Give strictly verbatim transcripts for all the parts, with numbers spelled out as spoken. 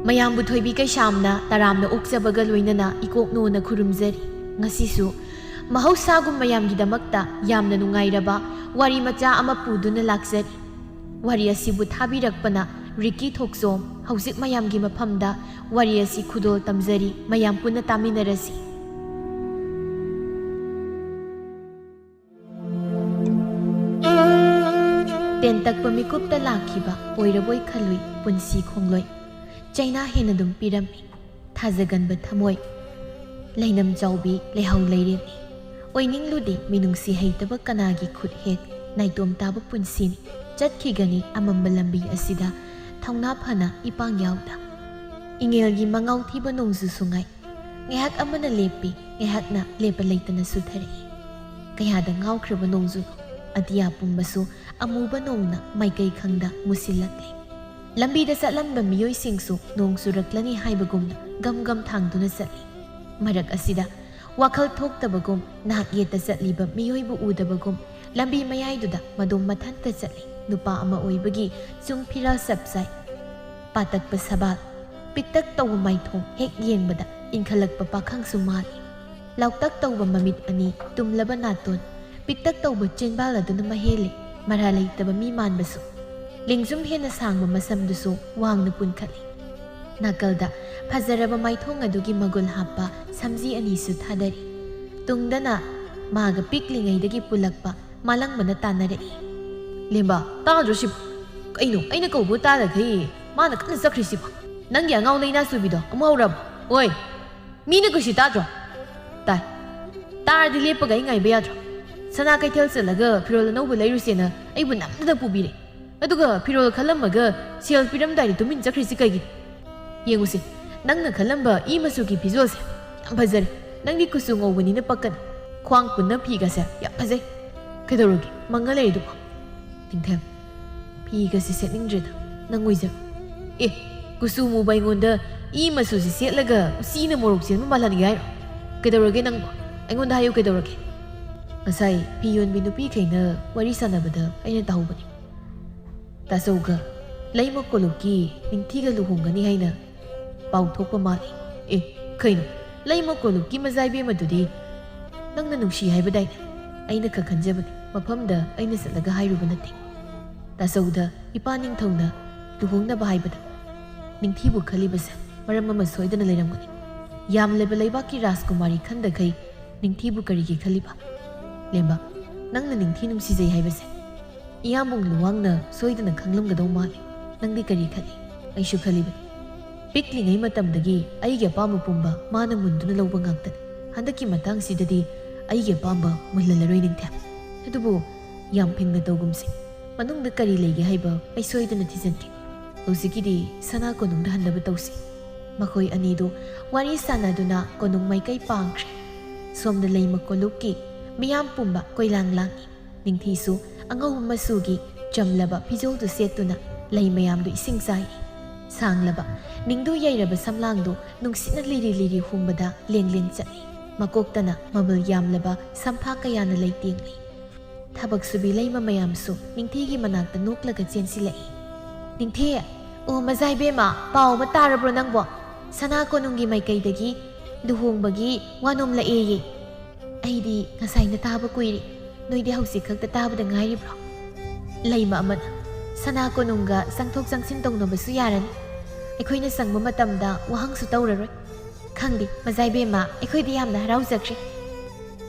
ꯃꯌꯥꯝꯕꯨ ꯊꯣꯏꯕꯤ ꯀꯩꯁꯥꯝꯅ ꯇꯔꯥꯝꯅ ꯑꯣꯛꯆꯕꯒ ꯂꯣꯏꯅꯅ ꯏꯀꯣꯛꯅꯣꯅ ꯈꯨꯔꯨꯝꯖꯔꯤ꯫ ꯉꯁꯤꯁꯨ ꯃꯍꯧꯁꯥꯒꯨꯝ ꯃꯌꯥꯝꯒꯤꯗꯃꯛꯇ ꯌꯥꯝꯅ ꯅꯨꯡꯉꯥꯏꯔꯕ ꯋꯥꯔꯤ ꯃꯆꯥ ꯑꯃ ꯄꯨꯗꯨꯅ ꯂꯥꯛꯆꯔꯤ꯫ ꯋꯥꯔꯤ ꯑꯁꯤꯕꯨ ꯊꯥꯕꯤꯔꯛꯄꯅ ꯔꯤꯀꯤ ꯊꯣꯛꯆꯣꯝ꯫ ꯍꯧꯖꯤꯛ ꯃꯌꯥꯝꯒꯤ ꯃꯐꯝꯗ ꯋꯥꯔꯤ ꯑꯁꯤ ꯈꯨꯗꯣꯜ ꯇꯝꯖꯔꯤ꯫ ꯃꯌꯥꯝ ꯄꯨꯟꯅ ꯇꯥꯃꯤꯟꯅꯔꯁꯤ꯫ ꯇꯦꯟꯇꯛꯄ ꯃꯤꯀꯨꯞꯇ ꯂꯥꯛꯈꯤꯕ ꯑꯣꯏꯔꯕꯣꯏ ꯈꯜꯂꯨꯏ ꯄꯨꯟꯁꯤ ꯈꯣꯡꯂꯣꯏ꯫ ꯆꯩꯅꯥ ꯍꯦꯟꯅ ꯑꯗꯨꯝ ꯄꯤꯔꯝꯃꯤ ꯊꯥꯖꯒꯟꯕ ꯊꯃꯣꯏ꯫ ꯂꯩꯅꯝ ꯆꯥꯎꯕꯤ ꯂꯩꯍꯧ ꯂꯩꯔꯦꯝꯅꯤ꯫ ꯑꯣꯏꯅꯤꯡꯂꯨꯗꯦ ꯃꯤꯅꯨꯡꯁꯤ ꯍꯩꯇꯕ ꯀꯅꯥꯒꯤ ꯈꯨꯠ ꯍꯦꯛ꯫ ꯅꯥꯏꯇꯣꯝ ꯇꯥꯕ ꯄꯨꯟꯁꯤꯅꯤ꯫ ꯆꯠꯈꯤꯒꯅꯤ ꯑꯃꯝꯕ ꯂꯝꯕꯤ ꯑꯁꯤꯗ ꯊꯧꯅꯥ ꯐꯅ ꯏꯄꯥꯡ ꯌꯥꯎꯗ꯫ ꯏꯉꯦꯜꯒꯤ ꯃꯉꯥꯎ ꯊꯤꯕ ꯅꯣꯡꯖꯨꯁꯨ ꯉꯥꯏ꯫ ꯉꯥꯏꯍꯥꯛ ꯑꯃꯅ ꯂꯦꯞꯄꯤ, ꯉꯥꯏꯍꯥꯛꯅ ꯂꯦꯞꯄ ꯂꯩꯇꯅ ꯁꯨꯊꯔꯛꯏ꯫ ꯀꯌꯥꯗ ꯉꯥꯎꯈ꯭ꯔꯕ ꯅꯣꯡꯖꯨꯅꯣ, ꯑꯇꯤꯌꯥ ꯄꯨꯝꯕꯁꯨ ꯑꯃꯨꯕ ꯅꯣꯡꯅ ꯃꯥꯏꯀꯩ ꯈꯪꯗ ꯃꯨꯁꯤꯜꯂꯛꯂꯤ꯫ ꯂꯝꯕꯤꯗ ꯆꯠꯂꯝꯕ ꯃꯤꯑꯣꯏꯁꯤꯡꯁꯨ ꯅꯣꯡ ꯆꯨꯔꯛꯂꯅꯤ ꯍꯥꯏꯕꯒꯨꯝꯅ ꯒꯝ ꯒꯝ ꯊꯥꯡꯗꯨꯅ ꯆꯠꯂꯤ꯫ ꯃꯔꯛ ꯑꯁꯤꯗ ꯋꯥꯈꯜ ꯊꯣꯛꯇꯕꯒꯨꯝ, ꯅꯥꯛ ꯌꯦꯠꯇ ꯆꯠꯂꯤꯕ ꯃꯤꯑꯣꯏꯕꯨ ꯎꯗꯕꯒꯨꯝ, ꯂꯝꯕꯤ ꯃꯌꯥꯏꯗꯨꯗ ꯃꯗꯣꯝ ꯃꯊꯟꯇ ꯆꯠꯂꯤ꯫ ꯅꯨꯄꯥ ꯑꯃ ꯑꯣꯏꯕꯒꯤ ꯆꯨꯡ ꯐꯤꯔꯥꯜ ꯆꯞ ꯆꯥꯏ꯫ ꯄꯥꯇꯛꯄ ꯁꯕꯥꯜ, ꯄꯤꯛꯇꯛ ꯇꯧꯕ ꯃꯥꯏꯊꯣꯡ ꯍꯦꯛ ꯌꯦꯡꯕꯗ ꯏꯟꯈꯠꯂꯛꯄ ꯄꯥꯈꯪꯁꯨ ꯃꯥꯜꯂꯤ꯫ ꯂꯥꯎꯇꯛ ꯇꯧꯕ ꯃꯃꯤꯠ ꯑꯅꯤ, ꯇꯨꯝꯂꯕ ꯅꯥꯇꯣꯟ, ꯄꯤꯛꯇꯛ ꯇꯧꯕ ꯆꯤꯟꯕꯥꯜ ꯑꯗꯨꯅ ꯃꯍꯦꯜꯂꯤ꯫ ꯃꯔꯥ ꯂꯩꯇꯕ ꯃꯤ ꯃꯥꯟꯕꯁꯨ꯫ ꯂꯦꯡꯖꯨꯝ ꯍꯦꯟꯅ ꯁꯥꯡꯕ ꯃꯁꯝꯗꯨꯁꯨ ꯋꯥꯡꯅ ꯄꯨꯟꯈꯠꯂꯤ꯫ ꯅꯥꯀꯜꯗ ꯐꯖꯔꯕ ꯃꯥꯏꯊꯣꯡ ꯑꯗꯨꯒꯤ ꯃꯒꯨꯟ ꯍꯥꯞꯄ ꯁꯝꯖꯤ ꯑꯅꯤꯁꯨ ꯊꯥꯗꯔꯤ꯫ ꯇꯨꯡꯗꯅ ꯃꯥꯒ ꯄꯤꯛꯂꯤꯉꯩꯗꯒꯤ ꯄꯨꯜꯂꯛꯄ ꯃꯥꯂꯪꯕꯅ ꯇꯥꯟꯅꯔꯛꯏ꯫ "ꯂꯦꯝꯕ, ꯇꯥꯗ꯭ꯔꯣ ꯁꯤꯕꯨ? ꯀꯩꯅꯣ, ꯑꯩꯅ ꯀꯧꯕ ꯇꯥꯗꯈꯩ ꯃꯥꯅ ꯀꯟꯅ ꯆꯠꯈ꯭ꯔꯤꯁꯤꯕꯣ? ꯅꯪꯒꯤ ꯑꯉꯥꯎ ꯂꯩꯅꯥ ꯆꯨꯕꯤꯗꯣ ꯑꯃꯨꯛ ꯍꯧꯔꯕ? ꯑꯣꯏ, ꯃꯤꯅ ꯀꯩꯁꯨ ꯇꯥꯗ꯭ꯔꯣ?" "ꯇꯥꯏ꯫ ꯇꯥꯔꯗꯤ ꯂꯦꯞꯄꯒ ꯑꯩ ꯉꯥꯏꯕ ꯌꯥꯗ꯭ꯔꯣ? ꯁꯅꯥ ꯀꯩꯊꯦꯜ ꯆꯠꯂꯒ ꯐꯤꯔꯣꯜ ꯑꯅꯧꯕ ꯂꯩꯔꯨꯁꯦꯅ ꯑꯩꯕꯨ ꯅꯝꯗꯅ ꯄꯨꯕꯤꯔꯦ꯫ ꯑꯗꯨꯒ ꯐꯤꯔꯣꯜ ꯈꯜꯂꯝꯃꯒ ꯁꯦꯜ ꯄꯤꯔꯝꯗꯥꯏꯗ ꯇꯨꯃꯤꯟ ꯆꯠꯈ꯭ꯔꯤꯁꯤ ꯀꯩꯒꯤꯅꯣ? ꯌꯦꯡꯉꯨꯁꯦ, ꯅꯪꯅ ꯈꯜꯂꯝꯕ ꯏ ꯃꯆꯨꯒꯤ ꯐꯤꯖꯣꯜꯁꯦ ꯌꯥꯝ ꯐꯖꯔꯦ꯫ ꯅꯪꯗꯤ ꯀꯨꯆꯨ ꯉꯧꯕꯅꯤꯅ ꯄꯛꯀꯅꯤ꯫ ꯈ꯭ꯋꯥꯡ ꯄꯨꯟꯅ ꯐꯤꯒꯁꯦ ꯌꯥꯝ ꯐꯖꯩ꯫ ꯀꯩꯗꯧꯔꯒꯦ ꯃꯪꯉ ꯂꯩꯔꯤꯗꯨꯕꯣ?" "ꯅꯤꯡꯊꯦꯝ, ꯐꯤꯒꯁꯦ ꯁꯦꯠꯅꯤꯡꯗ꯭ꯔꯦꯗ, ꯅꯪ ꯑꯣꯏꯖꯔꯣ꯫" "ꯑꯦ, ꯀꯨꯆꯨ ꯃꯨꯕ ꯑꯩꯉꯣꯟꯗ ꯏ ꯃꯆꯨꯁꯤ ꯁꯦꯠꯂꯒ ꯎꯆꯤꯅ ꯃꯣꯔꯣꯛ ꯆꯦꯟꯕ ꯃꯥꯜꯍꯟꯒꯦ ꯍꯥꯏꯔꯣ? ꯀꯩꯗꯧꯔꯒꯦ ꯅꯪꯕꯣ? ꯑꯩꯉꯣꯟꯗ ꯍꯥꯏꯌꯨ ꯀꯩꯗꯧꯔꯒꯦ? ꯉꯁꯥꯏ ꯐꯤ ꯌꯣꯟꯕꯤ ꯅꯨꯄꯤꯈꯩꯅ ꯋꯥꯔꯤ ꯁꯥꯟꯅꯕꯗ ꯑꯩꯅ ꯇꯥꯍꯧꯕꯅꯤ꯫ ꯇꯥꯆꯧꯒ ꯂꯩꯃ ꯀꯣꯂꯨꯞꯀꯤ ꯅꯤꯡꯊꯤꯒ ꯂꯨꯍꯣꯡꯒꯅꯤ ꯍꯥꯏꯅ ꯄꯥꯎ ꯊꯣꯛꯄ ꯃꯥꯜꯂꯤ꯫ ꯑꯦ, ꯀꯩꯅꯣ? ꯂꯩꯃ ꯀꯣꯂꯨꯞꯀꯤ ꯃꯖꯥꯏꯕꯦꯝ ꯑꯗꯨꯗꯤ ꯅꯪꯅ ꯅꯨꯡꯁꯤ ꯍꯥꯏꯕꯗꯥꯏꯅꯦ? ꯑꯩꯅ ꯈꯛ ꯈꯟꯖꯕꯅꯤ, ꯃꯐꯝꯗ ꯑꯩꯅ ꯆꯠꯂꯒ ꯍꯥꯏꯔꯨꯕ ꯅꯠꯇꯦ꯫ ꯇꯥꯆꯧꯗ ꯏꯄꯥ ꯅꯤꯡꯊꯧꯅ ꯂꯨꯍꯣꯡꯅꯕ ꯍꯥꯏꯕꯗ ꯅꯤꯡꯊꯤꯕꯨ ꯈꯜꯂꯤꯕꯁꯦ ꯃꯔꯝ ꯑꯃ ꯁꯣꯏꯗꯅ ꯂꯩꯔꯝꯒꯅꯤ꯫ ꯌꯥꯝꯂꯕ ꯂꯩꯕꯥꯛꯀꯤ ꯔꯥꯖꯀꯨꯃꯥꯔꯤ ꯈꯟꯗꯈꯩ ꯅꯤꯡꯊꯤꯕꯨ ꯀꯔꯤꯒꯤ ꯈꯜꯂꯤꯕ? ꯂꯦꯝꯕ, ꯅꯪꯅ ꯅꯤꯡꯊꯤ ꯅꯨꯡꯁꯤꯖꯩ ꯍꯥꯏꯕꯁꯦ ꯏꯌꯥꯝꯕꯨꯡ ꯂꯨꯋꯥꯡꯅ ꯁꯣꯏꯗꯅ ꯈꯪꯂꯝꯒꯗꯧ ꯃꯥꯜꯂꯤ꯫ ꯅꯪꯗꯤ ꯀꯔꯤ ꯈꯜꯂꯤ? ꯑꯩꯁꯨ ꯈꯜꯂꯤꯕꯅꯤ꯫ ꯄꯤꯛꯂꯤꯉꯩ ꯃꯇꯝꯗꯒꯤ ꯑꯩꯒꯤ ꯑꯄꯥꯝꯕ ꯄꯨꯝꯕ ꯃꯥꯅ ꯃꯨꯟꯗꯨꯅ ꯂꯧꯕ ꯉꯥꯛꯇꯅꯤ꯫ ꯍꯟꯗꯛꯀꯤ ꯃꯇꯥꯡꯁꯤꯗꯗꯤ ꯑꯩꯒꯤ ꯑꯄꯥꯝꯕ ꯃꯨꯜꯍꯜꯂꯔꯣꯏ ꯅꯤꯡꯊꯦꯝ꯫ ꯑꯗꯨꯕꯨ ꯌꯥꯝ ꯐꯤꯡꯅ ꯇꯧꯒꯨꯝꯁꯤ꯫ ꯃꯅꯨꯡꯗ ꯀꯔꯤ ꯂꯩꯒꯦ ꯍꯥꯏꯕ ꯑꯩ ꯁꯣꯏꯗꯅ ꯊꯤꯖꯤꯟꯒꯦ꯫ ꯍꯧꯖꯤꯛꯀꯤꯗꯤ ꯁꯅꯥ ꯀꯣꯅꯨꯡꯗ ꯍꯟꯅꯕ ꯇꯧꯁꯤ꯫ ꯃꯈꯣꯏ ꯑꯅꯤꯗꯨ ꯋꯥꯔꯤ ꯁꯥꯟꯅꯗꯨꯅ ꯀꯣꯅꯨꯡ ꯃꯥꯏꯀꯩ ꯄꯥꯡꯈ꯭ꯔꯦ꯫ ꯁꯣꯝꯗ ꯂꯩꯃ ꯀꯣꯂꯨꯞꯀꯤ ꯃꯤꯌꯥꯝ ꯄꯨꯝꯕ ꯀꯣꯏꯂꯥꯡ ꯂꯥꯡꯏ꯫ ꯅꯤꯡꯊꯤꯁꯨ ꯑꯉꯧꯕ ꯃꯆꯨꯒꯤ ꯆꯝꯂꯕ ꯐꯤꯖꯣꯜꯗꯨ ꯁꯦꯠꯇꯨꯅ ꯂꯩ ꯃꯌꯥꯝꯗꯨ ꯏꯁꯤꯡ ꯆꯥꯏ꯫ ꯁꯥꯡꯂꯕ ꯅꯤꯡꯗꯨ ꯌꯩꯔꯕ ꯁꯝꯂꯥꯡꯗꯨ ꯅꯨꯡꯁꯤꯠꯅ ꯂꯤꯔꯤ ꯂꯤꯔꯤ ꯍꯨꯝꯕꯗ ꯂꯦꯡ ꯂꯦꯡ ꯆꯠꯂꯤ꯫ ꯃꯀꯣꯛꯇꯅ ꯃꯃꯜ ꯌꯥꯝꯂꯕ ꯁꯝꯐꯥ ꯀꯌꯥꯅ ꯂꯩꯇꯦꯡꯂꯤ꯫ ꯊꯕꯛ ꯁꯨꯕꯤ ꯂꯩꯃ ꯃꯌꯥꯝꯁꯨ ꯅꯤꯡꯊꯤꯒꯤ ꯃꯅꯥꯛꯇ ꯅꯣꯛꯂꯒ ꯆꯦꯟꯁꯤꯜꯂꯛꯏ꯫ "ꯅꯤꯡꯊꯤ, ꯑꯣ ꯃꯖꯥꯏꯕꯦꯝꯃ, ꯄꯥꯎ ꯑꯃ ꯇꯥꯔꯕ꯭ꯔꯣ ꯅꯪꯕꯣ? ꯁꯅꯥ ꯀꯣꯅꯨꯡꯒꯤ ꯃꯥꯏꯀꯩꯗꯒꯤ ꯂꯨꯍꯣꯡꯕꯒꯤ ꯋꯥ ꯅꯣꯝꯂꯛꯑꯦꯌꯦ꯫ ꯑꯩꯗꯤ ꯉꯁꯥꯏꯅ ꯇꯥꯕ ꯀꯨꯏꯔꯦ, ꯅꯣꯏꯗꯤ ꯍꯧꯖꯤꯛ ꯈꯛꯇ ꯇꯥꯕꯗ ꯉꯥꯏꯔꯤꯕ꯭ꯔꯣ?" ꯂꯩꯃ ꯑꯃꯅ, "ꯁꯅꯥ ꯀꯣꯅꯨꯡꯒ ꯆꯪꯊꯣꯛ ꯆꯪꯁꯤꯟ ꯇꯧꯅꯕꯁꯨ ꯌꯥꯔꯅꯤ꯫ ꯑꯩꯈꯣꯏꯅ ꯁꯪꯕ ꯃꯇꯝꯗ ꯋꯥꯍꯪꯁꯨ ꯇꯧꯔꯔꯣꯏ꯫ ꯈꯪꯗꯦ, ꯃꯖꯥꯏꯕꯦꯝꯃ, ꯑꯩꯈꯣꯏꯗꯤ ꯌꯥꯝꯅ ꯍꯔꯥꯎꯖꯈ꯭ꯔꯦ꯫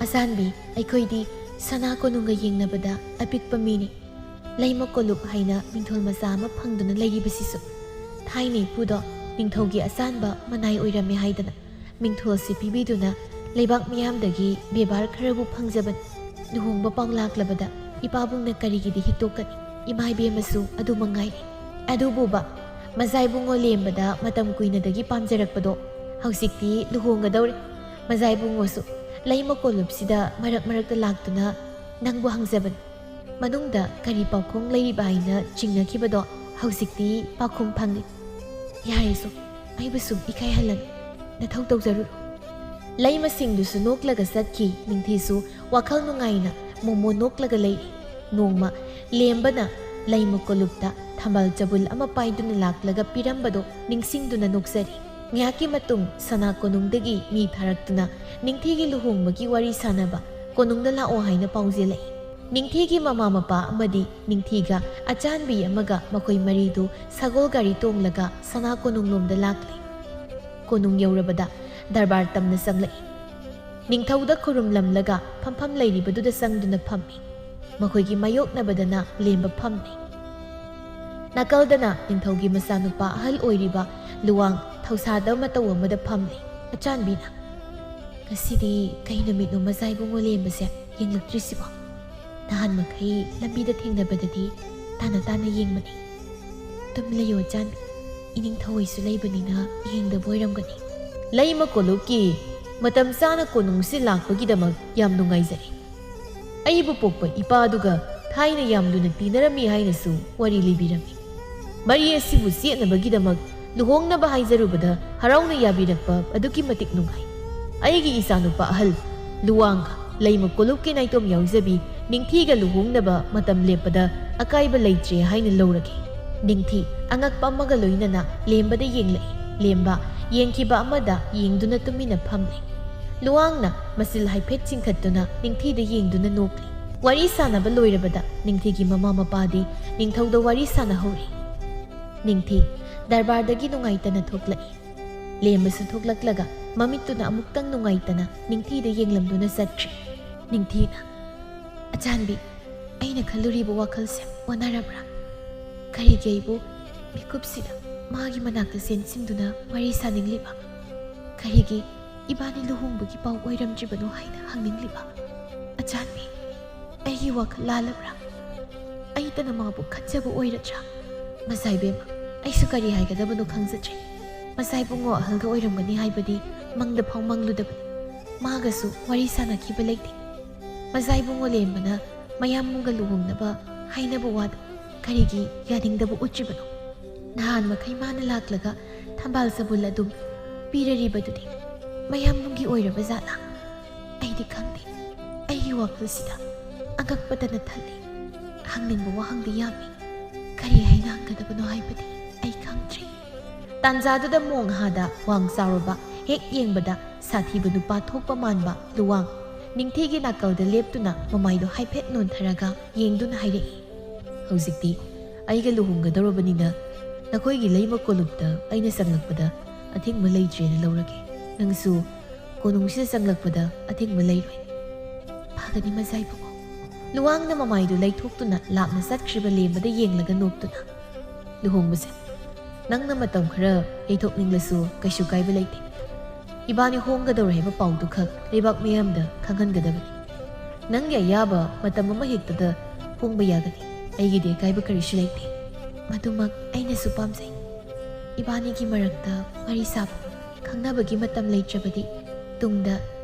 ꯑꯆꯥꯟꯕꯤ, ꯑꯩꯈꯣꯏꯗꯤ ꯁꯅꯥ ꯀꯣꯅꯨꯡꯒ ꯌꯦꯡꯅꯕꯗ ꯑꯄꯤꯛꯄ ꯃꯤꯅꯤ꯫ ꯂꯩꯃ ꯀꯣꯂꯨꯞ ꯍꯥꯏꯅ ꯃꯤꯡꯊꯣꯜ ꯃꯆꯥ ꯑꯃ ꯐꯪꯗꯨꯅ ꯂꯩꯔꯤꯕꯁꯤꯁꯨ ꯊꯥꯏꯅ ꯏꯄꯨꯗꯣ ꯅꯤꯡꯊꯧꯒꯤ ꯑꯆꯥꯟꯕ ꯃꯅꯥꯏ ꯑꯣꯏꯔꯝꯃꯦ ꯍꯥꯏꯗꯅ ꯃꯤꯡꯊꯣꯜꯁꯤ ꯄꯤꯕꯤꯗꯨꯅ ꯂꯩꯕꯥꯛ ꯃꯤꯌꯥꯝꯗꯒꯤ ꯕꯦꯕꯥꯔ ꯈꯔꯕꯨ ꯐꯪꯖꯕꯅꯤ꯫ ꯂꯨꯍꯣꯡꯕ ꯄꯥꯎ ꯂꯥꯛꯂꯕꯗ ꯏꯄꯥꯕꯨꯡꯅ ꯀꯔꯤꯒꯤꯗꯤ ꯍꯤꯛꯇꯣꯛꯀꯅꯤ? ꯏꯃꯥ ꯏꯕꯦꯝꯃꯁꯨ ꯑꯗꯨ ꯃꯉꯥꯏꯔꯦ꯫ ꯑꯗꯨꯕꯨꯕ, ꯃꯖꯥꯏꯕꯨꯡꯉꯣ ꯂꯦꯝꯕꯗ ꯃꯇꯝ ꯀꯨꯏꯅꯗꯒꯤ ꯄꯥꯝꯖꯔꯛꯄꯗꯣ ꯍꯧꯖꯤꯛꯇꯤ ꯂꯨꯍꯣꯡꯒꯗꯧꯔꯦ꯫ ꯃꯖꯥꯏꯕꯨꯡꯉꯣꯁꯨ ꯂꯩꯃ ꯀꯣꯂꯨꯞꯁꯤꯗ ꯃꯔꯛ ꯃꯔꯛꯇ ꯂꯥꯛꯇꯨꯅ ꯅꯪꯕꯨ ꯍꯪꯖꯕꯅꯤ꯫ ꯃꯅꯨꯡꯗ ꯀꯔꯤ ꯄꯥꯎꯈꯣꯡ ꯂꯩꯔꯤꯕ ꯍꯥꯏꯅ ꯆꯤꯡꯅꯈꯤꯕꯗꯣ ꯍꯧꯖꯤꯛꯇꯤ ꯄꯥꯎꯈꯨꯝ ꯐꯪꯂꯦ꯫ ꯌꯥꯔꯦꯁꯨ, ꯑꯩꯕꯨ ꯁꯨꯝ ꯏꯀꯥꯏꯍꯜꯂꯅꯨ꯫ ꯅꯊꯧ ꯇꯧꯖꯔꯨꯔꯣ꯫" ꯂꯩꯃꯁꯤꯡꯗꯨꯁꯨ ꯅꯣꯛꯂꯒ ꯆꯠꯈꯤ꯫ ꯅꯤꯡꯊꯤꯁꯨ ꯋꯥꯈꯜ ꯅꯨꯡꯉꯥꯏꯅ ꯃꯣꯃꯣ ꯅꯣꯛꯂꯒ ꯂꯩꯔꯤ꯫ ꯅꯣꯡꯃ ꯂꯦꯝꯕꯅ ꯂꯩꯃ ꯀꯣꯂꯨꯞꯇ ꯊꯝꯕꯥꯜ ꯆꯕꯨꯜ ꯑꯃ ꯄꯥꯏꯗꯨꯅ ꯂꯥꯛꯂꯒ ꯄꯤꯔꯝꯕꯗꯣ ꯅꯤꯡꯁꯤꯡꯗꯨꯅ ꯅꯣꯛꯆꯔꯤ꯫ ꯉꯥꯏꯍꯥꯛꯀꯤ ꯃꯇꯨꯡ ꯁꯅꯥ ꯀꯣꯅꯨꯡꯗꯒꯤ ꯃꯤ ꯊꯥꯔꯛꯇꯨꯅ ꯅꯤꯡꯊꯤꯒꯤ ꯂꯨꯍꯣꯡꯕꯒꯤ ꯋꯥꯔꯤ ꯁꯥꯅꯕ ꯀꯣꯅꯨꯡꯗ ꯂꯥꯛꯑꯣ ꯍꯥꯏꯅ ꯄꯥꯎꯖꯦꯜꯂꯛꯏ꯫ ꯅꯤꯡꯊꯤꯒꯤ ꯃꯃꯥ ꯃꯄꯥ ꯑꯃꯗꯤ ꯅꯤꯡꯊꯤꯒ ꯑꯆꯥꯟꯕꯤ ꯑꯃꯒ ꯃꯈꯣꯏ ꯃꯔꯤꯗꯨ ꯁꯒꯣꯜ ꯒꯥꯔꯤ ꯇꯣꯡꯂꯒ ꯁꯅꯥ ꯀꯣꯅꯨꯡꯂꯣꯝꯗ ꯂꯥꯛꯂꯤ꯫ ꯀꯣꯅꯨꯡ ꯌꯧꯔꯕꯗ ꯗꯔꯕꯥꯔ ꯇꯝꯅ ꯆꯪꯂꯛꯏ꯫ ꯅꯤꯡꯊꯧꯗ ꯈꯨꯔꯨꯝꯂꯝꯂꯒ ꯐꯝꯐꯝ ꯂꯩꯔꯤꯕꯗꯨꯗ ꯆꯪꯗꯨꯅ ꯐꯝꯃꯤ꯫ ꯃꯈꯣꯏꯒꯤ ꯃꯥꯌꯣꯛꯅꯕꯗꯅ ꯂꯦꯝꯕ ꯐꯝꯃꯤ꯫ ꯅꯥꯀꯜꯗꯅ ꯅꯤꯡꯊꯧꯒꯤ ꯃꯆꯥꯅꯨꯄꯥ ꯑꯍꯜ ꯑꯣꯏꯔꯤꯕ ꯂꯨꯋꯥꯡ ꯊꯧꯁꯥꯗꯕ ꯃꯇꯧ ꯑꯃꯗ ꯐꯝꯂꯤ꯫ ꯑꯆꯥꯟꯕꯤꯅ, "ꯉꯁꯤꯗꯤ ꯀꯩ ꯅꯨꯃꯤꯠꯅꯣ ꯃꯆꯥ ꯏꯕꯨꯡꯉꯣ ꯂꯦꯝꯕꯁꯦ ꯌꯦꯡꯂꯛꯇ꯭ꯔꯤꯁꯤꯕꯣ? ꯅꯍꯥꯟ ꯃꯈꯩ ꯂꯝꯕꯤꯗ ꯊꯦꯡꯅꯕꯗꯗꯤ ꯇꯥꯅ ꯇꯥꯅ ꯌꯦꯡꯕꯅꯤ꯫ ꯇꯨꯝ ꯂꯩꯌꯣ ꯑꯆꯥꯟꯕꯤ, ꯏꯅꯤꯡꯊꯧ ꯍꯣꯏꯁꯨ ꯂꯩꯕꯅꯤꯅ ꯌꯦꯡꯗꯕ ꯑꯣꯏꯔꯝꯒꯅꯤ꯫" ꯂꯩꯃ ꯀꯣꯂꯨꯞꯀꯤ ꯃꯇꯝ ꯆꯥꯅ ꯀꯣꯅꯨꯡꯁꯤ ꯂꯥꯛꯄꯒꯤꯗꯃꯛ ꯌꯥꯝ ꯅꯨꯡꯉꯥꯏꯖꯔꯦ꯫ ꯑꯩꯕꯨ ꯄꯣꯛꯄ ꯏꯄꯥꯗꯨꯒ ꯊꯥꯏꯅ ꯌꯥꯝ ꯂꯨꯅ ꯇꯤꯟꯅꯔꯝꯃꯤ ꯍꯥꯏꯅꯁꯨ ꯋꯥꯔꯤ ꯂꯤꯕꯤꯔꯝꯃꯤ꯫ ꯃꯔꯤ ꯑꯁꯤꯕꯨ ꯆꯦꯠꯅꯕꯒꯤꯗꯃꯛ ꯂꯨꯍꯣꯡꯅꯕ ꯍꯥꯏꯖꯔꯨꯕꯗ ꯍꯔꯥꯎꯅ ꯌꯥꯕꯤꯔꯛꯄ ꯑꯗꯨꯛꯀꯤ ꯃꯇꯤꯛ ꯅꯨꯡꯉꯥꯏ꯫ ꯑꯩꯒꯤ ꯏꯆꯥꯅꯨꯄꯥ ꯑꯍꯜ ꯂꯨꯋꯥꯡꯒ ꯂꯩꯃ ꯀꯣꯂꯨꯞꯀꯤ ꯅꯥꯏꯇꯣꯝ ꯌꯥꯎꯖꯕꯤ ꯅꯤꯡꯊꯤꯒ ꯂꯨꯍꯣꯡꯅꯕ ꯃꯇꯝ ꯂꯦꯞꯄꯗ ꯑꯀꯥꯏꯕ ꯂꯩꯇ꯭ꯔꯦ ꯍꯥꯏꯅ ꯂꯧꯔꯒꯦ꯫ ꯅꯤꯡꯊꯤ ꯑꯉꯛꯄ ꯑꯃꯒ ꯂꯣꯏꯅꯅ ꯂꯦꯝꯕꯗ ꯌꯦꯡꯂꯛꯏ꯫ ꯂꯦꯝꯕ ꯌꯦꯡꯈꯤꯕ ꯑꯃꯗ ꯌꯦꯡꯗꯨꯅ ꯇꯨꯃꯤꯟꯅ ꯐꯝꯂꯤ꯫ ꯂꯨꯋꯥꯡꯅ ꯃꯆꯤꯜ ꯍꯥꯏꯐꯦꯠ ꯆꯤꯡꯈꯠꯇꯨꯅ ꯅꯤꯡꯊꯤꯗ ꯌꯦꯡꯗꯨꯅ ꯅꯣꯛꯂꯤ꯫ ꯋꯥꯔꯤ ꯁꯥꯅꯕ ꯂꯣꯏꯔꯕꯗ ꯅꯤꯡꯊꯤꯒꯤ ꯃꯃꯥ ꯃꯄꯥꯗꯤ ꯅꯤꯡꯊꯧꯗ ꯋꯥꯔꯤ ꯁꯥꯅꯍꯧꯔꯤ꯫ ꯅꯤꯡꯊꯤ ꯗꯔꯕꯥꯔꯗꯒꯤ ꯅꯨꯡꯉꯥꯏꯇꯅ ꯊꯣꯛꯂꯛꯏ꯫ ꯂꯦꯝꯕꯁꯨ ꯊꯣꯛꯂꯛꯂꯒ ꯃꯃꯤꯠꯇꯨꯅ ꯑꯃꯨꯛꯇꯪ ꯅꯨꯡꯉꯥꯏꯇꯅ ꯅꯤꯡꯊꯤꯗ ꯌꯦꯡꯂꯝꯗꯨꯅ ꯆꯠꯈ꯭ꯔꯤ꯫ ꯅꯤꯡꯊꯤꯅ, "ꯑꯆꯥꯟꯕꯤ, ꯑꯩꯅ ꯈꯜꯂꯨꯔꯤꯕ ꯋꯥꯈꯜꯁꯦ ꯑꯣꯟꯅꯔꯕ꯭ꯔꯥ? ꯀꯔꯤꯒꯤ ꯑꯩꯕꯨ ꯃꯤꯀꯨꯞꯁꯤꯗ ꯃꯥꯒꯤ ꯃꯅꯥꯛꯇ ꯆꯦꯟꯁꯤꯟꯗꯨꯅ ꯋꯥꯔꯤ ꯁꯥꯅꯤꯡꯂꯤꯕ? ꯀꯔꯤꯒꯤ ꯏꯕꯥꯅꯤ ꯂꯨꯍꯣꯡꯕꯒꯤ ꯄꯥꯎ ꯑꯣꯏꯔꯝꯗ꯭ꯔꯤꯕꯅꯣ ꯍꯥꯏꯅ ꯍꯪꯅꯤꯡꯂꯤꯕ? ꯑꯆꯥꯟꯕꯤ, ꯑꯩꯒꯤ ꯋꯥꯈꯜ ꯂꯥꯜꯂꯕ꯭ꯔꯥ? ꯑꯩꯇꯅ ꯃꯥꯕꯨ ꯈꯟꯖꯕ ꯑꯣꯏꯔꯗ꯭ꯔꯥ? ꯃꯆꯥ ꯏꯕꯦꯝꯃ, ꯑꯩꯁꯨ ꯀꯔꯤ ꯍꯥꯏꯒꯗꯕꯅꯣ ꯈꯪꯖꯗ꯭ꯔꯦ꯫ ꯃꯆꯥ ꯏꯕꯨꯡꯉꯣ ꯑꯍꯜꯒ ꯑꯣꯏꯔꯝꯒꯅꯤ ꯍꯥꯏꯕꯗꯤ ꯃꯪꯗ ꯐꯥꯎ ꯃꯪꯂꯨꯗꯕꯅꯤ꯫ ꯃꯥꯒꯁꯨ ꯋꯥꯔꯤ ꯁꯥꯅꯈꯤꯕ ꯂꯩꯇꯦ꯫ ꯃꯆꯥ ꯏꯕꯨꯡꯉꯣ ꯂꯦꯝꯕꯅ ꯃꯌꯥꯝꯕꯨꯡꯒ ꯂꯨꯍꯣꯡꯅꯕ ꯍꯥꯏꯅꯕ ꯋꯥꯗ ꯀꯔꯤꯒꯤ ꯌꯥꯅꯤꯡꯗꯕ ꯎꯠꯇ꯭ꯔꯤꯕꯅꯣ? ꯅꯍꯥꯟ ꯃꯈꯩ ꯃꯥꯅ ꯂꯥꯛꯂꯒ ꯊꯝꯕꯥꯜ ꯆꯕꯨꯜ ꯑꯗꯨꯝ ꯄꯤꯔꯔꯤꯕꯗꯨꯗꯤ?" ꯃꯌꯥꯝ ꯅꯨꯡꯒꯤ ꯑꯣꯏꯔꯕ ꯖꯥꯠꯂꯥ? ꯑꯩꯗꯤ ꯈꯪꯗꯦ꯫ ꯑꯩꯒꯤ ꯋꯥꯈꯜꯁꯤꯗ ꯑꯉꯛꯄꯇꯅ ꯊꯜꯂꯤ꯫ ꯍꯪꯅꯤꯡꯕ ꯋꯥꯍꯪꯗꯤ ꯌꯥꯝꯃꯤ꯫ ꯀꯔꯤ ꯍꯥꯏꯅ ꯍꯪꯒꯗꯕꯅꯣ ꯍꯥꯏꯕꯗꯤ ꯑꯩ ꯈꯪꯗ꯭ꯔꯦ꯫ ꯇꯥꯟꯖꯥꯗꯨꯗ ꯃꯣꯡꯍꯥꯗ ꯋꯥꯡ ꯆꯥꯎꯔꯕ, ꯍꯦꯛ ꯌꯦꯡꯕꯗ ꯁꯥꯊꯤꯕ ꯅꯨꯄꯥ ꯊꯣꯛꯄ ꯃꯥꯟꯕ ꯂꯨꯋꯥꯡ ꯅꯤꯡꯊꯤꯒꯤ ꯅꯥꯀꯜꯗ ꯂꯦꯞꯇꯨꯅ ꯃꯃꯥꯏꯗꯣ ꯍꯥꯏꯐꯦꯠ ꯅꯣꯟꯊꯔꯒ ꯌꯦꯡꯗꯨꯅ ꯍꯥꯏꯔꯛꯏ, "ꯍꯧꯖꯤꯛꯇꯤ ꯑꯩꯒ ꯂꯨꯍꯣꯡꯒꯗꯧꯔꯕꯅꯤꯅ ꯅꯈꯣꯏꯒꯤ ꯂꯩꯃ ꯀꯣꯂꯨꯞꯇ ꯑꯩꯅ ꯆꯪꯂꯛꯄꯗ ꯑꯊꯤꯡꯕ ꯂꯩꯇ꯭ꯔꯦꯅ ꯂꯧꯔꯒꯦ꯫ ꯅꯪꯁꯨ ꯀꯣꯅꯨꯡꯁꯤꯗ ꯆꯪꯂꯛꯄꯗ ꯑꯊꯤꯡꯕ ꯂꯩꯔꯣꯏ꯫ ꯐꯒꯅꯤ ꯃꯖꯥ ꯏꯕꯨꯡꯉꯣ꯫" ꯂꯨꯋꯥꯡꯅ ꯃꯃꯥꯏꯗꯨ ꯂꯩꯊꯣꯛꯇꯨꯅ ꯂꯥꯞꯅ ꯆꯠꯈ꯭ꯔꯤꯕ ꯂꯦꯝꯕꯗ ꯌꯦꯡꯂꯒ ꯅꯣꯛꯇꯨꯅ, "ꯂꯨꯍꯣꯡꯕꯁꯦ ꯅꯪꯅ ꯃꯇꯝ ꯈꯔ ꯌꯩꯊꯣꯛꯅꯤꯡꯂꯁꯨ ꯀꯩꯁꯨ ꯀꯥꯏꯕ ꯂꯩꯇꯦ꯫ ꯏꯕꯥꯅꯤ ꯍꯣꯡꯒꯗꯧꯔꯦ ꯍꯥꯏꯕ ꯄꯥꯎꯗꯨ ꯈꯛ ꯂꯩꯕꯥꯛ ꯃꯤꯌꯥꯝꯗ ꯈꯪꯍꯟꯒꯗꯕꯅꯤ꯫ ꯅꯪꯒꯤ ꯑꯌꯥꯕ ꯃꯇꯝ ꯑꯃ ꯍꯦꯛꯇꯗ ꯍꯣꯡꯕ ꯌꯥꯒꯅꯤ꯫ ꯑꯩꯒꯤꯗꯤ ꯑꯀꯥꯏꯕ ꯀꯔꯤꯁꯨ ꯂꯩꯇꯦ꯫" "ꯃꯗꯨꯃꯛ ꯑꯩꯅꯁꯨ ꯄꯥꯝꯖꯩ꯫ ꯏꯕꯥꯅꯤꯒꯤ ꯃꯔꯛꯇ ꯋꯥꯔꯤ ꯁꯥꯕ, ꯈꯪꯅꯕꯒꯤ ꯃꯇꯝ ꯂꯩꯇ꯭ꯔꯕꯗꯤ ꯇꯨꯡꯗ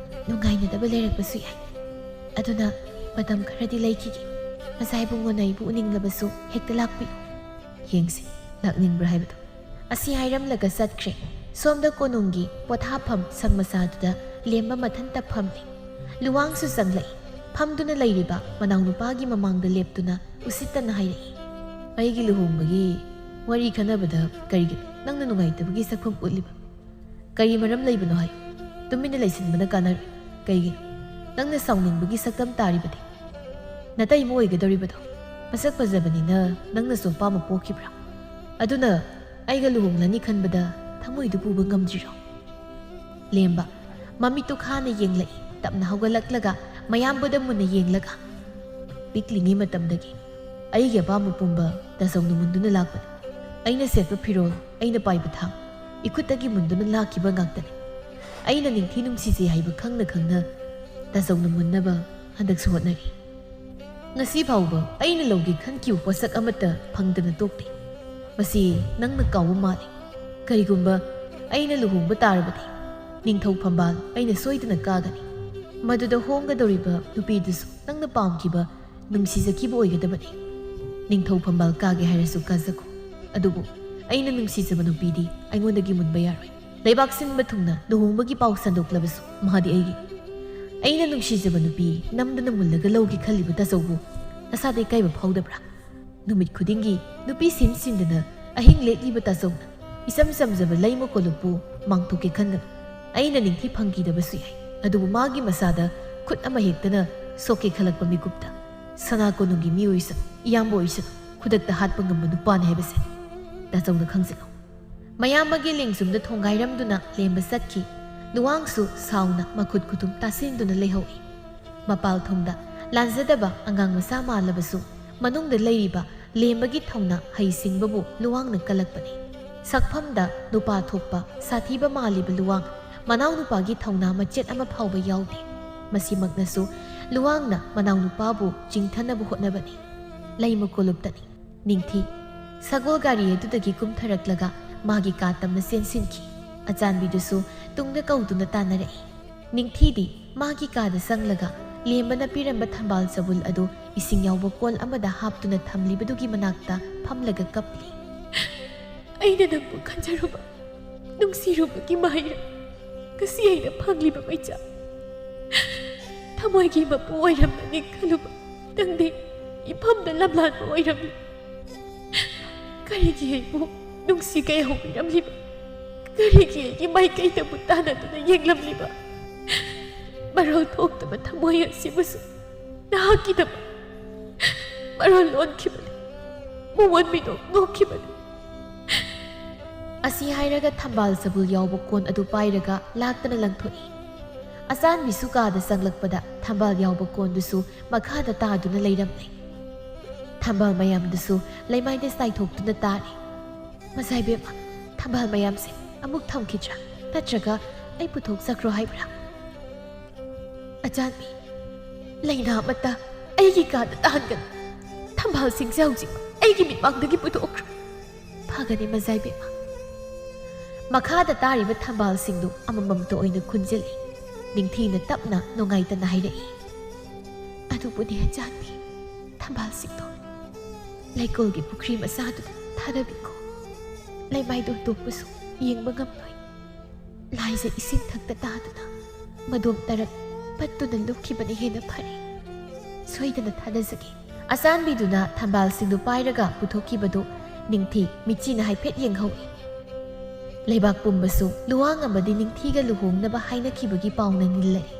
ꯅꯨꯡꯉꯥꯏꯅꯗꯕ ꯂꯩꯔꯛꯄꯁꯨ ꯌꯥꯏ꯫ ꯑꯗꯨꯅ ꯃꯇꯝ ꯈꯔꯗꯤ ꯂꯩꯈꯤꯒꯦ꯫ ꯃꯖꯥ ꯏꯕꯨꯡꯉꯣꯅ ꯑꯩꯕꯨ ꯎꯅꯤꯡꯂꯕꯁꯨ ꯍꯦꯛꯇ ꯂꯥꯛꯄꯤꯌꯨ꯫" "ꯌꯦꯡꯁꯤ, ꯂꯥꯛꯅꯤꯡꯕ꯭ꯔꯥ ꯍꯥꯏꯕꯗꯨ꯫" ꯑꯁꯤ ꯍꯥꯏꯔꯝꯂꯒ ꯆꯠꯈ꯭ꯔꯦ꯫ ꯁꯣꯝꯗ ꯀꯣꯅꯨꯡꯒꯤ ꯄꯣꯊꯥꯐꯝ ꯁꯪ ꯃꯆꯥꯗꯨꯗ ꯂꯦꯝꯕ ꯃꯊꯟꯇ ꯐꯝꯂꯤ꯫ ꯂꯨꯋꯥꯡꯁꯨ ꯆꯪꯂꯛꯏ꯫ ꯐꯝꯗꯨꯅ ꯂꯩꯔꯤꯕ ꯃꯅꯥꯎꯅꯨꯄꯥꯒꯤ ꯃꯃꯥꯡꯗ ꯂꯦꯞꯇꯨꯅ ꯎꯁꯤꯠꯇꯅ ꯍꯥꯏꯔꯛꯏ, "ꯑꯩꯒꯤ ꯂꯨꯍꯣꯡꯕꯒꯤ ꯋꯥꯔꯤ ꯈꯟꯅꯕꯗ ꯀꯔꯤꯒꯤꯅꯣ ꯅꯪꯅ ꯅꯨꯡꯉꯥꯏꯇꯕꯒꯤ ꯁꯛꯐꯝ ꯎꯠꯂꯤꯕ? ꯀꯔꯤ ꯃꯔꯝ ꯂꯩꯕꯅꯣ ꯍꯥꯏ? ꯇꯨꯃꯤꯟꯅ ꯂꯩꯁꯤꯟꯕꯅ ꯀꯥꯟꯅꯔꯣꯏ꯫ ꯀꯩꯒꯤꯅꯣ ꯅꯪꯅ ꯁꯥꯎꯅꯤꯡꯕꯒꯤ ꯁꯛꯇꯝ ꯇꯥꯔꯤꯕꯗꯤ? ꯅꯇꯩꯃ ꯑꯣꯏꯒꯗꯧꯔꯤꯕꯗꯣ ꯃꯁꯛ ꯐꯖꯕꯅꯤꯅ ꯅꯪꯅꯁꯨ ꯑꯄꯥꯝꯕ ꯄꯣꯛꯈꯤꯕ꯭ꯔꯥ? ꯑꯗꯨꯅ ꯑꯩꯒ ꯂꯨꯍꯣꯡꯂꯅꯤ ꯈꯟꯕꯗ ꯊꯃꯣꯏꯗꯨ ꯄꯨꯕ ꯉꯝꯗ꯭ꯔꯤꯔꯣ?" ꯂꯦꯝꯕ ꯃꯃꯤꯠꯇꯨ ꯈꯥꯅ ꯌꯦꯡꯂꯛꯏ꯫ ꯇꯞꯅ ꯍꯧꯒꯠꯂꯛꯂꯒ ꯃꯌꯥꯝꯕꯨꯗ ꯃꯨꯟꯅ ꯌꯦꯡꯂꯒ, "ꯄꯤꯛꯂꯤꯉꯩ ꯃꯇꯝꯗꯒꯤ ꯑꯩꯒꯤ ꯑꯄꯥꯝꯕ ꯄꯨꯝꯕ ꯇꯥꯆꯧꯅ ꯃꯨꯟꯗꯨꯅ ꯂꯥꯛꯄꯅꯤ꯫ ꯑꯩꯅ ꯁꯦꯠꯄ ꯐꯤꯔꯣꯜ, ꯑꯩꯅ ꯄꯥꯏꯕ ꯊꯥꯡ, ꯏꯈꯨꯠꯇꯒꯤ ꯃꯨꯟꯗꯨꯅ ꯂꯥꯛꯈꯤꯕ ꯉꯥꯛꯇꯅꯤ꯫ ꯑꯩꯅ ꯅꯤꯡꯊꯤ ꯅꯨꯡꯁꯤꯖꯩ ꯍꯥꯏꯕ ꯈꯪꯅ ꯈꯪꯅ ꯇꯥꯆꯧꯅ ꯃꯨꯟꯅꯕ ꯍꯟꯗꯛꯁꯨ ꯍꯣꯠꯅꯔꯤ꯫ ꯉꯁꯤ ꯐꯥꯎꯕ ꯑꯩꯅ ꯂꯧꯒꯦ ꯈꯟꯈꯤꯕ ꯄꯣꯠꯁꯛ ꯑꯃꯠꯇ ꯐꯪꯗꯅ ꯇꯣꯛꯇꯦ꯫ ꯃꯁꯤ ꯅꯪꯅ ꯀꯥꯎꯕ ꯃꯥꯜꯂꯤ꯫ ꯀꯔꯤꯒꯨꯝꯕ ꯑꯩꯅ ꯂꯨꯍꯣꯡꯕ ꯇꯥꯔꯕꯗꯤ ꯅꯤꯡꯊꯧ ꯐꯝꯕꯥꯜ ꯑꯩꯅ ꯁꯣꯏꯗꯅ ꯀꯥꯒꯅꯤ꯫ ꯃꯗꯨꯗ ꯍꯣꯡꯒꯗꯧꯔꯤꯕ ꯅꯨꯄꯤꯗꯨꯁꯨ ꯅꯪꯅ ꯄꯥꯝꯈꯤꯕ, ꯅꯨꯡꯁꯤꯖꯈꯤꯕ ꯑꯣꯏꯒꯗꯕꯅꯤ꯫ ꯅꯤꯡꯊꯧ ꯐꯝꯕꯥꯜ ꯀꯥꯒꯦ ꯍꯥꯏꯔꯁꯨ ꯀꯥꯖꯈꯣ, ꯑꯗꯨꯕꯨ ꯑꯩꯅ ꯅꯨꯡꯁꯤꯖꯕ ꯅꯨꯄꯤꯗꯤ ꯑꯩꯉꯣꯟꯗꯒꯤ ꯃꯨꯟꯕ ꯌꯥꯔꯣꯏ꯫ ꯂꯩꯕꯥꯛ ꯁꯤꯟꯕ ꯊꯨꯡꯅ ꯂꯨꯍꯣꯡꯕꯒꯤ ꯄꯥꯎ ꯁꯟꯗꯣꯛꯂꯕꯁꯨ ꯃꯥꯗꯤ ꯑꯩꯒꯤ꯫ ꯑꯩꯅ ꯅꯨꯡꯁꯤꯖꯕ ꯅꯨꯄꯤ ꯅꯝꯗꯅ ꯃꯨꯜꯂꯒ ꯂꯧꯒꯦ ꯈꯜꯂꯤꯕ ꯇꯥꯆꯧꯕꯨ ꯅꯁꯥꯗ ꯏꯀꯥꯏꯕ ꯐꯥꯎꯗꯕ꯭ꯔꯥ? ꯅꯨꯃꯤꯠ ꯈꯨꯗꯤꯡꯒꯤ ꯅꯨꯄꯤ ꯁꯤꯟ ꯁꯤꯟꯗꯅ ꯑꯍꯤꯡ ꯂꯦꯛꯂꯤꯕ ꯇꯥꯆꯧꯅ ꯏꯆꯝ ꯆꯝꯖꯕ ꯂꯩꯃ ꯀꯣꯂꯨꯞꯄꯨ ꯃꯥꯡꯊꯣꯛꯀꯦ ꯈꯟꯒꯅꯨ꯫ ꯑꯩꯅ ꯅꯤꯡꯊꯤ ꯐꯪꯈꯤꯗꯕꯁꯨ ꯌꯥꯏ, ꯑꯗꯨꯕꯨ ꯃꯥꯒꯤ ꯃꯁꯥꯗ ꯈꯨꯠ ꯑꯃ ꯍꯦꯛꯇꯅ ꯁꯣꯛꯀꯦ ꯈꯜꯂꯛꯄ ꯃꯤꯀꯨꯞꯇ ꯁꯅꯥ ꯀꯣꯅꯨꯡꯒꯤ ꯃꯤ ꯑꯣꯏꯁꯅꯨ, ꯏꯌꯥꯝꯕ ꯑꯣꯏꯁꯅꯨ, ꯈꯨꯗꯛꯇ ꯍꯥꯠꯄ ꯉꯝꯕ ꯅꯨꯄꯥꯅꯤ ꯍꯥꯏꯕꯁꯦ ꯇꯥꯆꯧꯅ ꯈꯪꯖꯤꯜꯂꯨ꯫ ꯃꯌꯥꯝꯕꯒꯤ ꯂꯦꯡꯖꯨꯝꯗ ꯊꯣꯡꯒꯥꯏꯔꯝꯗꯨꯅ ꯂꯦꯝꯕ ꯆꯠꯈꯤ꯫ ꯂꯨꯋꯥꯡꯁꯨ ꯁꯥꯎꯅ ꯃꯈꯨꯠ ꯈꯨꯇꯨꯝ ꯇꯥꯁꯤꯟꯗꯨꯅ ꯂꯩꯍꯧꯏ꯫ ꯃꯄꯥꯜ ꯊꯣꯡꯗ ꯂꯥꯟꯖꯗꯕ ꯑꯉꯥꯡ ꯃꯆꯥ ꯃꯥꯜꯂꯕꯁꯨ ꯃꯅꯨꯡꯗ ꯂꯩꯔꯤꯕ ꯂꯦꯝꯕꯒꯤ ꯊꯧꯅꯥ ꯍꯩꯁꯤꯡꯕꯕꯨ ꯂꯨꯋꯥꯡꯅ ꯀꯜꯂꯛꯄꯅꯤ꯫ ꯁꯛꯐꯝꯗ ꯅꯨꯄꯥ ꯊꯣꯛꯄ ꯁꯥꯊꯤꯕ ꯃꯥꯜꯂꯤꯕ ꯂꯨꯋꯥꯡ ꯃꯅꯥꯎꯅꯨꯄꯥꯒꯤ ꯊꯧꯅꯥ ꯃꯆꯦꯠ ꯑꯃ ꯐꯥꯎꯕ ꯌꯥꯎꯗꯦ꯫ ꯃꯁꯤꯃꯛꯅꯁꯨ ꯂꯨꯋꯥꯡꯅ ꯃꯅꯥꯎꯅꯨꯄꯥꯕꯨ ꯆꯤꯡꯊꯅꯕ ꯍꯣꯠꯅꯕꯅꯤ꯫ ꯂꯩꯃ ꯀꯣꯂꯨꯞꯇꯅꯤ꯫ ꯅꯤꯡꯊꯤ ꯁꯒꯣꯜ ꯒꯥꯔꯤ ꯑꯗꯨꯗꯒꯤ ꯀꯨꯝꯊꯔꯛꯂꯒ ꯃꯥꯒꯤ ꯀꯥ ꯇꯝꯅ ꯆꯦꯟꯁꯤꯟꯈꯤ꯫ ꯑꯆꯥꯟꯕꯤꯗꯨꯁꯨ ꯇꯨꯡꯗ ꯀꯧꯗꯨꯅ ꯇꯥꯟꯅꯔꯛꯏ꯫ ꯅꯤꯡꯊꯤꯗꯤ ꯃꯥꯒꯤ ꯀꯥꯗ ꯆꯪꯂꯒ ꯂꯦꯝꯕꯅ ꯄꯤꯔꯝꯕ ꯊꯝꯕꯥꯜ ꯆꯕꯨꯜ ꯑꯗꯨ ꯏꯁꯤꯡ ꯌꯥꯎꯕ ꯀꯣꯜ ꯑꯃꯗ ꯍꯥꯞꯇꯨꯅ ꯊꯝꯂꯤꯕꯗꯨꯒꯤ ꯃꯅꯥꯛꯇ ꯐꯝꯂꯒ ꯀꯞꯂꯤ꯫ "ꯑꯩꯅ ꯅꯪꯕꯨ ꯈꯟꯖꯔꯨꯕ, ꯅꯨꯡꯁꯤꯔꯨꯕꯒꯤ ꯃꯍꯩꯔ ꯉꯁꯤ ꯑꯩꯅ ꯐꯪꯂꯤꯕ ꯃꯩꯆꯥꯛ꯫ ꯊꯃꯣꯏꯒꯤ ꯃꯄꯨ ꯑꯣꯏꯔꯝꯕꯅꯤ ꯈꯜꯂꯨꯕ ꯅꯪꯗꯤ ꯏꯐꯝꯗ ꯂꯝꯂꯥꯟꯕ ꯑꯣꯏꯔꯝꯂꯤ꯫ ꯀꯔꯤꯒꯤ ꯑꯩꯕꯨ ꯅꯨꯡꯁꯤ ꯀꯌꯥ ꯍꯧꯕꯤꯔꯝꯂꯤꯕ? ꯀꯔꯤꯒꯤ ꯑꯩꯒꯤ ꯃꯥꯏꯀꯩꯗꯕꯨ ꯇꯥꯟꯅꯗꯨꯅ ꯌꯦꯡꯂꯝꯂꯤꯕ? ꯃꯔꯣꯜ ꯊꯣꯛꯇꯕ ꯊꯃꯣꯏ ꯑꯁꯤꯕꯨꯁꯨ ꯅꯍꯥꯛꯀꯤꯗꯃꯛ ꯃꯔꯣꯜ ꯂꯣꯟꯈꯤꯕꯅꯤ, ꯃꯨꯑꯣꯟ ꯃꯤꯅꯣꯛ ꯅꯣꯛꯈꯤꯕꯅꯤ꯫" ꯑꯁꯤ ꯍꯥꯏꯔꯒ ꯊꯝꯕꯥꯜ ꯆꯕꯨꯜ ꯌꯥꯎꯕ ꯀꯣꯟ ꯑꯗꯨ ꯄꯥꯏꯔꯒ ꯂꯥꯛꯇꯅ ꯂꯪꯊꯣꯛꯏ꯫ ꯑꯆꯥꯟꯕꯤꯁꯨ ꯀꯥꯗ ꯆꯪꯂꯛꯄꯗ ꯊꯝꯕꯥꯜ ꯌꯥꯎꯕ ꯀꯣꯟꯗꯨꯁꯨ ꯃꯈꯥꯗ ꯇꯥꯗꯨꯅ ꯂꯩꯔꯝꯂꯦ꯫ ꯊꯝꯕꯥꯜ ꯃꯌꯥꯝꯗꯨꯁꯨ ꯂꯩꯃꯥꯏꯗ ꯆꯥꯏꯊꯣꯛꯇꯨꯅ ꯇꯥꯔꯦ꯫ "ꯃꯖꯥꯏꯕꯦꯝꯃ, ꯊꯝꯕꯥꯜ ꯃꯌꯥꯝꯁꯦ ꯑꯃꯨꯛ ꯊꯝꯈꯤꯗ꯭ꯔꯥ? ꯅꯠꯇ꯭ꯔꯒ ꯑꯩ ꯄꯨꯊꯣꯛꯆꯈ꯭ꯔꯣ ꯍꯥꯏꯕ꯭ꯔꯥ?" "ꯑꯆꯥꯟꯕꯤ, ꯂꯩꯅꯥ ꯑꯃꯠꯇ ꯑꯩꯒꯤ ꯀꯥꯗ ꯇꯥꯍꯟꯒꯅꯨ꯫ ꯊꯝꯕꯥꯜꯁꯤꯡꯁꯦ ꯍꯧꯖꯤꯛ ꯑꯩꯒꯤ ꯃꯤꯠꯃꯥꯡꯗꯒꯤ ꯄꯨꯊꯣꯛꯈ꯭ꯔꯣ꯫" "ꯐꯒꯅꯤ, ꯃꯖꯥꯏꯕꯦꯝꯃ꯫" ꯃꯈꯥꯗ ꯇꯥꯔꯤꯕ ꯊꯝꯕꯥꯜꯁꯤꯡꯗꯨ ꯑꯃꯃꯝꯇ ꯑꯣꯏꯅ ꯈꯨꯟꯖꯤꯜꯂꯤ꯫ ꯅꯤꯡꯊꯤꯅ ꯇꯞꯅ ꯅꯨꯡꯉꯥꯏꯇꯅ ꯍꯥꯏꯔꯛꯏ, "ꯑꯗꯨꯕꯨꯅꯦ ꯑꯆꯥꯟꯕꯤ, ꯊꯝꯕꯥꯜꯁꯤꯡꯗꯣ ꯂꯩꯀꯣꯜꯒꯤ ꯄꯨꯈ꯭ꯔꯤ ꯃꯆꯥꯗꯨꯗ ꯊꯥꯗꯕꯤꯈꯣ꯫ ꯂꯩꯃꯥꯏꯗꯣ ꯍꯨꯟꯗꯣꯛꯄꯁꯨ ꯌꯦꯡꯕ ꯉꯝꯂꯣꯏ꯫" ꯂꯥꯏꯖ ꯏꯁꯤꯡ ꯊꯛꯇ ꯇꯥꯗꯨꯅ ꯃꯗꯣꯝ ꯇꯔꯛ ꯄꯠꯇꯨꯅ ꯂꯨꯞꯈꯤꯕꯅ ꯍꯦꯟꯅ ꯐꯔꯦ꯫ ꯁꯣꯏꯗꯅ ꯊꯥꯗꯖꯒꯦ꯫ ꯑꯆꯥꯟꯕꯤꯗꯨꯅ ꯊꯝꯕꯥꯜꯁꯤꯡꯗꯨ ꯄꯥꯏꯔꯒ ꯄꯨꯊꯣꯛꯈꯤꯕꯗꯨ ꯅꯤꯡꯊꯤ ꯃꯤꯠꯆꯤꯅ ꯍꯥꯏꯐꯦꯠ ꯌꯦꯡꯍꯧꯏ꯫ ꯂꯩꯕꯥꯛ ꯄꯨꯝꯕꯁꯨ ꯂꯨꯋꯥꯡ ꯑꯃꯗꯤ ꯅꯤꯡꯊꯤꯒ ꯂꯨꯍꯣꯡꯅꯕ ꯍꯥꯏꯅꯈꯤꯕꯒꯤ ꯄꯥꯎꯅ ꯅꯤꯜꯂꯔꯦ꯫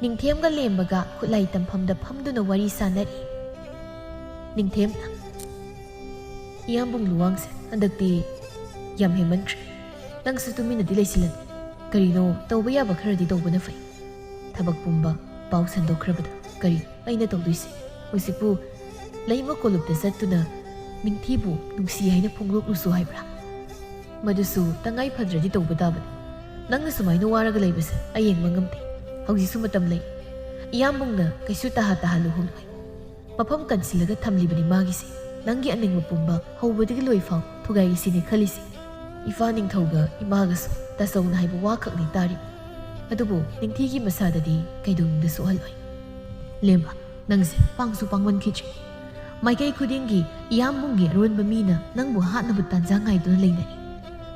ꯅꯤꯡꯊꯦꯝꯒ ꯂꯦꯝꯕꯒ ꯈꯨꯠꯂꯥꯏ ꯇꯝꯐꯝꯗ ꯐꯝꯗꯨꯅ ꯋꯥꯔꯤ ꯁꯥꯟꯅꯔꯤ꯫ ꯅꯤꯡꯊꯦꯝꯅ, "ꯏꯌꯥꯝꯕꯨꯡ ꯂꯨꯋꯥꯡꯁꯦ ꯍꯟꯗꯛꯇꯤ ꯌꯥꯝ ꯍꯦꯟꯃꯟꯈ꯭ꯔꯦ꯫ ꯅꯪꯁꯨ ꯇꯨꯃꯤꯟꯅꯗꯤ ꯂꯩꯁꯤꯜꯂꯅꯨ꯫ ꯀꯔꯤꯅꯣ ꯇꯧꯕ ꯌꯥꯕ ꯈꯔꯗꯤ ꯇꯧꯕꯅ ꯐꯩ꯫ ꯊꯕꯛ ꯄꯨꯝꯕ ꯄꯥꯎ ꯁꯟꯗꯣꯛꯈ꯭ꯔꯕꯗ ꯀꯔꯤ ꯑꯩꯅ ꯇꯧꯗꯣꯏꯁꯦ? ꯍꯧꯖꯤꯛꯄꯨ ꯂꯩꯃ ꯀꯣꯂꯨꯞꯇ ꯆꯠꯇꯨꯅ ꯅꯤꯡꯊꯤꯕꯨ ꯅꯨꯡꯁꯤ ꯍꯥꯏꯅ ꯐꯣꯡꯗꯣꯛꯂꯨꯁꯨ ꯍꯥꯏꯕ꯭ꯔꯥ? ꯃꯗꯨꯁꯨ ꯇꯉꯥꯏ ꯐꯗ꯭ꯔꯗꯤ ꯇꯧꯕ ꯇꯥꯕꯅꯤ꯫ ꯅꯪꯅ ꯁꯨꯃꯥꯏꯅ ꯋꯥꯔꯒ ꯂꯩꯕꯁꯦ ꯑꯩ ꯌꯦꯡꯕ ꯉꯝꯗꯦ꯫ ꯍꯧꯖꯤꯛꯁꯨ ꯃꯇꯝ ꯂꯩ꯫ ꯏꯌꯥꯝꯕꯨꯡꯅ ꯀꯩꯁꯨ ꯇꯍꯥ ꯇꯍꯥ ꯂꯨꯍꯣꯡꯂꯣꯏ꯫ ꯃꯐꯝ ꯀꯟꯁꯤꯜꯂꯒ ꯊꯝꯂꯤꯕꯅꯤ ꯃꯥꯒꯤꯁꯦ꯫ ꯅꯪꯒꯤ ꯑꯅꯤꯡꯕ ꯄꯨꯝꯕ ꯍꯧꯕꯗꯒꯤ ꯂꯣꯏ ꯐꯥꯎ ꯊꯨꯒꯥꯏꯒꯦ ꯁꯤꯅꯦ ꯈꯜꯂꯤꯁꯦ꯫ ꯏꯄꯥ ꯅꯤꯡꯊꯧꯒ ꯏꯃꯥꯒꯁꯨ ꯇꯥꯆꯧꯅ ꯍꯥꯏꯕ ꯋꯥꯈꯛꯅꯤ ꯇꯥꯔꯤ꯫ ꯑꯗꯨꯕꯨ ꯅꯤꯡꯊꯤꯒꯤ ꯃꯁꯥꯗꯗꯤ ꯀꯩꯗꯧꯅꯨꯡꯗ ꯁꯣꯛꯍꯜꯂꯣꯏ꯫ ꯂꯦꯝꯕ, ꯅꯪꯁꯦ ꯄꯥꯡꯁꯨ ꯄꯥꯡꯃꯟꯈꯤꯗ꯭ꯔꯦ꯫ ꯃꯥꯏꯀꯩ ꯈꯨꯗꯤꯡꯒꯤ ꯏꯌꯥꯝꯕꯨꯡꯒꯤ ꯑꯔꯣꯟꯕ ꯃꯤꯅ ꯅꯪꯕꯨ ꯍꯥꯠꯅꯕ ꯇꯥꯟꯖꯥ ꯉꯥꯏꯗꯨꯅ ꯂꯩꯅꯔꯤ꯫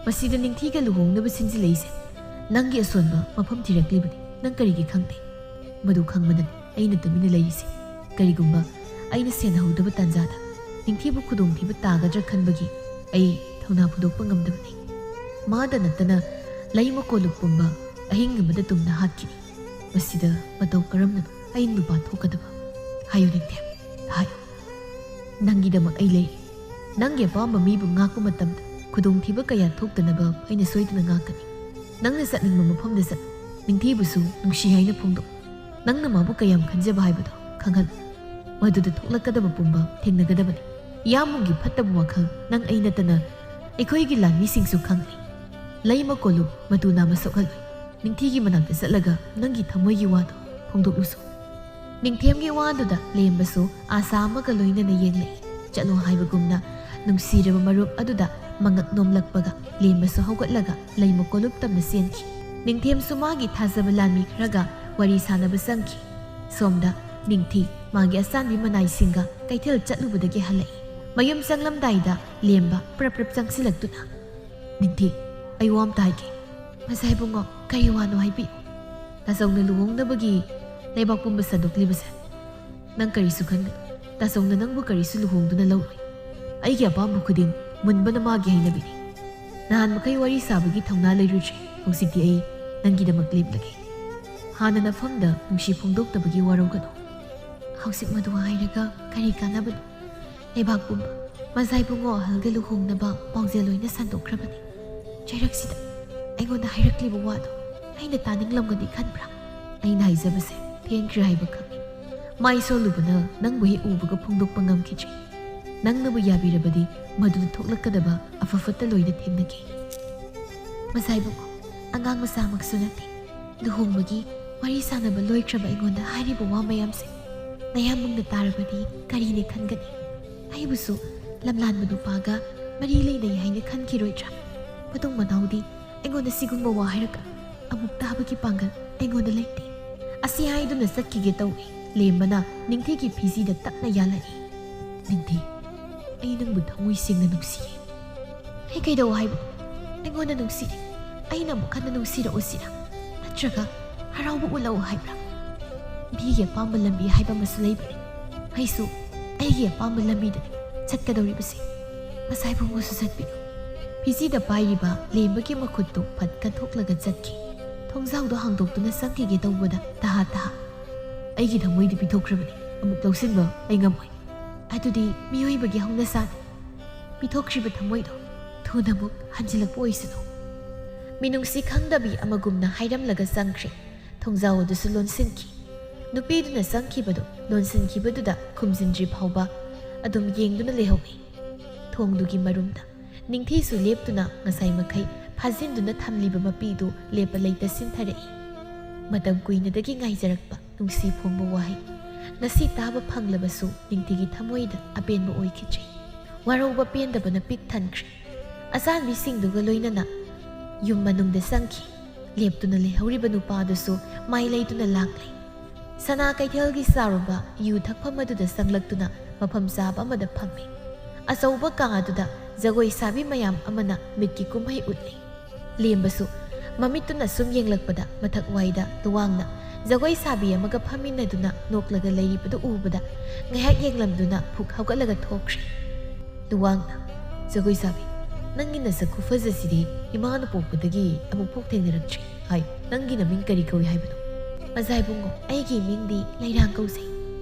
ꯃꯁꯤꯗ ꯅꯤꯡꯊꯤꯒ ꯂꯨꯍꯣꯡꯅꯕ ꯁꯤꯟꯖꯤꯜꯂꯛꯏꯁꯦ ꯅꯪꯒꯤ ꯑꯁꯣꯟꯕ ꯃꯐꯝ ꯊꯤꯔꯛꯂꯤꯕꯅꯤ꯫ ꯅꯪ ꯀꯔꯤꯒꯤ ꯈꯪꯗꯦ? ꯃꯗꯨ ꯈꯪꯕꯅꯅꯤ ꯑꯩꯅ ꯇꯨꯃꯤꯟꯅ ꯂꯩꯔꯤꯁꯦ꯫ ꯀꯔꯤꯒꯨꯝꯕ ꯑꯩꯅ ꯁꯦꯟꯅꯍꯧꯗꯕ ꯇꯥꯟꯖꯥꯗ ꯅꯤꯡꯊꯤꯕꯨ ꯈꯨꯗꯣꯡꯊꯤꯕ ꯇꯥꯒꯗ꯭ꯔꯥ ꯈꯟꯕꯒꯤ ꯑꯩ ꯊꯧꯅꯥ ꯐꯨꯗꯣꯛꯄ ꯉꯝꯗꯕꯅꯤ꯫ ꯃꯥꯗ ꯅꯠꯇꯅ ꯂꯩꯃ ꯀꯣꯂꯨꯞ ꯄꯨꯝꯕ ꯑꯍꯤꯡ ꯑꯃꯗ ꯇꯨꯝꯅ ꯍꯥꯠꯈꯤꯅꯤ꯫ ꯃꯁꯤꯗ ꯃꯇꯧ ꯀꯔꯝꯅꯅꯣ ꯑꯩ ꯅꯨꯄꯥ ꯊꯣꯛꯀꯗꯕ? ꯍꯥꯏꯌꯨ ꯅꯤꯡꯊꯦꯝ, ꯍꯥꯏꯌꯨ꯫ ꯅꯪꯒꯤꯗꯃꯛ ꯑꯩ ꯂꯩꯔꯤ꯫ ꯅꯪꯒꯤ ꯑꯄꯥꯝꯕ ꯃꯤꯕꯨ ꯉꯥꯛꯄ ꯃꯇꯝꯗ ꯈꯨꯗꯣꯡꯊꯤꯕ ꯀꯌꯥ ꯊꯣꯛꯇꯅꯕ ꯑꯩꯅ ꯁꯣꯏꯗꯅ ꯉꯥꯛꯀꯅꯤ꯫ ꯅꯪꯅ ꯆꯠꯅꯤꯡꯕ ꯃꯐꯝꯗ ꯆꯠ, ꯅꯤꯡꯊꯤꯕꯨꯁꯨ ꯅꯨꯡꯁꯤ ꯍꯥꯏꯅ ꯐꯣꯡꯗꯣꯛ꯫ ꯅꯪꯅ ꯃꯥꯕꯨ ꯀꯌꯥꯝ ꯈꯟꯖꯕ ꯍꯥꯏꯕꯗꯣ ꯈꯪꯍꯜꯂꯨ꯫ ꯃꯗꯨꯗ ꯊꯣꯛꯂꯛꯀꯗꯕ ꯄꯨꯝꯕ ꯊꯦꯡꯅꯒꯗꯕꯅꯤ꯫ ꯏꯌꯥꯝꯕꯨꯡꯒꯤ ꯐꯠꯇꯕ ꯋꯥꯈꯜ ꯅꯪ ꯑꯩ ꯅꯠꯇꯅ ꯑꯩꯈꯣꯏꯒꯤ ꯂꯥꯟꯃꯤꯁꯤꯡꯁꯨ ꯈꯪꯂꯤ꯫ ꯂꯩꯃ ꯀꯣꯂꯨꯞ ꯃꯇꯨ ꯅꯥꯝꯃ ꯁꯣꯛꯍꯜꯂꯣꯏ꯫ ꯅꯤꯡꯊꯤꯒꯤ ꯃꯅꯥꯛꯇ ꯆꯠꯂꯒ ꯅꯪꯒꯤ ꯊꯃꯣꯏꯒꯤ ꯋꯥꯗꯣ ꯐꯣꯡꯗꯣꯛꯂꯨꯁꯨ꯫ ꯅꯤꯡꯊꯦꯝꯒꯤ ꯋꯥꯗꯨꯗ ꯂꯦꯝꯕꯁꯨ ꯑꯥꯁꯥ ꯑꯃꯒ ꯂꯣꯏꯅꯅ ꯌꯦꯡꯂꯛꯏ꯫ ꯆꯠꯂꯣ ꯍꯥꯏꯕꯒꯨꯝꯅ ꯅꯨꯡꯁꯤꯔꯕ ꯃꯔꯨꯞ ꯑꯗꯨꯗ ꯃꯉꯛ ꯅꯣꯝꯂꯛꯄꯒ ꯂꯦꯝꯕꯁꯨ ꯍꯧꯒꯠꯂꯒ ꯂꯩꯃ ꯀꯣꯂꯨꯞ ꯇꯝꯅ ꯆꯦꯟꯈꯤ꯫ ꯅꯤꯡꯊꯦꯝꯁꯨ ꯃꯥꯒꯤ ꯊꯥꯖꯕ ꯂꯥꯟꯃꯤ ꯈꯔꯒ ꯋꯥꯔꯤ ꯁꯥꯟꯅꯕ ꯆꯪꯈꯤ꯫ ꯁꯣꯝꯗ ꯅꯤꯡꯊꯤ ꯃꯥꯒꯤ ꯑꯆꯥꯟꯕꯤ ꯃꯅꯥꯏꯁꯤꯡꯒ ꯀꯩꯊꯦꯜ ꯆꯠꯂꯨꯕꯗꯒꯤ ꯍꯜꯂꯛꯏ꯫ ꯃꯌꯨꯝ ꯆꯪꯂꯝꯗꯥꯏꯗ ꯂꯦꯝꯕ ꯄ꯭ꯔꯞ ꯄ꯭ꯔꯞ ꯆꯪꯁꯤꯜꯂꯛꯇꯨꯅ, "ꯅꯤꯡꯊꯤ, ꯑꯩ ꯋꯥ ꯑꯝꯇ ꯍꯥꯏꯒꯦ꯫ "ꯃꯁꯥ ꯏꯕꯨꯡꯉꯣ, ꯀꯔꯤ ꯋꯥꯅꯣ ꯍꯥꯏꯕꯤꯌꯨ꯫ ꯇꯥꯆꯧꯅ ꯂꯨꯍꯣꯡꯅꯕꯒꯤ ꯂꯩꯕꯥꯛ ꯄꯨꯝꯕ ꯁꯟꯗꯣꯛꯂꯤꯕꯁꯦ꯫ ꯅꯪ ꯀꯔꯤꯁꯨ ꯈꯟꯒꯅꯨ꯫ ꯇꯥꯆꯧꯅ ꯅꯪꯕꯨ ꯀꯔꯤꯁꯨ ꯂꯨꯍꯣꯡꯗꯨꯅ ꯂꯧꯔꯣꯏ꯫ ꯑꯩꯒꯤ ꯑꯄꯥꯝꯕ ꯈꯨꯗꯤꯡ ꯃꯨꯟꯕꯅ ꯃꯥꯒꯤ ꯍꯩꯅꯕꯤꯅꯤ꯫ ꯅꯍꯥꯟ ꯃꯈꯩ ꯋꯥꯔꯤ ꯁꯥꯕꯒꯤ ꯊꯧꯅꯥ ꯂꯩꯔꯨꯗ꯭ꯔꯦ꯫ ꯍꯧꯖꯤꯛꯇꯤ ꯑꯩ ꯅꯪꯒꯤꯗꯃꯛ ꯂꯦꯞꯂꯒꯦ꯫ ꯍꯥꯟꯅ ꯅꯐꯝꯗ ꯅꯨꯡꯁꯤ ꯐꯣꯡꯗꯣꯛꯇꯕꯒꯤ ꯋꯥꯔꯧꯒꯅꯨ꯫" "ꯍꯧꯖꯤꯛ ꯃꯗꯨ ꯍꯥꯏꯔꯒ ꯀꯔꯤ ꯀꯥꯟꯅꯕꯅꯣ? ꯂꯩꯕꯥꯛ ꯄꯨꯝꯕ ꯃꯖꯥ ꯏꯕꯨꯡꯉꯣ ꯑꯍꯜꯒ ꯂꯨꯍꯣꯡꯅꯕ ꯄꯥꯎꯖꯦꯜ ꯂꯣꯏꯅ ꯁꯟꯗꯣꯛꯈ꯭ꯔꯕꯅꯤ꯫ ꯆꯩꯔꯛꯁꯤꯗ ꯑꯩꯉꯣꯟꯗ ꯍꯥꯏꯔꯛꯂꯤꯕ ꯋꯥꯗꯣ ꯑꯩꯅ ꯇꯥꯅꯤꯡꯂꯝꯒꯅꯤ ꯈꯟꯕ꯭ꯔꯥ? ꯑꯩꯅ ꯍꯥꯏꯖꯕꯁꯦ ꯊꯦꯡꯈ꯭ꯔꯦ ꯍꯥꯏꯕ ꯈꯪꯏ꯫ ꯃꯥꯏ ꯁꯣꯜꯂꯨꯕꯅ ꯅꯪꯕꯨ ꯍꯦꯛ ꯎꯕꯒ ꯐꯣꯡꯗꯣꯛꯄ ꯉꯝꯈꯤꯗ꯭ꯔꯦ꯫ ꯅꯪꯅꯕꯨ ꯌꯥꯕꯤꯔꯕꯗꯤ ꯃꯗꯨꯗ ꯊꯣꯛꯂꯛꯀꯗꯕ ꯑꯐ ꯐꯠꯇ ꯂꯣꯏꯅ ꯊꯦꯡꯅꯒꯦ꯫" "ꯃꯖꯥ ꯏꯕꯨꯡꯉꯣ, ꯑꯉꯥꯡ ꯃꯆꯥꯃꯛꯁꯨ ꯅꯠꯇꯦ꯫ ꯂꯨꯍꯣꯡꯕꯒꯤ ꯋꯥꯔꯤ ꯁꯥꯟꯅꯕ ꯂꯣꯏꯈ꯭ꯔꯕ ꯑꯩꯉꯣꯟꯗ ꯍꯥꯏꯔꯤꯕ ꯋꯥ ꯃꯌꯥꯝꯁꯦ ꯅꯌꯥꯝꯕꯨꯡꯅ ꯇꯥꯔꯕꯗꯤ ꯀꯔꯤꯅꯦ ꯈꯟꯒꯅꯤ? ꯑꯩꯕꯨꯁꯨ ꯂꯝꯂꯥꯟꯕ ꯅꯨꯄꯥꯒ ꯃꯔꯤ ꯂꯩꯅꯩ ꯍꯥꯏꯅ ꯈꯟꯈꯤꯔꯣꯏꯗ꯭ꯔꯥ? ꯃꯇꯨꯡ ꯃꯅꯥꯎꯗꯤ ꯑꯩꯉꯣꯟꯗ ꯁꯤꯒꯨꯝꯕ ꯋꯥ ꯍꯥꯏꯔꯛꯀꯅꯨ꯫ ꯑꯃꯨꯛ ꯇꯥꯕꯒꯤ ꯄꯥꯡꯒꯜ ꯑꯩꯉꯣꯟꯗ ꯂꯩꯇꯦ꯫" ꯑꯁꯤ ꯍꯥꯏꯗꯨꯅ ꯆꯠꯈꯤꯒꯦ ꯇꯧꯏ꯫ ꯂꯦꯝꯕꯅ ꯅꯤꯡꯊꯤꯒꯤ ꯐꯤꯖꯤꯗ ꯇꯞꯅ ꯌꯥꯜꯂꯛꯏ꯫ "ꯅꯤꯡꯊꯤ, ꯑꯩ ꯅꯪꯕꯨ ꯊꯃꯣꯏ ꯁꯦꯡꯅ ꯅꯨꯡꯁꯤꯌꯦ꯫" "ꯑꯩ ꯀꯩꯗꯧ ꯍꯥꯏꯕꯅꯣ? ꯑꯩꯉꯣꯟꯗ ꯅꯨꯡꯁꯤꯔꯦ꯫ ꯑꯩꯅ ꯑꯃꯨꯛ ꯍꯟꯅ ꯅꯨꯡꯁꯤꯔꯛꯎ ꯁꯤꯔꯥ? ꯅꯠꯇ꯭ꯔꯒ ꯍꯔꯥꯎꯕ ꯎꯠꯂꯛꯎ ꯍꯥꯏꯕ꯭ꯔꯥ? ꯃꯤꯒꯤ ꯑꯄꯥꯝꯕ ꯂꯝꯕꯤ ꯍꯥꯏꯕ ꯑꯃꯁꯨ ꯂꯩꯕꯅꯤ꯫ ꯑꯩꯁꯨ ꯑꯩꯒꯤ ꯑꯄꯥꯝꯕ ꯂꯝꯕꯤꯗꯅꯤ ꯆꯠꯀꯗꯧꯔꯤꯕꯁꯦ꯫ ꯃꯁꯥ ꯏꯕꯨꯡꯉꯣꯁꯨ ꯆꯠꯄꯤꯌꯨ꯫" ꯐꯤꯖꯤꯗ ꯄꯥꯏꯔꯤꯕ ꯂꯦꯝꯕꯒꯤ ꯃꯈꯨꯠꯇꯨ ꯐꯠ ꯀꯟꯊꯣꯛꯂꯒ ꯆꯠꯈꯤ꯫ ꯊꯣꯡꯖꯥꯎꯗꯣ ꯍꯥꯡꯗꯣꯛꯇꯨꯅ ꯆꯪꯈꯤꯒꯦ ꯇꯧꯕꯗ ꯇꯍꯥ ꯇꯍꯥ, "ꯑꯩꯒꯤ ꯊꯃꯣꯏꯗꯤ ꯄꯤꯊꯣꯛꯈ꯭ꯔꯕꯅꯤ, ꯑꯃꯨꯛ ꯂꯧꯁꯤꯟꯕ ꯑꯩ ꯉꯝꯃꯣꯏ꯫ ꯑꯗꯨꯗꯤ ꯃꯤꯑꯣꯏꯕꯒꯤ ꯍꯧꯅꯁꯥꯅꯤ꯫ ꯄꯤꯊꯣꯛꯈ꯭ꯔꯤꯕ ꯊꯃꯣꯏꯗꯣ ꯊꯨꯅ ꯑꯃꯨꯛ ꯍꯟꯖꯤꯜꯂꯛꯄ ꯑꯣꯏꯁꯅꯨ꯫" ꯃꯤꯅꯨꯡꯁꯤ ꯈꯪꯗꯕꯤ ꯑꯃꯒꯨꯝꯅ ꯍꯥꯏꯔꯝꯂꯒ ꯆꯪꯈ꯭ꯔꯦ꯫ ꯊꯣꯡꯖꯥꯎ ꯑꯗꯨꯁꯨ ꯂꯣꯟꯁꯤꯟꯈꯤ꯫ ꯅꯨꯄꯤꯗꯨꯅ ꯆꯪꯈꯤꯕꯗꯨ ꯂꯣꯟꯁꯤꯟꯈꯤꯕꯗꯨꯗ ꯈꯨꯝꯖꯤꯟꯗ꯭ꯔꯤ ꯐꯥꯎꯕ ꯑꯗꯨꯝ ꯌꯦꯡꯗꯨꯅ ꯂꯩꯍꯧꯏ꯫ ꯊꯣꯡꯗꯨꯒꯤ ꯃꯔꯨꯝꯗ ꯅꯤꯡꯊꯤꯁꯨ ꯂꯦꯞꯇꯨꯅ ꯉꯁꯥꯏ ꯃꯈꯩ ꯐꯥꯖꯤꯟꯗꯨꯅ ꯊꯝꯂꯤꯕ ꯃꯄꯤꯗꯨ ꯂꯦꯞꯄ ꯂꯩꯇ ꯁꯤꯟꯊꯔꯛꯏ꯫ ꯃꯇꯝ ꯀꯨꯏꯅꯗꯒꯤ ꯉꯥꯏꯖꯔꯛꯄ ꯅꯨꯡꯁꯤ ꯐꯣꯡꯕ ꯋꯥꯍꯩ ꯉꯁꯤ ꯇꯥꯕ ꯐꯪꯂꯕꯁꯨ ꯅꯤꯡꯊꯤꯒꯤ ꯊꯃꯣꯏꯗ ꯑꯄꯦꯟꯕ ꯑꯣꯏꯈꯤꯗ꯭ꯔꯦ꯫ ꯋꯥꯔꯧꯕ ꯄꯦꯟꯗꯕꯅ ꯄꯤꯛ ꯊꯟꯈ꯭ꯔꯦ꯫ ꯑꯆꯥꯟꯕꯤꯁꯤꯡꯗꯨꯒ ꯂꯣꯏꯅꯅ ꯌꯨꯝ ꯃꯅꯨꯡꯗ ꯆꯪꯈꯤ꯫ ꯂꯦꯞꯇꯨꯅ ꯂꯩꯍꯧꯔꯤꯕ ꯅꯨꯄꯥꯗꯨꯁꯨ ꯃꯥꯏ ꯂꯩꯗꯨꯅ ꯂꯥꯛꯂꯦ꯫ ꯁꯅꯥ ꯀꯩꯊꯦꯜꯒꯤ ꯆꯥꯎꯔꯕ ꯌꯨ ꯊꯛꯐꯝ ꯑꯗꯨꯗ ꯆꯪꯂꯛꯇꯨꯅ ꯃꯐꯝ ꯆꯥꯕ ꯑꯃꯗ ꯐꯝꯃꯤ꯫ ꯑꯆꯧꯕ ꯀꯥ ꯑꯗꯨꯗ ꯖꯒꯣꯏ ꯁꯥꯕꯤ ꯃꯌꯥꯝ ꯑꯃꯅ ꯃꯤꯠꯀꯤ ꯀꯨꯝꯍꯩ ꯎꯠꯂꯤ꯫ ꯂꯦꯝꯕꯁꯨ ꯃꯃꯤꯠꯇꯨꯅ ꯁꯨꯝ ꯌꯦꯡꯂꯛꯄꯗ ꯃꯊꯛ ꯋꯥꯏꯗ ꯂꯨꯋꯥꯡꯅ ꯖꯒꯣꯏ ꯁꯥꯕꯤ ꯑꯃꯒ ꯐꯝꯃꯤꯟꯅꯗꯨꯅ ꯅꯣꯛꯂꯒ ꯂꯩꯔꯤꯕꯗꯨ ꯎꯕꯗ ꯉꯥꯏꯍꯥꯛ ꯌꯦꯡꯂꯝꯗꯨꯅ ꯐꯨꯛ ꯍꯧꯒꯠꯂꯒ ꯊꯣꯛꯈ꯭ꯔꯦ꯫ ꯂꯨꯋꯥꯡꯅ, "ꯖꯒꯣꯏ ꯁꯥꯕꯤ, ꯅꯪꯒꯤ ꯅꯁꯛ ꯈꯨꯐꯖꯁꯤꯗꯤ ꯏꯃꯥꯅ ꯄꯣꯛꯄꯗꯒꯤ ꯑꯃꯨꯛꯐꯥꯎ ꯊꯦꯡꯅꯔꯛꯇ꯭ꯔꯤ꯫ ꯍꯥꯏ, ꯅꯪꯒꯤ ꯅꯃꯤꯡ ꯀꯔꯤ ꯀꯧꯏ ꯍꯥꯏꯕꯅꯣ?" "ꯃꯖꯥꯏꯕꯨꯡꯉꯣ, ꯑꯩꯒꯤ ꯃꯤꯡꯗꯤ ꯂꯩꯔꯥꯡ ꯀꯧꯖꯩ꯫"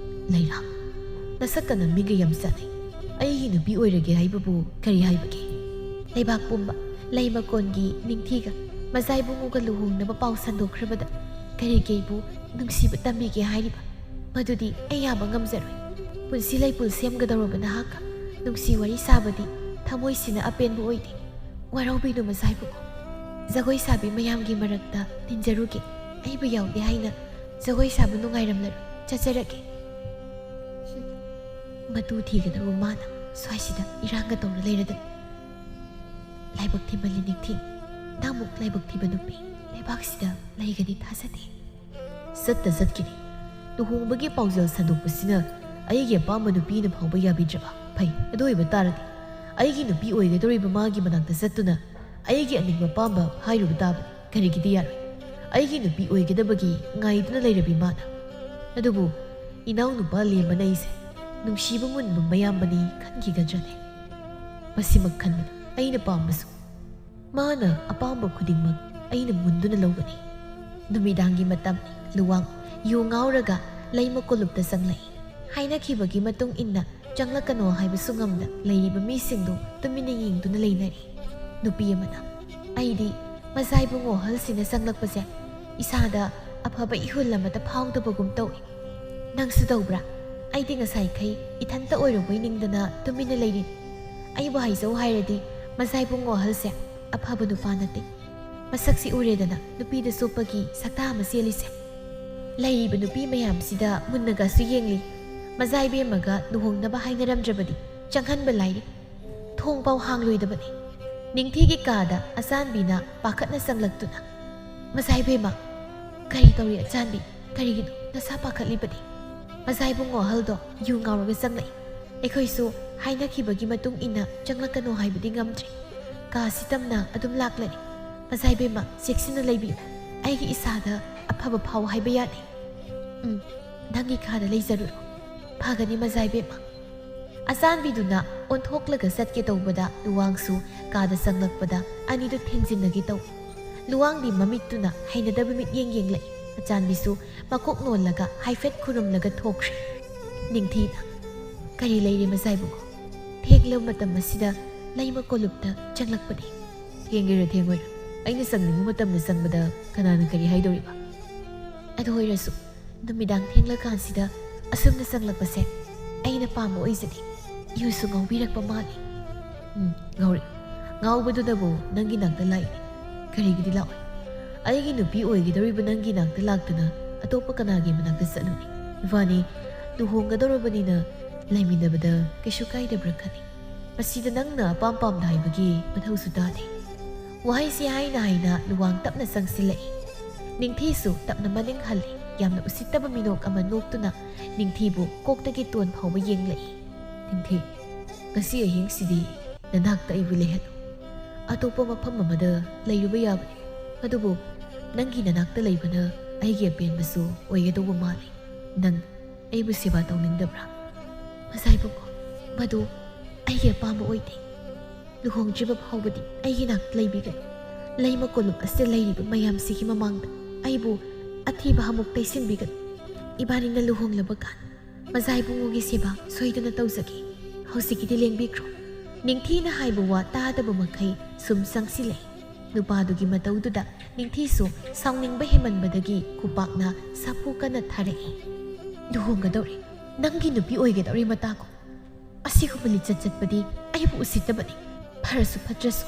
"ꯂꯩꯔꯥꯡ? ꯅꯁꯛꯀ ꯅꯃꯤꯡꯒ ꯌꯥꯝ ꯆꯥꯟꯅꯩ꯫ ꯑꯩꯒꯤ ꯅꯨꯄꯤ ꯑꯣꯏꯔꯒꯦ ꯍꯥꯏꯕꯕꯨ ꯀꯔꯤ ꯍꯥꯏꯕꯒꯦ?" ꯂꯩꯕꯥꯛ ꯄꯨꯝꯕ ꯂꯩ ꯃꯀꯣꯟꯒꯤ ꯅꯤꯡꯊꯤꯒ ꯃꯖꯥꯏꯕꯨꯡꯉꯣꯒ ꯂꯨꯍꯣꯡꯅꯕ ꯄꯥꯎ ꯁꯟꯗꯣꯛꯈ꯭ꯔꯕꯗ ꯀꯔꯤ ꯀꯩꯕꯨ ꯅꯨꯡꯁꯤꯕ ꯇꯝꯕꯤꯒꯦ ꯍꯥꯏꯔꯤꯕ? ꯃꯗꯨꯗꯤ ꯑꯩ ꯌꯥꯕ ꯉꯝꯖꯔꯣꯏ꯫ ꯄꯨꯟꯁꯤ ꯂꯩꯄꯨꯜ ꯁꯦꯝꯒꯗꯧꯔꯕ ꯅꯍꯥꯛꯀ ꯅꯨꯡꯁꯤ ꯋꯥꯔꯤ ꯁꯥꯕꯗꯤ ꯊꯃꯣꯏꯁꯤꯅ ꯑꯄꯦꯟꯕ ꯑꯣꯏꯗꯦ꯫ ꯋꯥꯔꯧꯕꯤꯅꯨ ꯃꯖꯥꯏꯕꯨꯡꯉꯣ꯫ ꯖꯒꯣꯏ ꯁꯥꯕꯤ ꯃꯌꯥꯝꯒꯤ ꯃꯔꯛꯇ ꯇꯤꯟꯖꯔꯨꯒꯦ꯫ ꯑꯩꯕꯨ ꯌꯥꯎꯗꯦ ꯍꯥꯏꯅ ꯖꯒꯣꯏ ꯁꯥꯕ ꯅꯨꯡꯉꯥꯏꯔꯝꯂꯔꯣꯏ꯫ ꯆꯠꯆꯔꯒꯦ꯫ ꯍꯨꯝ, ꯃꯇꯨ ꯊꯤꯒꯗꯧꯕ ꯃꯥꯅ ꯁ꯭ꯋꯥꯏꯁꯤꯗ ꯏꯔꯥꯡꯒ ꯇꯧꯔ ꯂꯩꯔꯗꯅ꯫ ꯂꯥꯏꯕꯛ ꯊꯤꯃꯜꯂꯤ ꯅꯤꯡꯊꯤ꯫ ꯅꯪꯃꯨꯛ ꯂꯥꯏꯕꯛ ꯊꯤꯕ ꯅꯨꯄꯤ ꯂꯩꯕꯥꯛꯁꯤꯗ ꯂꯩꯒꯅꯤ ꯊꯥꯖꯗꯦ꯫ ꯆꯠꯇ ꯆꯠꯈꯤꯅꯤ꯫ ꯂꯨꯍꯣꯡꯕꯒꯤ ꯄꯥꯎꯖꯦꯜ ꯁꯟꯗꯣꯛꯄꯁꯤꯅ ꯑꯩꯒꯤ ꯑꯄꯥꯝꯕ ꯅꯨꯄꯤꯅ ꯐꯥꯎꯕ ꯌꯥꯕꯤꯗ꯭ꯔꯕ? ꯐꯩ, ꯑꯗꯨ ꯑꯣꯏꯕ ꯇꯥꯔꯗꯤ ꯑꯩꯒꯤ ꯅꯨꯄꯤ ꯑꯣꯏꯒꯗꯧꯔꯤꯕ ꯃꯥꯒꯤ ꯃꯅꯥꯛꯇ ꯆꯠꯇꯨꯅ ꯑꯩꯒꯤ ꯑꯅꯤꯡꯕ ꯑꯄꯥꯝꯕ ꯍꯥꯏꯔꯨꯕ ꯇꯥꯕꯅꯤ꯫ ꯀꯔꯤꯒꯤꯗꯤ ꯌꯥꯔꯣꯏ? ꯑꯩꯒꯤ ꯅꯨꯄꯤ ꯑꯣꯏꯒꯗꯕꯒꯤ ꯉꯥꯏꯗꯨꯅ ꯂꯩꯔꯕꯤ ꯃꯥꯅ꯫ ꯑꯗꯨꯕꯨ ꯏꯅꯥꯎꯅꯨꯄꯥ ꯂꯦꯝꯕꯅ ꯑꯩꯁꯦ ꯅꯨꯡꯁꯤꯕ ꯃꯨꯟꯕ ꯃꯌꯥꯝꯕꯅꯤ ꯈꯟꯈꯤꯒꯗ꯭ꯔꯅꯦ? ꯃꯁꯤꯃꯛ ꯈꯟꯕꯗ ꯑꯩꯅ ꯄꯥꯝꯕꯁꯨ ꯃꯥꯅ ꯑꯄꯥꯝꯕ ꯈꯨꯗꯤꯡꯃꯛ ꯑꯩꯅ ꯃꯨꯟꯗꯨꯅ ꯂꯧꯒꯅꯤ꯫ ꯅꯨꯃꯤꯗꯥꯡꯒꯤ ꯃꯇꯝꯅꯤ꯫ ꯂꯨꯋꯥꯡ ꯌꯨ ꯉꯥꯎꯔꯒ ꯂꯩꯃ ꯀꯣꯂꯨꯞꯇ ꯆꯪꯂꯛꯏ꯫ ꯍꯥꯏꯅꯈꯤꯕꯒꯤ ꯃꯇꯨꯡ ꯏꯟꯅ ꯆꯪꯂꯛꯀꯅꯣ ꯍꯥꯏꯕꯁꯨ ꯉꯝꯗ ꯂꯩꯔꯤꯕ ꯃꯤꯁꯤꯡꯗꯨ ꯇꯨꯃꯤꯟꯅ ꯌꯦꯡꯗꯨꯅ ꯂꯩꯅꯔꯤ꯫ ꯅꯨꯄꯤ ꯑꯃꯅ, "ꯑꯩꯗꯤ ꯃꯖꯥꯏꯕꯨꯡꯉꯣ ꯑꯍꯜꯁꯤꯅ ꯆꯪꯂꯛꯄꯁꯦ ꯏꯁꯥꯗ ꯑꯐꯕ ꯏꯍꯨꯜ ꯑꯃꯠꯇ ꯐꯥꯎꯗꯕꯒꯨꯝ ꯇꯧꯏ꯫ ꯅꯪꯁꯨ ꯇꯧꯕ꯭ꯔꯥ? ꯑꯩꯗꯤ ꯉꯁꯥꯏꯈꯩ ꯏꯊꯟꯇ ꯑꯣꯏꯔꯨꯕꯣꯏ ꯅꯤꯡꯗꯅ ꯇꯨꯃꯤꯟꯅ ꯂꯩꯔꯤꯅꯤ꯫ ꯑꯩꯕꯨ ꯍꯥꯏꯖꯧ ꯍꯥꯏꯔꯗꯤ ꯃꯖꯥꯏꯕꯨꯡꯉꯣ ꯑꯍꯜꯁꯦ ꯑꯐꯕ ꯅꯨꯄꯥ ꯅꯠꯇꯦ꯫ ꯃꯁꯛꯁꯤ ꯎꯔꯦꯗꯅ ꯅꯨꯄꯤꯗ ꯆꯣꯞꯄꯒꯤ ꯁꯛꯇꯥ ꯑꯃ ꯆꯦꯜꯂꯤꯁꯦ꯫ ꯂꯩꯔꯤꯕ ꯅꯨꯄꯤ ꯃꯌꯥꯝꯁꯤꯗ ꯃꯨꯟꯅꯒꯁꯨ ꯌꯦꯡꯂꯤ꯫ ꯃꯖꯥꯏꯕꯦꯝꯃꯒ ꯂꯨꯍꯣꯡꯅꯕ ꯍꯥꯏꯅꯔꯝꯗ꯭ꯔꯕꯗꯤ ꯆꯪꯍꯟꯕ ꯂꯥꯏꯔꯤ꯫ ꯊꯣꯡ ꯄꯥꯎ ꯍꯥꯡꯂꯣꯏꯗꯕꯅꯤ꯫" ꯅꯤꯡꯊꯤꯒꯤ ꯀꯥꯗ ꯑꯆꯥꯟꯕꯤꯅ ꯄꯥꯈꯠꯅ ꯆꯪꯂꯛꯇꯨꯅ, "ꯃꯖꯥꯏꯕꯦꯝꯃ, ꯀꯔꯤ ꯇꯧꯔꯤ ꯑꯆꯥꯟꯕꯤ? ꯀꯔꯤꯒꯤꯅꯣ ꯅꯁꯥ ꯄꯥꯈꯠꯂꯤꯕꯗꯤ?" "ꯃꯖꯥꯏꯕꯨꯡꯉꯣ ꯑꯍꯜꯗꯣ ꯌꯨ ꯉꯥꯎꯔꯒ ꯆꯪꯂꯛꯏ꯫ ꯑꯩꯈꯣꯏꯁꯨ ꯍꯥꯏꯅꯈꯤꯕꯒꯤ ꯃꯇꯨꯡ ꯏꯟꯅ ꯆꯪꯂꯛꯀꯅꯨ ꯍꯥꯏꯕꯗꯤ ꯉꯝꯗ꯭ꯔꯦ꯫ ꯀꯥꯁꯤ ꯇꯝꯅ ꯑꯗꯨꯝ ꯂꯥꯛꯂꯅꯤ꯫ "ꯃꯖꯥꯏꯕꯦꯝꯃ, ꯆꯦꯛꯁꯤꯟꯅ ꯂꯩꯕꯤꯌꯨ꯫ ꯑꯩꯒꯤ ꯏꯁꯥꯗ ꯑꯐꯕ ꯐꯥꯎ ꯍꯥꯏꯕ ꯌꯥꯗꯦ꯫ ꯎꯝ, ꯅꯪꯒꯤ ꯀꯥꯗ ꯂꯩꯖꯔꯨꯔꯣ꯫ ꯐꯒꯅꯤ, ꯃꯖꯥꯏꯕꯦꯝꯃ꯫" ꯑꯆꯥꯟꯕꯤꯗꯨꯅ ꯑꯣꯟꯊꯣꯛꯂꯒ ꯆꯠꯀꯦ ꯇꯧꯕꯗ ꯂꯨꯋꯥꯡꯁꯨ ꯀꯥꯗ ꯆꯪꯂꯛꯄꯗ ꯑꯅꯤꯗꯨ ꯊꯦꯡꯖꯤꯟꯅꯒꯦ ꯇꯧꯏ꯫ ꯂꯨꯋꯥꯡꯗꯤ ꯃꯃꯤꯠꯇꯨꯅ ꯍꯩꯅꯗꯕ ꯃꯤꯠꯌꯦꯡ ꯌꯦꯡꯂꯛꯏ꯫ ꯑꯆꯥꯟꯕꯤꯁꯨ ꯃꯀꯣꯛ ꯅꯣꯜꯂꯒ ꯍꯥꯏꯐꯦꯠ ꯈꯨꯔꯨꯝꯂꯒ ꯊꯣꯛꯈ꯭ꯔꯦ꯫ ꯅꯤꯡꯊꯤꯅ, "ꯀꯔꯤ ꯂꯩꯔꯦ ꯃꯖꯥꯏꯕꯨꯡꯉꯣ? ꯊꯦꯡꯂꯕ ꯃꯇꯝ ꯑꯁꯤꯗ ꯂꯩꯃ ꯀꯣꯂꯨꯞꯇ ꯆꯪꯂꯛꯄꯗꯤ?" "ꯊꯦꯡꯒꯦꯔꯥ ꯊꯦꯡꯉꯣꯏꯔꯥ, ꯑꯩꯅ ꯆꯪꯅꯤꯡꯕ ꯃꯇꯝꯗ ꯆꯪꯕꯗ ꯀꯅꯥꯅ ꯀꯔꯤ ꯍꯥꯏꯗꯧꯔꯤꯕ? ꯑꯗꯨ ꯑꯣꯏꯔꯁꯨ ꯅꯨꯃꯤꯗꯥꯡ ꯊꯦꯡꯂꯀꯥꯟꯁꯤꯗ ꯑꯁꯨꯝꯅ ꯆꯪꯂꯛꯄꯁꯦ ꯑꯩꯅ ꯄꯥꯝꯕ ꯑꯣꯏꯖꯗꯦ꯫ ꯏꯍꯨꯁꯨ ꯉꯥꯎꯕꯤꯔꯛꯄ ꯃꯥꯜꯂꯤ꯫" "ꯎꯝ, ꯉꯥꯎꯔꯛꯏ꯫ ꯉꯥꯎꯕꯗꯨꯅꯕꯨ ꯅꯪꯒꯤ ꯅꯥꯛꯇ ꯂꯥꯛꯏꯅꯤ꯫ ꯀꯔꯤꯒꯤꯗꯤ ꯂꯥꯛꯑꯣꯏ? ꯑꯩꯒꯤ ꯅꯨꯄꯤ ꯑꯣꯏꯒꯗꯧꯔꯤꯕ ꯅꯪꯒꯤ ꯅꯥꯛꯇ ꯂꯥꯛꯇꯅ ꯑꯇꯣꯞꯄ ꯀꯅꯥꯒꯤ ꯃꯅꯥꯛꯇ ꯆꯠꯂꯨꯅꯤ? ꯏꯕꯥꯅꯤ ꯂꯨꯍꯣꯡꯒꯗꯧꯔꯕꯅꯤꯅ ꯂꯩꯃꯤꯟꯅꯕꯗ ꯀꯩꯁꯨ ꯀꯥꯏꯗꯕ꯭ꯔꯥ ꯈꯜꯂꯤ꯫ ꯃꯁꯤꯗ ꯅꯪꯅ ꯑꯄꯥꯝ ꯄꯥꯝꯗ ꯍꯥꯏꯕꯒꯤ ꯃꯊꯧꯁꯨ ꯇꯥꯗꯦ꯫" ꯋꯥꯍꯩꯁꯤ ꯍꯥꯏꯅ ꯍꯥꯏꯅ ꯂꯨꯋꯥꯡ ꯇꯞꯅ ꯆꯪꯁꯤꯜꯂꯛꯏ꯫ ꯅꯤꯡꯊꯤꯁꯨ ꯇꯞꯅ ꯃꯅꯤꯡ ꯍꯜꯂꯤ꯫ ꯌꯥꯝꯅ ꯎꯁꯤꯠꯇꯕ ꯃꯤꯅꯣꯛ ꯑꯃ ꯅꯣꯛꯇꯨꯅ ꯅꯤꯡꯊꯤꯕꯨ ꯀꯣꯛꯇꯒꯤ ꯇꯣꯟ ꯐꯥꯎꯕ ꯌꯦꯡꯂꯛꯏ꯫ "ꯅꯤꯡꯊꯤ, ꯉꯁꯤ ꯑꯍꯤꯡꯁꯤꯗꯤ ꯅꯅꯥꯛꯇ ꯑꯩꯕꯨ ꯂꯩꯍꯜꯂꯨ꯫ ꯑꯇꯣꯞꯄ ꯃꯐꯝ ꯑꯃꯗ ꯂꯩꯔꯨꯕ ꯌꯥꯕꯅꯤ, ꯑꯗꯨꯕꯨ ꯅꯪꯒꯤ ꯅꯅꯥꯛꯇ ꯂꯩꯕꯅ ꯑꯩꯒꯤ ꯑꯄꯦꯟꯕꯁꯨ ꯑꯣꯏꯒꯗꯧꯕ ꯃꯥꯜꯂꯤ꯫ ꯅꯪ ꯑꯩꯕꯨ ꯁꯦꯕꯥ ꯇꯧꯅꯤꯡꯗꯕ꯭ꯔꯥ?" "ꯃꯖꯥꯏꯕꯨꯡꯉꯣ, ꯃꯗꯨ ꯑꯩꯒꯤ ꯑꯄꯥꯝꯕ ꯑꯣꯏꯗꯦ꯫ ꯂꯨꯍꯣꯡꯗ꯭ꯔꯤꯕ ꯐꯥꯎꯕꯗꯤ ꯑꯩꯒꯤ ꯅꯥꯛꯇ ꯂꯩꯕꯤꯒꯅꯨ꯫ ꯂꯩꯃ ꯀꯣꯂꯨꯞ ꯑꯁꯤꯗ ꯂꯩꯔꯤꯕ ꯃꯌꯥꯝꯁꯤꯒꯤ ꯃꯃꯥꯡꯗ ꯑꯩꯕꯨ ꯑꯊꯤꯕ ꯑꯃꯨꯛ ꯇꯩꯁꯤꯟꯕꯤꯒꯅꯨ꯫ ꯏꯕꯥꯅꯤꯅ ꯂꯨꯍꯣꯡꯂꯕ ꯀꯥꯟ ꯃꯖꯥꯏꯕꯨꯡꯉꯣꯒꯤ ꯁꯦꯕꯥ ꯁꯣꯏꯗꯅ ꯇꯧꯖꯒꯦ꯫ ꯍꯧꯖꯤꯛꯀꯤꯗꯤ ꯂꯦꯡꯕꯤꯈ꯭ꯔꯣ꯫" ꯅꯤꯡꯊꯤꯅ ꯍꯥꯏꯕ ꯋꯥ ꯇꯥꯗꯕ ꯃꯈꯩ ꯁꯨꯝ ꯆꯪꯁꯤꯜꯂꯛꯏ꯫ ꯅꯨꯄꯥꯗꯨꯒꯤ ꯃꯇꯧꯗꯨꯗ ꯅꯤꯡꯊꯤꯁꯨ ꯁꯥꯎꯅꯤꯡꯕ ꯍꯦꯟꯃꯟꯕꯗꯒꯤ ꯈꯨꯄꯥꯛꯅ ꯁꯥꯐꯨ ꯀꯟꯅ ꯊꯥꯔꯛꯏ꯫ "ꯂꯨꯍꯣꯡꯒꯗꯧꯔꯦ, ꯅꯪꯒꯤ ꯅꯨꯄꯤ ꯑꯣꯏꯒꯗꯧꯔꯦ ꯃꯇꯥꯒꯨ꯫ ꯑꯁꯤꯒꯨꯝꯕ ꯂꯤꯆꯠ ꯆꯠꯄꯗꯤ ꯑꯩꯕꯨ ꯎꯁꯤꯠꯇꯕꯅꯤ꯫ ꯐꯔꯁꯨ ꯐꯠꯇ꯭ꯔꯁꯨ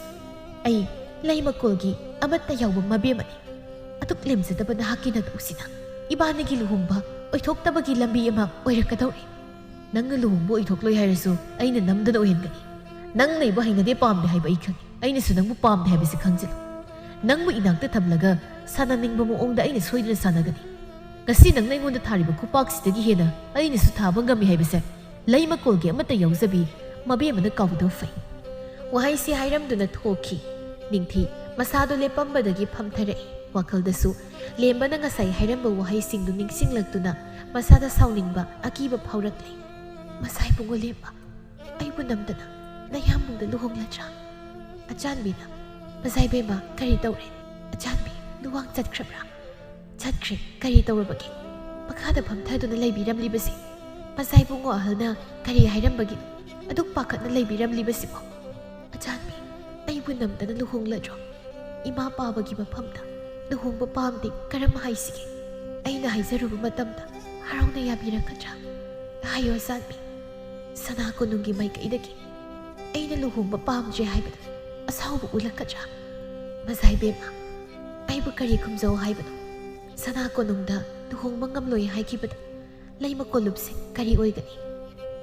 ꯑꯩ ꯂꯩꯃꯀꯣꯜꯒꯤ ꯑꯃꯠꯇ ꯌꯥꯎꯕ ꯃꯕꯦꯝꯃꯅꯤ꯫ ꯑꯗꯨꯛ ꯂꯦꯝꯖꯗꯕ ꯅꯍꯥꯛꯀꯤ ꯅꯇꯧꯁꯤꯅ ꯏꯕꯥꯅꯤꯒꯤ ꯂꯨꯍꯣꯡꯕ ꯑꯣꯏꯊꯣꯛꯇꯕꯒꯤ ꯂꯝꯕꯤ ꯑꯃ ꯑꯣꯏꯔꯛꯀꯗꯧꯔꯦ꯫ ꯅꯪꯅ ꯂꯨꯍꯣꯡꯕ ꯑꯣꯏꯊꯣꯛꯂꯣꯏ ꯍꯥꯏꯔꯁꯨ ꯑꯩꯅ ꯅꯝꯗꯅ ꯑꯣꯏꯍꯟꯒꯅꯤ꯫ ꯅꯪꯅ ꯑꯩꯕꯨ ꯍꯩꯅꯗꯦ, ꯄꯥꯝꯗꯦ ꯍꯥꯏꯕ ꯑꯩ ꯈꯪꯏ꯫ ꯑꯩꯅꯁꯨ ꯅꯪꯕꯨ ꯄꯥꯝꯗꯦ ꯍꯥꯏꯕꯁꯤ ꯈꯪꯖꯤꯜꯂꯨ꯫ ꯅꯪꯕꯨ ꯏꯅꯥꯛꯇ ꯊꯝꯂꯒ ꯁꯥꯟꯅꯅꯤꯡꯕ ꯃꯑꯣꯡꯗ ꯑꯩꯅ ꯁꯣꯏꯗꯅ ꯁꯥꯟꯅꯒꯅꯤ꯫ ꯉꯁꯤ ꯅꯪꯅ ꯑꯩꯉꯣꯟꯗ ꯊꯥꯔꯤꯕ ꯈꯨꯄꯥꯛꯁꯤꯗꯒꯤ ꯍꯦꯟꯅ ꯑꯩꯅꯁꯨ ꯊꯥꯕ ꯉꯝꯃꯤ ꯍꯥꯏꯕꯁꯦ ꯂꯩꯃꯀꯣꯜꯒꯤ ꯑꯃꯠꯇ ꯌꯥꯎꯖꯕꯤ ꯃꯕꯦꯝꯃꯅ ꯀꯥꯎꯗꯕ ꯐꯩ꯫" ꯋꯥꯍꯩꯁꯤ ꯍꯥꯏꯔꯝꯗꯨꯅ ꯊꯣꯛꯈꯤ꯫ ꯅꯤꯡꯊꯤ ꯃꯁꯥꯗꯣ ꯂꯦꯞꯄꯝꯕꯗꯒꯤ ꯐꯝꯊꯔꯛꯏ꯫ ꯋꯥꯈꯜꯗꯁꯨ ꯂꯦꯝꯕꯅ ꯉꯁꯥꯏ ꯍꯥꯏꯔꯝꯕ ꯋꯥꯍꯩꯁꯤꯡꯗꯨ ꯅꯤꯡꯁꯤꯡꯂꯛꯇꯨꯅ ꯃꯁꯥꯗ ꯁꯥꯎꯅꯤꯡꯕ, ꯑꯀꯤꯕ ꯐꯥꯎꯔꯛꯂꯤ꯫ "ꯃꯁꯥ ꯏꯕꯨꯡꯉꯣ ꯂꯦꯝꯕ, ꯑꯩꯕꯨ ꯅꯝꯗꯅ ꯅꯌꯥꯝꯕꯨꯡꯗ ꯂꯨꯍꯣꯡꯂꯗ꯭ꯔꯥ?" ꯑꯆꯥꯟꯕꯤꯅ, "ꯃꯖꯥꯏꯕꯦꯝꯃ, ꯀꯔꯤ ꯇꯧꯔꯦ? ꯑꯆꯥꯟꯕꯤ, ꯂꯨꯋꯥꯡ ꯆꯠꯈ꯭ꯔꯕ꯭ꯔꯥ?" "ꯆꯠꯈ꯭ꯔꯦ꯫ ꯀꯔꯤ ꯇꯧꯔꯕꯒꯦ? ꯃꯈꯥꯗ ꯐꯝꯊꯗꯨꯅ ꯂꯩꯕꯤꯔꯝꯂꯤꯕꯁꯤ ꯃꯖꯥꯏꯕꯨꯡꯉꯣ ꯑꯍꯜꯅ ꯀꯔꯤ ꯍꯥꯏꯔꯝꯕꯒꯤꯅꯣ ꯑꯗꯨꯛ ꯄꯥꯈꯠꯅ ꯂꯩꯕꯤꯔꯝꯂꯤꯕꯁꯤꯕꯣ? ꯑꯆꯥꯟꯕꯤ, ꯑꯩꯕꯨ ꯅꯝꯗꯅ ꯂꯨꯍꯣꯡꯂꯗ꯭ꯔꯣ? ꯏꯃꯥ ꯄꯥꯕꯒꯤ ꯃꯐꯝꯗ ꯂꯨꯍꯣꯡꯕ ꯄꯥꯝꯗꯦ ꯀꯔꯝ ꯍꯥꯏꯁꯤꯒꯦ? ꯑꯩꯅ ꯍꯥꯏꯖꯔꯨꯕ ꯃꯇꯝꯗ ꯍꯔꯥꯎꯅ ꯌꯥꯕꯤꯔꯛꯀꯗ꯭ꯔꯥ? ꯍꯥꯏꯌꯣ ꯑꯆꯥꯟꯕꯤ, ꯁꯅꯥ ꯀꯣꯅꯨꯡꯒꯤ ꯃꯥꯏꯀꯩꯗꯒꯤ ꯑꯩꯅ ꯂꯨꯍꯣꯡꯕ ꯄꯥꯝꯗ꯭ꯔꯦ ꯍꯥꯏꯕꯗ ꯑꯁꯥꯎꯕ ꯎꯠꯂꯛꯀꯗ꯭ꯔꯥ? ꯃꯖꯥꯏꯕꯦꯝꯃ, ꯑꯩꯕꯨ ꯀꯔꯤ ꯈꯨꯝꯖꯧ ꯍꯥꯏꯕꯅꯣ? ꯁꯅꯥ ꯀꯣꯅꯨꯡꯗ ꯂꯨꯍꯣꯡꯕ ꯉꯝꯂꯣꯏ ꯍꯥꯏꯈꯤꯕꯗ ꯂꯩꯃ ꯀꯣꯂꯨꯞꯁꯦ ꯀꯔꯤ ꯑꯣꯏꯒꯅꯤ?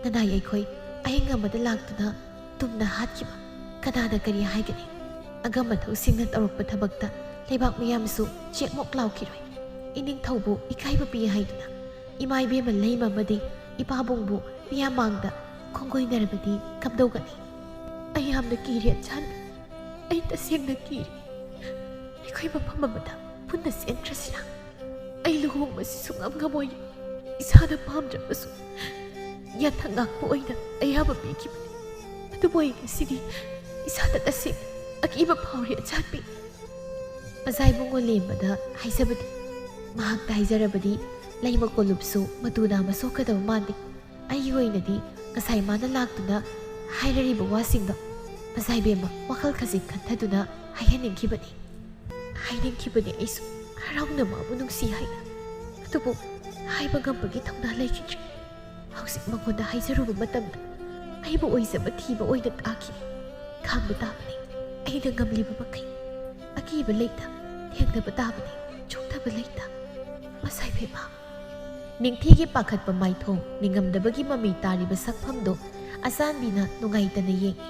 ꯅꯅꯥꯏ ꯑꯩꯈꯣꯏ ꯑꯍꯤꯡ ꯑꯃꯗ ꯂꯥꯛꯇꯨꯅ ꯇꯨꯝꯅ ꯍꯥꯠꯈꯤꯕ ꯀꯅꯥꯅ ꯀꯔꯤ ꯍꯥꯏꯒꯅꯤ? ꯑꯒꯝ ꯑꯊꯧꯁꯤꯡꯅ ꯇꯧꯔꯛꯄ ꯊꯕꯛꯇ ꯂꯩꯕꯥꯛ ꯃꯤꯌꯥꯝꯁꯨ ꯆꯦꯛꯃꯣꯛ ꯂꯥꯎꯈꯤꯔꯣꯏ꯫ ꯏꯅꯤꯡꯊꯧꯕꯨ ꯏꯀꯥꯏꯕ ꯄꯤ ꯍꯥꯏꯗꯨꯅ ꯏꯃꯥ ꯏꯕꯦꯝꯃ ꯂꯩꯃ ꯑꯃꯗꯤ ꯏꯄꯥꯕꯨꯡꯕꯨ ꯃꯤꯌꯥꯝ ꯃꯥꯡꯗ ꯈꯣꯡꯒꯣꯏꯅꯔꯕꯗꯤ ꯀꯝꯗꯧꯒꯅꯤ? ꯑꯩ ꯌꯥꯝꯅ ꯀꯤꯔꯦ ꯑꯆꯥꯟꯕꯤ꯫ ꯑꯩ ꯇꯁꯦꯡꯅ ꯀꯤꯔꯦ꯫ ꯑꯩꯈꯣꯏ ꯃꯐꯝ ꯑꯃꯗ ꯄꯨꯟꯅ ꯆꯦꯟꯈ꯭ꯔꯁꯤꯔꯥ? ꯑꯩ ꯂꯨꯍꯣꯡꯕꯁꯤ ꯁꯨꯡꯉꯝ ꯉꯝꯃꯣꯏ꯫ ꯏꯁꯥꯅ ꯄꯥꯝꯗ꯭ꯔꯕꯁꯨ ꯌꯥꯊꯪ ꯉꯥꯛꯄ ꯑꯣꯏꯅ ꯑꯌꯥꯕ ꯄꯤꯈꯤꯕꯅꯤ꯫ ꯑꯗꯨꯕꯨ ꯑꯩ ꯉꯁꯤꯗꯤ ꯏꯁꯥꯗ ꯇꯁꯦꯡꯅ ꯑꯀꯤꯕ ꯐꯥꯎꯔꯤ ꯑꯆꯥꯟꯕꯤ꯫ ꯃꯖꯥꯏꯕꯨꯡꯉꯣ ꯂꯦꯝꯕꯗ ꯍꯥꯏꯖꯕꯗꯤ, ꯃꯍꯥꯛꯇ ꯍꯥꯏꯖꯔꯕꯗꯤ ꯂꯩꯃ ꯀꯣꯂꯨꯞꯁꯨ ꯃꯇꯨ ꯅꯥꯝꯃ ꯁꯣꯛꯀꯗꯕ ꯃꯥꯟꯗꯦ꯫ ꯑꯩꯒꯤ ꯑꯣꯏꯅꯗꯤ ꯉꯁꯥꯏ ꯃꯥꯅ ꯂꯥꯛꯇꯨꯅ ꯍꯥꯏꯔꯔꯤꯕ ꯋꯥꯁꯤꯡꯗꯣ ꯃꯖꯥꯏꯕꯦꯝꯃ ꯋꯥꯈꯜ ꯈꯖꯤꯛ ꯈꯟꯊꯗꯨꯅ ꯍꯥꯏꯍꯟꯅꯤꯡꯈꯤꯕꯅꯤ꯫ ꯍꯥꯏꯅꯤꯡꯈꯤꯕꯅꯤ ꯑꯩꯁꯨ ꯍꯔꯥꯎꯅ ꯃꯥꯕꯨ ꯅꯨꯡꯁꯤ ꯍꯥꯏꯅ꯫ ꯑꯗꯨꯕꯨ ꯍꯥꯏꯕ ꯉꯝꯕꯒꯤ ꯊꯧꯅꯥ ꯂꯩꯈꯤꯗ꯭ꯔꯦ꯫ ꯍꯧꯖꯤꯛ ꯃꯉꯣꯟꯗ ꯍꯥꯏꯖꯔꯨꯕ ꯃꯇꯝꯗ ꯑꯩꯕꯨ ꯑꯣꯏꯖꯕ ꯊꯤꯕ ꯑꯣꯏꯅ ꯇꯥꯈꯤ꯫ ꯈꯥꯡꯕ ꯇꯥꯕꯅꯤ꯫ ꯑꯩꯅ ꯉꯝꯂꯤꯕ ꯃꯈꯩ ꯑꯀꯤꯕ ꯂꯩꯇ ꯊꯦꯡꯅꯕ ꯇꯥꯕꯅꯤ꯫ ꯆꯣꯛꯊꯕ ꯂꯩꯇ꯫ ꯃꯁꯥꯏꯕꯦꯝꯃ꯫ ꯅꯤꯡꯊꯤꯒꯤ ꯄꯥꯈꯠꯄ ꯃꯥꯏꯊꯣꯡ, ꯅꯤꯡꯉꯝꯗꯕꯒꯤ ꯃꯃꯤ ꯇꯥꯔꯤꯕ ꯁꯛꯐꯝꯗꯨ ꯑꯆꯥꯟꯕꯤꯅ ꯅꯨꯡꯉꯥꯏꯇꯅ ꯌꯦꯡꯏ꯫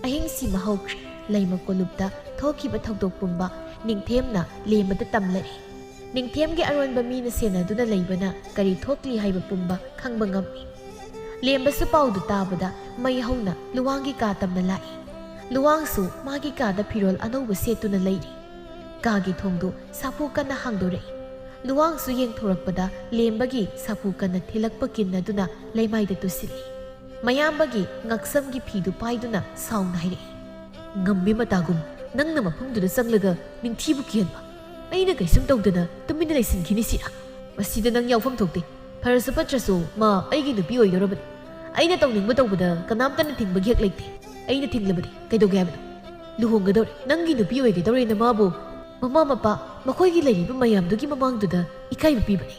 ꯑꯍꯤꯡꯁꯤꯃ ꯍꯧꯈ꯭ꯔꯦ꯫ ꯂꯩꯃ ꯀꯣꯂꯨꯞꯇ ꯊꯣꯛꯈꯤꯕ ꯊꯧꯗꯣꯛ ꯄꯨꯝꯕ ꯅꯤꯡꯊꯦꯝꯅ ꯂꯦꯝꯕꯗ ꯇꯝꯂꯔꯦ꯫ ꯅꯤꯡꯊꯦꯝꯒꯤ ꯑꯔꯣꯟꯕ ꯃꯤꯅ ꯁꯦꯟꯅꯗꯨꯅ ꯂꯩꯕꯅ ꯀꯔꯤ ꯊꯣꯛꯂꯤ ꯍꯥꯏꯕ ꯄꯨꯝꯕ ꯈꯪꯕ ꯉꯝꯃꯤ꯫ ꯂꯦꯝꯕꯁꯨ ꯄꯥꯎꯗꯨ ꯇꯥꯕꯗ ꯃꯩ ꯍꯧꯅ ꯂꯨꯋꯥꯡꯒꯤ ꯀꯥ ꯇꯝꯅ ꯂꯥꯛꯏ꯫ ꯂꯨꯋꯥꯡꯁꯨ ꯃꯥꯒꯤ ꯀꯥꯗ ꯐꯤꯔꯣꯜ ꯑꯅꯧꯕ ꯁꯦꯠꯇꯨꯅ ꯂꯩꯔꯤ꯫ ꯀꯥꯒꯤ ꯊꯣꯡꯗꯨ ꯁꯥꯐꯨ ꯀꯟꯅ ꯍꯥꯡꯗꯣꯔꯛꯏ꯫ ꯂꯨꯋꯥꯡꯁꯨ ꯌꯦꯡꯊꯣꯔꯛꯄꯗ ꯂꯦꯝꯕꯒꯤ ꯁꯥꯐꯨ ꯀꯟꯅ ꯊꯤꯜꯂꯛꯄ ꯀꯤꯟ ꯑꯗꯨꯅ ꯂꯩꯃꯥꯏꯗ ꯇꯨꯁꯤꯜꯂꯤ꯫ ꯃꯌꯥꯝꯕꯒꯤ ꯉꯛꯁꯝꯒꯤ ꯐꯤꯗꯨ ꯄꯥꯏꯗꯨꯅ ꯁꯥꯎꯅ ꯍꯥꯏꯔꯛꯏ, "ꯉꯝꯕꯤ ꯃꯇꯥꯒꯨꯝ, ꯅꯪꯅ ꯃꯐꯝꯗꯨꯗ ꯆꯪꯂꯒ ꯅꯤꯡꯊꯤꯕꯨ ꯀꯤꯍꯟꯕ꯫ ꯑꯩꯅ ꯀꯩꯁꯨꯝ ꯇꯧꯗꯅ ꯇꯨꯃꯤꯟꯅ ꯂꯩꯁꯤꯟꯈꯤꯅꯤ ꯁꯤꯔꯥ? ꯃꯁꯤꯗ ꯅꯪ ꯌꯥꯎꯐꯝ ꯊꯣꯛꯇꯦ꯫ ꯐꯔꯁꯨ ꯐꯠꯇ꯭ꯔꯁꯨ ꯃꯥ ꯑꯩꯒꯤ ꯅꯨꯄꯤ ꯑꯣꯏꯗꯧꯔꯕꯅꯤ꯫ ꯑꯩꯅ ꯇꯧꯅꯤꯡꯕ ꯇꯧꯕꯗ ꯀꯅꯥꯝꯇꯅ ꯊꯤꯡꯕꯒꯤ ꯍꯛ ꯂꯩꯇꯦ꯫ ꯑꯩꯅ ꯊꯤꯡꯂꯕꯗꯤ ꯀꯩꯗꯧꯒꯦ ꯍꯥꯏꯕꯅꯣ? ꯂꯨꯍꯣꯡꯒꯗꯧꯔꯦ, ꯅꯪꯒꯤ ꯅꯨꯄꯤ ꯑꯣꯏꯒꯗꯧꯔꯦꯅ ꯃꯥꯕꯨ ꯃꯃꯥ ꯃꯄꯥ, ꯃꯈꯣꯏꯒꯤ ꯂꯩꯔꯤꯕ ꯃꯌꯥꯝꯗꯨꯒꯤ ꯃꯃꯥꯡꯗꯨꯗ ꯏꯀꯥꯏꯕ ꯄꯤꯕꯅꯤ꯫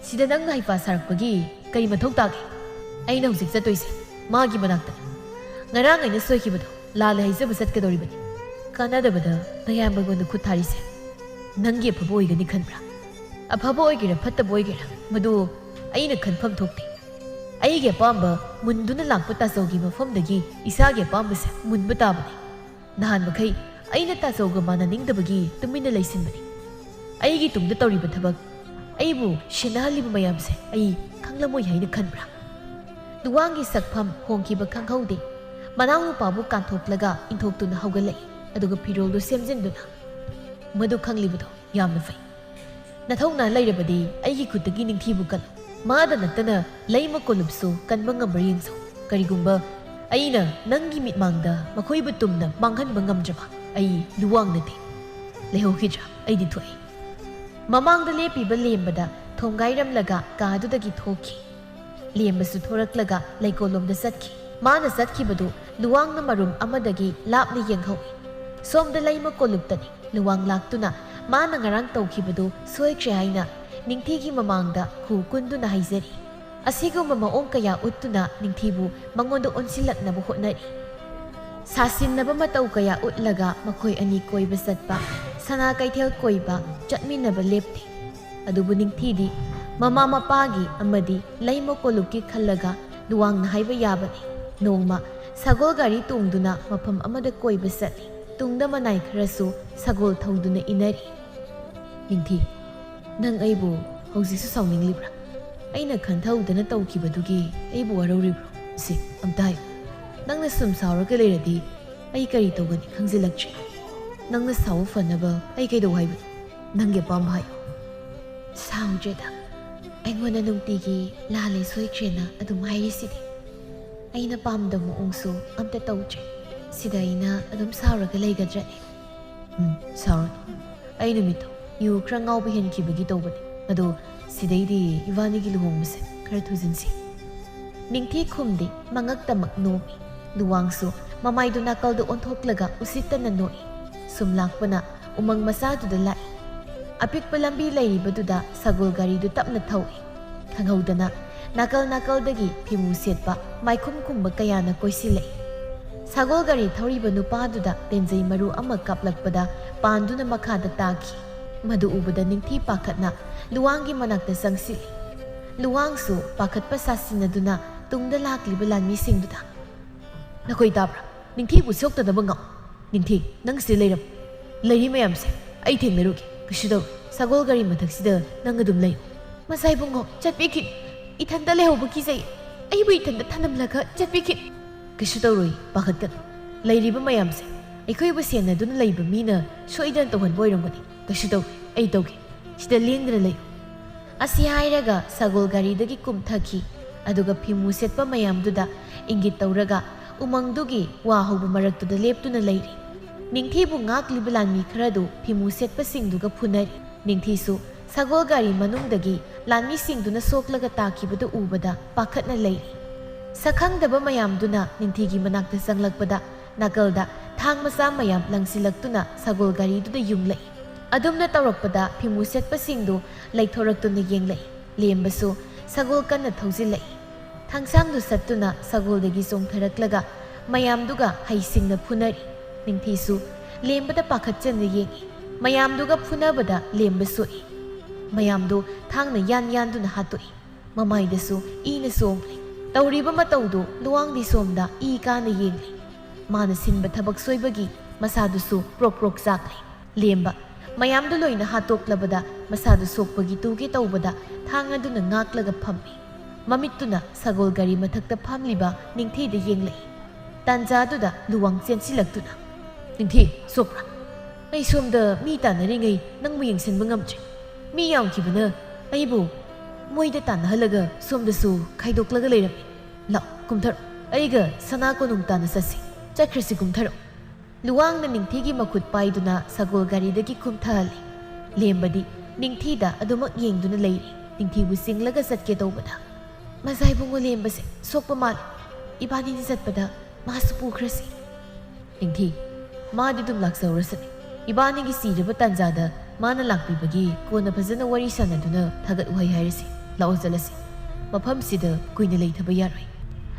ꯁꯤꯗ ꯅꯪꯅ ꯍꯩꯄꯥ ꯁꯥꯔꯛꯄꯒꯤ ꯀꯔꯤ ꯃꯊꯧ ꯇꯥꯒꯦ? ꯑꯩꯅ ꯍꯧꯖꯤꯛ ꯆꯠꯇꯣꯏꯁꯦ ꯃꯥꯒꯤ ꯃꯅꯥꯛꯇꯅꯤ꯫ ꯉꯔꯥꯡ ꯑꯩꯅ ꯁꯣꯏꯈꯤꯕꯗꯣ ꯂꯥꯜꯂꯦ ꯍꯥꯏꯖꯕ ꯆꯠꯀꯗꯧꯔꯤꯕꯅꯤ꯫ ꯀꯥꯟꯅꯗꯕꯗ ꯅꯌꯥꯝꯕꯉꯣꯟꯗ ꯈꯨꯠ ꯊꯥꯔꯤꯁꯦ ꯅꯪꯒꯤ ꯑꯐꯕ ꯑꯣꯏꯒꯅꯤ ꯈꯟꯕ꯭ꯔꯥ? ꯑꯐꯕ ꯑꯣꯏꯒꯦꯔꯥ ꯐꯠꯇꯕ ꯑꯣꯏꯒꯦꯔꯥ, ꯃꯗꯨ ꯑꯩꯅ ꯈꯟꯐꯝ ꯊꯣꯛꯇꯦ꯫ ꯑꯩꯒꯤ ꯑꯄꯥꯝꯕ ꯃꯨꯟꯗꯨꯅ ꯂꯥꯛꯄ ꯇꯥꯆꯧꯒꯤ ꯃꯐꯝꯗꯒꯤ ꯏꯁꯥꯒꯤ ꯑꯄꯥꯝꯕꯁꯦ ꯃꯨꯟꯕ ꯇꯥꯕꯅꯤ꯫ ꯅꯍꯥꯟ ꯃꯈꯩ ꯑꯩꯅ ꯇꯥꯆꯧꯒ ꯃꯥꯟꯅꯅꯤꯡꯗꯕꯒꯤ ꯇꯨꯃꯤꯟꯅ ꯂꯩꯁꯤꯟꯕꯅꯤ꯫ ꯑꯩꯒꯤ ꯇꯨꯡꯗ ꯇꯧꯔꯤꯕ ꯊꯕꯛ, ꯑꯩꯕꯨ ꯁꯦꯟꯅꯍꯜꯂꯤꯕ ꯃꯌꯥꯝꯁꯦ ꯑꯩ ꯈꯪꯂꯝꯃꯣꯏ ꯍꯥꯏꯅ ꯈꯟꯕ꯭ꯔꯥ?" ꯂꯨꯋꯥꯡꯒꯤ ꯁꯛꯐꯝ ꯍꯣꯡꯈꯤꯕ ꯈꯪꯍꯧꯗꯦ꯫ ꯃꯅꯥꯎꯅꯨꯄꯥꯕꯨ ꯀꯥꯟꯊꯣꯛꯂꯒ ꯏꯟꯊꯣꯛꯇꯨꯅ ꯍꯧꯒꯠꯂꯛꯏ, ꯑꯗꯨꯒ ꯐꯤꯔꯣꯜꯗꯨ ꯁꯦꯝꯖꯤꯟꯗꯨꯅ, "ꯃꯗꯨ ꯈꯪꯂꯤꯕꯗꯣ ꯌꯥꯝꯅ ꯐꯩ꯫ ꯅꯊꯧꯅꯥ ꯂꯩꯔꯕꯗꯤ ꯑꯩꯒꯤ ꯈꯨꯠꯇꯒꯤ ꯅꯤꯡꯊꯤꯕꯨ ꯀꯜꯂꯨ꯫ ꯃꯥꯗ ꯅꯠꯇꯅ ꯂꯩꯃ ꯀꯣꯂꯨꯞꯁꯨ ꯀꯟꯕ ꯉꯝꯕ꯭ꯔꯥ ꯌꯦꯡꯖꯧ꯫ ꯀꯔꯤꯒꯨꯝꯕ ꯑꯩꯅ ꯅꯪꯒꯤ ꯃꯤꯠꯃꯥꯡꯗ ꯃꯈꯣꯏꯕꯨ ꯇꯨꯝꯅ ꯃꯥꯡꯍꯟꯕ ꯉꯝꯗ꯭ꯔꯕ, ꯑꯩ ꯂꯨꯋꯥꯡ ꯅꯠꯇꯦ꯫ ꯂꯩꯍꯧꯈꯤꯗ꯭ꯔꯥ? ꯑꯩꯗꯤ ꯊꯣꯛꯏ꯫" ꯃꯃꯥꯡꯗ ꯂꯦꯞꯄꯤꯕ ꯂꯦꯝꯕꯗ ꯊꯣꯡꯒꯥꯏꯔꯝꯂꯒ ꯀꯥꯗꯨꯗꯒꯤ ꯊꯣꯛꯈꯤ꯫ ꯂꯦꯝꯕꯁꯨ ꯊꯣꯔꯛꯂꯒ ꯂꯩꯀꯣꯜꯂꯣꯝꯗ ꯆꯠꯈꯤ꯫ ꯃꯥꯅ ꯆꯠꯈꯤꯕꯗꯨ ꯂꯨꯋꯥꯡꯅ ꯃꯔꯨꯝ ꯑꯃꯗꯒꯤ ꯂꯥꯞꯅ ꯌꯦꯡꯍꯧꯏ꯫ ꯁꯣꯝꯗ ꯂꯩꯃ ꯀꯣꯂꯨꯞꯇꯅꯤ꯫ ꯂꯨꯋꯥꯡ ꯂꯥꯛꯇꯨꯅ ꯃꯥꯅ ꯉꯔꯥꯡ ꯇꯧꯈꯤꯕꯗꯨ ꯁꯣꯏꯈ꯭ꯔꯦ ꯍꯥꯏꯅ ꯅꯤꯡꯊꯤꯒꯤ ꯃꯃꯥꯡꯗ ꯈꯨ ꯀꯨꯟꯗꯨꯅ ꯍꯥꯏꯖꯔꯤ꯫ ꯑꯁꯤꯒꯨꯝꯕ ꯃꯑꯣꯡ ꯀꯌꯥ ꯎꯠꯇꯨꯅ ꯅꯤꯡꯊꯤꯕꯨ ꯃꯉꯣꯟꯗ ꯑꯣꯟꯁꯤꯜꯂꯛꯅꯕ ꯍꯣꯠꯅꯔꯤ꯫ ꯁꯥꯁꯤꯟꯅꯕ ꯃꯇꯧ ꯀꯌꯥ ꯎꯠꯂꯒ ꯃꯈꯣꯏ ꯑꯅꯤ ꯀꯣꯏꯕ ꯆꯠꯄ, ꯁꯅꯥ ꯀꯩꯊꯦꯜ ꯀꯣꯏꯕ ꯆꯠꯃꯤꯟꯅꯕ ꯂꯦꯞꯇꯦ꯫ ꯑꯗꯨꯕꯨ ꯅꯤꯡꯊꯤꯗꯤ ꯃꯃꯥ ꯃꯄꯥꯒꯤ ꯑꯃꯗꯤ ꯂꯩꯃ ꯀꯣꯂꯨꯞꯀꯤ ꯈꯜꯂꯒ ꯂꯨꯋꯥꯡꯅ ꯍꯥꯏꯕ ꯌꯥꯕꯅꯤ꯫ ꯅꯣꯡꯃ ꯁꯒꯣꯜ ꯒꯥꯔꯤ ꯇꯣꯡꯗꯨꯅ ꯃꯐꯝ ꯑꯃꯗ ꯀꯣꯏꯕ ꯆꯠꯂꯤ꯫ ꯇꯨꯡꯗ ꯃꯅꯥꯏ ꯈꯔꯁꯨ ꯁꯒꯣꯜ ꯊꯧꯗꯨꯅ ꯏꯟꯅꯔꯤ꯫ "ꯅꯤꯡꯊꯤ, ꯅꯪ ꯑꯩꯕꯨ ꯍꯧꯖꯤꯛꯁꯨ ꯁꯥꯎꯅꯤꯡꯂꯤꯕ꯭ꯔꯥ? ꯑꯩꯅ ꯈꯟꯊꯍꯧꯗꯅ ꯇꯧꯈꯤꯕꯗꯨꯒꯤ ꯑꯩꯕꯨ ꯋꯥꯔꯧꯔꯤꯕ꯭ꯔꯣ? ꯁꯤ ꯑꯝꯇ ꯍꯥꯏꯌꯨ꯫ ꯅꯪꯅ ꯁꯨꯝ ꯁꯥꯎꯔꯒ ꯂꯩꯔꯗꯤ ꯑꯩ ꯀꯔꯤ ꯇꯧꯒꯅꯤ ꯈꯪꯖꯤꯜꯂꯛꯇ꯭ꯔꯦ꯫ ꯅꯪꯅ ꯁꯥꯎꯕ ꯐꯅꯕ ꯑꯩ ꯀꯩꯗꯧ ꯍꯥꯏꯕꯅꯣ? ꯅꯪꯒꯤ ꯑꯄꯥꯝꯕ ꯍꯥꯏꯌꯨ꯫ ꯁꯥꯎꯗ꯭ꯔꯦꯗ꯫ ꯑꯩꯉꯣꯟꯗ ꯅꯨꯡꯇꯤꯒꯤ ꯂꯥꯜꯂꯦ ꯁꯣꯏꯗ꯭ꯔꯦꯅ ꯑꯗꯨꯝ ꯍꯥꯏꯔꯤꯁꯤꯗꯤ꯫ ꯑꯩꯅ ꯄꯥꯝꯗꯕ ꯃꯑꯣꯡꯁꯨ ꯑꯝꯇ ꯇꯧꯗ꯭ꯔꯦ꯫ ꯁꯤꯗ ꯑꯩꯅ ꯑꯗꯨꯝ ꯁꯥꯎꯔꯒ ꯂꯩꯒꯗ꯭ꯔꯅꯦ? ꯎꯝ, ꯁꯥꯎꯔꯅꯨ꯫ ꯑꯩ ꯅꯨꯃꯤꯠꯇꯣ ꯌꯨ ꯈꯔ ꯉꯥꯎꯕ ꯍꯦꯟꯈꯤꯕꯒꯤ ꯇꯧꯕꯅꯤ꯫ ꯑꯗꯣ ꯁꯤꯗꯩꯗꯤ ꯏꯕꯥꯅꯤꯒꯤ ꯂꯨꯍꯣꯡꯕꯁꯦ ꯈꯔ ꯊꯨꯖꯤꯟꯁꯤ꯫ ꯅꯤꯡꯊꯤ ꯈꯨꯝꯗꯦ, ꯃꯉꯛꯇꯃꯛ ꯅꯣꯝꯃꯤ꯫ ꯂꯨꯋꯥꯡꯁꯨ ꯃꯃꯥꯏꯗꯨ ꯅꯥꯀꯜꯗ ꯑꯣꯟꯊꯣꯛꯂꯒ ꯎꯁꯤꯠꯇꯅ ꯅꯣꯛꯏ꯫ ꯁꯨꯝ ꯂꯥꯛꯄꯅ ꯎꯃꯪ ꯃꯆꯥꯗꯨꯗ ꯂꯥꯛꯏ꯫ ꯑꯄꯤꯛꯄ ꯂꯝꯕꯤ ꯂꯩꯔꯤꯕꯗꯨꯗ ꯁꯒꯣꯜ ꯒꯥꯔꯤꯗꯨ ꯇꯞꯅ ꯊꯧꯏ꯫ ꯈꯪꯍꯧꯗꯅ ꯅꯥꯀꯜ ꯅꯥꯀꯜꯗꯒꯤ ꯐꯤꯃꯨ ꯁꯦꯠꯄ ꯃꯥꯏꯈꯨꯝ ꯈꯨꯝꯕ ꯀꯌꯥꯅ ꯀꯣꯏꯁꯤꯜꯂꯛꯏ꯫ ꯁꯒꯣꯜ ꯒꯥꯔꯤ ꯊꯧꯔꯤꯕ ꯅꯨꯄꯥꯗꯨꯗ ꯇꯦꯟꯖꯩ ꯃꯔꯨ ꯑꯃ ꯀꯥꯞꯂꯛꯄꯗ ꯄꯥꯟꯗꯨꯅ ꯃꯈꯥꯗ ꯇꯥꯈꯤ꯫ ꯃꯗꯨ ꯎꯕꯗ ꯅꯤꯡꯊꯤ ꯄꯥꯈꯠꯅ ꯂꯨꯋꯥꯡꯒꯤ ꯃꯅꯥꯛꯇ ꯆꯪꯁꯤꯜꯂꯤ꯫ ꯂꯨꯋꯥꯡꯁꯨ ꯄꯥꯈꯠꯄ ꯁꯥꯁꯤꯟꯅꯗꯨꯅ ꯇꯨꯡꯗ ꯂꯥꯛꯂꯤꯕ ꯂꯥꯟꯃꯤꯁꯤꯡꯗꯨꯗ, "ꯅꯈꯣꯏ ꯇꯥꯕ꯭ꯔꯥ? ꯅꯤꯡꯊꯤꯕꯨ ꯁꯣꯛꯇꯅꯕ ꯉꯥꯛꯑꯣ꯫ ꯅꯤꯡꯊꯤ, ꯅꯪ ꯁꯤꯗ ꯂꯩꯔꯝꯃꯨ꯫ ꯂꯩꯔꯤ ꯃꯌꯥꯝꯁꯦ ꯑꯩ ꯊꯦꯡꯅꯔꯨꯒꯦ꯫ ꯀꯩꯁꯨ ꯇꯧꯔꯣꯏ꯫ ꯁꯒꯣꯜ ꯒꯥꯔꯤ ꯃꯊꯛꯁꯤꯗ ꯅꯪ ꯑꯗꯨꯝ ꯂꯩꯌꯨ꯫" "ꯃꯁꯥ ꯏꯕꯨꯡꯉꯣ, ꯆꯠꯄꯤꯈꯤꯅꯨ꯫ ꯏꯊꯟꯇ ꯂꯩꯍꯧꯕ ꯀꯤꯖꯩ꯫ ꯑꯩꯕꯨ ꯏꯊꯟꯇ ꯊꯅꯝꯂꯒ ꯆꯠꯄꯤꯈꯤꯅꯨ꯫" "ꯀꯩꯁꯨ ꯇꯧꯔꯣꯏ, ꯄꯥꯈꯠꯀꯅꯨ꯫ ꯂꯩꯔꯤꯕ ꯃꯌꯥꯝꯁꯦ ꯑꯩꯈꯣꯏꯕꯨ ꯁꯦꯟꯅꯗꯨꯅ ꯂꯩꯕ ꯃꯤꯅ ꯁꯣꯏꯗꯅ ꯇꯧꯍꯟꯕ ꯑꯣꯏꯔꯝꯒꯅꯤ꯫ ꯀꯩꯁꯨ ꯇꯧꯔꯣꯏ, ꯑꯩ ꯇꯧꯒꯦ꯫ ꯁꯤꯗ ꯂꯦꯡꯗꯅ ꯂꯩꯌꯨ꯫" ꯑꯁꯤ ꯍꯥꯏꯔꯒ ꯁꯒꯣꯜ ꯒꯥꯔꯤꯗꯒꯤ ꯀꯨꯝꯊꯈꯤ꯫ ꯑꯗꯨꯒ ꯐꯤꯃꯨ ꯁꯦꯠꯄ ꯃꯌꯥꯝꯗꯨꯗ ꯏꯪꯒꯤꯠ ꯇꯧꯔꯒ ꯎꯃꯪꯗꯨꯒꯤ ꯋꯥ ꯍꯧꯕ ꯃꯔꯛꯇꯨꯗ ꯂꯦꯞꯇꯨꯅ ꯂꯩꯔꯤ꯫ ꯅꯤꯡꯊꯤꯕꯨ ꯉꯥꯛꯂꯤꯕ ꯂꯥꯟꯃꯤ ꯈꯔꯗꯨ ꯐꯤꯃꯨ ꯁꯦꯠꯄꯁꯤꯡꯗꯨꯒ ꯐꯨꯅꯔꯤ꯫ ꯅꯤꯡꯊꯤꯁꯨ ꯁꯒꯣꯜ ꯒꯥꯔꯤ ꯃꯅꯨꯡꯗꯒꯤ ꯂꯥꯟꯃꯤꯁꯤꯡꯗꯨꯅ ꯁꯣꯛꯂꯒ ꯇꯥꯈꯤꯕꯗꯨ ꯎꯕꯗ ꯄꯥꯈꯠꯅ ꯂꯩꯔꯤ꯫ ꯁꯛꯈꯪꯗꯕ ꯃꯌꯥꯝꯗꯨꯅ ꯅꯤꯡꯊꯤꯒꯤ ꯃꯅꯥꯛꯇ ꯆꯪꯂꯛꯄꯗ ꯅꯥꯀꯜꯗ ꯊꯥꯡ ꯃꯆꯥ ꯃꯌꯥꯝ ꯂꯪꯁꯤꯜꯂꯛꯇꯨꯅ ꯁꯒꯣꯜ ꯒꯥꯔꯤꯗꯨꯗ ꯌꯨꯡꯂꯛꯏ꯫ ꯑꯗꯨꯝꯅ ꯇꯧꯔꯛꯄꯗ ꯐꯤꯃꯨ ꯁꯦꯠꯄꯁꯤꯡꯗꯨ ꯂꯩꯊꯣꯔꯛꯇꯨꯅ ꯌꯦꯡꯂꯛꯏ꯫ ꯂꯦꯝꯕꯁꯨ ꯁꯒꯣꯜ ꯀꯟꯅ ꯊꯧꯖꯤꯜꯂꯛꯏ꯫ ꯊꯥꯡꯁꯥꯡꯗꯨ ꯁꯠꯇꯨꯅ ꯁꯒꯣꯜꯗꯒꯤ ꯆꯣꯡꯊꯔꯛꯂꯒ ꯃꯌꯥꯝꯗꯨꯒ ꯍꯩꯁꯤꯡꯅ ꯐꯨꯅꯔꯤ꯫ ꯅꯤꯡꯊꯤꯁꯨ ꯂꯦꯝꯕꯗ ꯄꯥꯈꯠꯆꯅ ꯌꯦꯡꯏ꯫ ꯃꯌꯥꯝꯗꯨꯒ ꯐꯨꯅꯕꯗ ꯂꯦꯝꯕ ꯁꯣꯛꯏ꯫ ꯃꯌꯥꯝꯗꯨ ꯊꯥꯡꯅ ꯌꯥꯟ ꯌꯥꯟꯗꯨꯅ ꯍꯥꯠꯇꯣꯛꯏ꯫ ꯃꯃꯥꯏꯗꯁꯨ ꯏꯅ ꯆꯣꯡꯂꯤ꯫ ꯇꯧꯔꯤꯕ ꯃꯇꯧꯗꯨ ꯂꯨꯋꯥꯡꯗꯤ ꯁꯣꯝꯗ ꯏ ꯀꯥꯅ ꯌꯦꯡꯂꯤ꯫ ꯃꯥꯅ ꯁꯤꯟꯕ ꯊꯕꯛ ꯁꯣꯏꯕꯒꯤ ꯃꯁꯥꯗꯨꯁꯨ ꯄ꯭ꯔꯣꯛ ꯄ꯭ꯔꯣꯛ ꯆꯥꯛꯂꯤ꯫ ꯂꯦꯝꯕ ꯃꯌꯥꯝꯗꯨ ꯂꯣꯏꯅ ꯍꯥꯠꯇꯣꯛꯂꯕꯗ ꯃꯁꯥꯗꯨ ꯁꯣꯛꯄꯒꯤ ꯇꯨꯒꯦ ꯇꯧꯕꯗ ꯊꯥꯡ ꯑꯗꯨꯅ ꯉꯥꯛꯂꯒ ꯐꯝꯃꯤ꯫ ꯃꯃꯤꯠꯇꯨꯅ ꯁꯒꯣꯜ ꯒꯥꯔꯤ ꯃꯊꯛꯇ ꯐꯝꯂꯤꯕ ꯅꯤꯡꯊꯤꯗ ꯌꯦꯡꯂꯛꯏ꯫ ꯇꯥꯟꯖꯥꯗꯨꯗ ꯂꯨꯋꯥꯡ ꯆꯦꯟꯁꯤꯜꯂꯛꯇꯨꯅ, "ꯅꯤꯡꯊꯤ, ꯁꯣꯛꯄ꯭ꯔꯥ? ꯑꯩ ꯁꯣꯝꯗ ꯃꯤ ꯇꯥꯟꯅꯔꯤꯉꯩ ꯅꯪꯕꯨ ꯌꯦꯡꯁꯤꯟꯕ ꯉꯝꯗ꯭ꯔꯦ꯫ ꯃꯤ ꯌꯥꯝꯈꯤꯕꯅ ꯑꯩꯕꯨ ꯃꯣꯏꯗ ꯇꯥꯟꯅꯍꯜꯂꯒ ꯁꯣꯝꯗꯁꯨ ꯈꯥꯏꯗꯣꯛꯂꯒ ꯂꯩꯔꯝꯃꯤ꯫ ꯂꯥꯛꯑꯣ, ꯀꯨꯝꯊꯔꯣ꯫ ꯑꯩꯒ ꯁꯅꯥ ꯀꯣꯅꯨꯡ ꯇꯥꯟꯅ ꯆꯠꯁꯤ꯫ ꯆꯠꯈ꯭ꯔꯁꯤ, ꯀꯨꯝꯊꯔꯣ꯫" ꯂꯨꯋꯥꯡꯅ ꯅꯤꯡꯊꯤꯒꯤ ꯃꯈꯨꯠ ꯄꯥꯏꯗꯨꯅ ꯁꯒꯣꯜ ꯒꯥꯔꯤꯗꯒꯤ ꯀꯨꯝꯊꯍꯜꯂꯤ꯫ ꯂꯦꯝꯕꯗꯤ ꯅꯤꯡꯊꯤꯗ ꯑꯗꯨꯃꯛ ꯌꯦꯡꯗꯨꯅ ꯂꯩꯔꯤ꯫ ꯅꯤꯡꯊꯤꯕꯨ ꯆꯤꯡꯂꯒ ꯆꯠꯀꯦ ꯇꯧꯕꯗ, "ꯃꯖꯥ ꯏꯕꯨꯡꯉꯣ, ꯂꯦꯝꯕꯁꯦ ꯁꯣꯛꯄ ꯃꯥꯜꯂꯤ꯫ ꯏꯕꯥꯅꯤꯅꯤ ꯆꯠꯄꯗ ꯃꯥꯁꯨ ꯄꯨꯈ꯭ꯔꯁꯤ꯫" "ꯅꯤꯡꯊꯤ, ꯃꯥꯗꯤ ꯑꯗꯨꯝ ꯂꯥꯛꯆꯍꯧꯔꯁꯅꯤ꯫ ꯏꯕꯥꯅꯤꯒꯤ ꯁꯤꯔꯕ ꯇꯥꯟꯖꯥꯗ ꯃꯥꯅ ꯂꯥꯛꯄꯤꯕꯒꯤ ꯀꯣꯟꯅ ꯐꯖꯅ ꯋꯥꯔꯤ ꯁꯥꯟꯅꯗꯨꯅ ꯊꯥꯒꯠ ꯋꯥꯍꯩ ꯍꯥꯏꯔꯁꯤ꯫ ꯂꯥꯛꯑꯣ, ꯆꯠꯂꯁꯤ꯫ ꯃꯐꯝꯁꯤꯗ ꯀꯨꯏꯅ ꯂꯩꯊꯕ ꯌꯥꯔꯣꯏ꯫"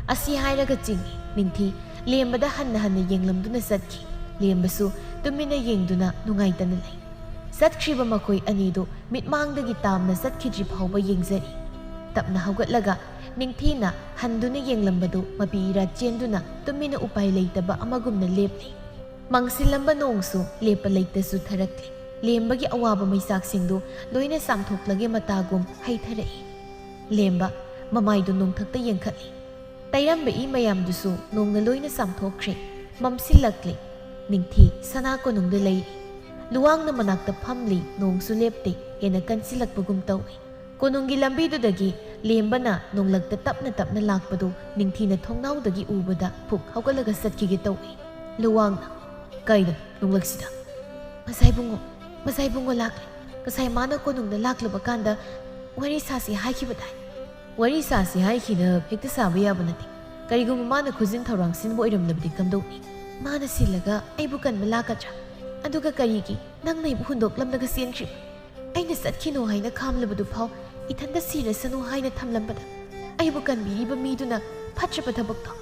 ꯑꯁꯤ ꯍꯥꯏꯔꯒ ꯆꯤꯡꯏ꯫ ꯅꯤꯡꯊꯤ ꯂꯦꯝꯕꯗ ꯍꯟꯅ ꯍꯟꯅ ꯌꯦꯡꯂꯝꯗꯨꯅ ꯆꯠꯈꯤ꯫ ꯂꯦꯝꯕꯁꯨ ꯇꯨꯃꯤꯟꯅ ꯌꯦꯡꯗꯨꯅ ꯅꯨꯡꯉꯥꯏꯇꯅ ꯂꯩ꯫ ꯆꯠꯈ꯭ꯔꯤꯕ ꯃꯈꯣꯏ ꯑꯅꯤꯗꯨ ꯃꯤꯠꯃꯥꯡꯗꯒꯤ ꯇꯥꯝꯅ ꯆꯠꯈꯤꯗ꯭ꯔꯤ ꯐꯥꯎꯕ ꯌꯦꯡꯖꯔꯤ꯫ ꯇꯞꯅ ꯍꯧꯒꯠꯂꯒ ꯅꯤꯡꯊꯤꯅ ꯍꯟꯗꯨꯅ ꯌꯦꯡꯂꯝꯕꯗꯨ ꯃꯄꯤ ꯏꯔꯥ ꯆꯦꯟꯗꯨꯅ ꯇꯨꯃꯤꯟꯅ ꯎꯄꯥꯏ ꯂꯩꯇꯕ ꯑꯃꯒꯨꯝꯅ ꯂꯦꯞꯂꯤ꯫ ꯃꯪꯁꯤꯜꯂꯝꯕ ꯅꯣꯡꯁꯨ ꯂꯦꯞꯄ ꯂꯩꯇ ꯆꯨꯊꯔꯛꯂꯤ꯫ ꯂꯦꯝꯕꯒꯤ ꯑꯋꯥꯕ ꯃꯩꯆꯥꯛꯁꯤꯡꯗꯨ ꯂꯣꯏꯅ ꯆꯥꯝꯊꯣꯛꯂꯒꯦ ꯃꯇꯥꯒꯨꯝ ꯍꯩꯊꯔꯛꯏ꯫ ꯂꯦꯝꯕ ꯃꯃꯥꯏꯗꯨ ꯅꯣꯡꯊꯛꯇ ꯌꯦꯡꯈꯠꯂꯤ꯫ ꯇꯩꯔꯝꯕ ꯏ ꯃꯌꯥꯝꯗꯨꯁꯨ ꯅꯣꯡꯅ ꯂꯣꯏꯅ ꯆꯥꯝꯊꯣꯛꯈ꯭ꯔꯦ꯫ ꯃꯝꯁꯤꯜꯂꯛꯂꯦ꯫ ꯅꯤꯡꯊꯤ ꯁꯅꯥ ꯀꯣꯅꯨꯡꯗ ꯂꯩꯔꯤ꯫ ꯂꯨꯋꯥꯡꯅ ꯃꯅꯥꯛꯇ ꯐꯝꯂꯤ, ꯅꯣꯡꯁꯨ ꯂꯦꯞꯇꯦ, ꯍꯦꯟꯅ ꯀꯟꯁꯤꯜꯂꯛꯄꯒꯨꯝ ꯇꯧꯏ꯫ ꯀꯣꯅꯨꯡꯒꯤ ꯂꯝꯕꯤꯗꯨꯗꯒꯤ ꯂꯦꯝꯕꯅ ꯅꯣꯡꯂꯛꯇ ꯇꯞꯅ ꯇꯞꯅ ꯂꯥꯛꯄꯗꯨ ꯅꯤꯡꯊꯤꯅ ꯊꯣꯡꯅꯥꯎꯗꯒꯤ ꯎꯕꯗ ꯐꯨꯛ ꯍꯧꯒꯠꯂꯒ ꯆꯠꯈꯤꯒꯦ ꯇꯧꯏ꯫ ꯂꯨꯋꯥꯡꯅ, "ꯀꯩꯅꯣ ꯅꯣꯡꯂꯛꯁꯤꯗ?" "ꯃꯁꯥꯏꯕꯨꯡꯉꯣ, ꯃꯁꯥꯏꯕꯨꯡꯉꯣ ꯂꯥꯛꯂꯦ꯫ ꯉꯁꯥꯏ ꯃꯥꯅ ꯀꯣꯅꯨꯡꯗ ꯂꯥꯛꯂꯕ ꯀꯥꯟꯗ ꯋꯥꯔꯤ ꯁꯥꯁꯤ ꯍꯥꯏꯈꯤꯕꯗꯥꯏ?" "ꯋꯥꯔꯤ ꯁꯥꯁꯤ ꯍꯥꯏꯈꯤꯅ ꯍꯦꯛꯇ ꯁꯥꯕ ꯌꯥꯕ ꯅꯠꯇꯦ꯫ ꯀꯔꯤꯒꯨꯝꯕ ꯃꯥꯅ ꯈꯨꯖꯤꯟ ꯊꯧꯔꯥꯡ ꯁꯤꯟꯕ ꯑꯣꯏꯔꯝꯂꯕꯗꯤ ꯀꯝꯗꯧꯅꯤ?" "ꯃꯥꯅ ꯁꯤꯜꯂꯒ ꯑꯩꯕꯨ ꯀꯟꯕ ꯂꯥꯛꯀꯗ꯭ꯔꯥ? ꯑꯗꯨꯒ ꯀꯔꯤꯒꯤ ꯅꯪꯅ ꯑꯩꯕꯨ ꯍꯨꯟꯗꯣꯛꯂꯝꯂꯒ ꯆꯦꯟꯈ꯭ꯔꯤꯕ? ꯑꯩꯅ ꯆꯠꯈꯤꯅꯨ ꯍꯥꯏꯅ ꯈꯥꯝꯂꯕꯗꯨ ꯐꯥꯎ ꯏꯊꯟꯇ ꯁꯤꯔꯁꯅꯨ ꯍꯥꯏꯅ ꯊꯝꯂꯝꯕꯗ ꯑꯩꯕꯨ ꯀꯟꯕꯤꯔꯤꯕ ꯃꯤꯗꯨꯅ ꯐꯠꯇ꯭ꯔꯕ ꯊꯕꯛꯇꯣ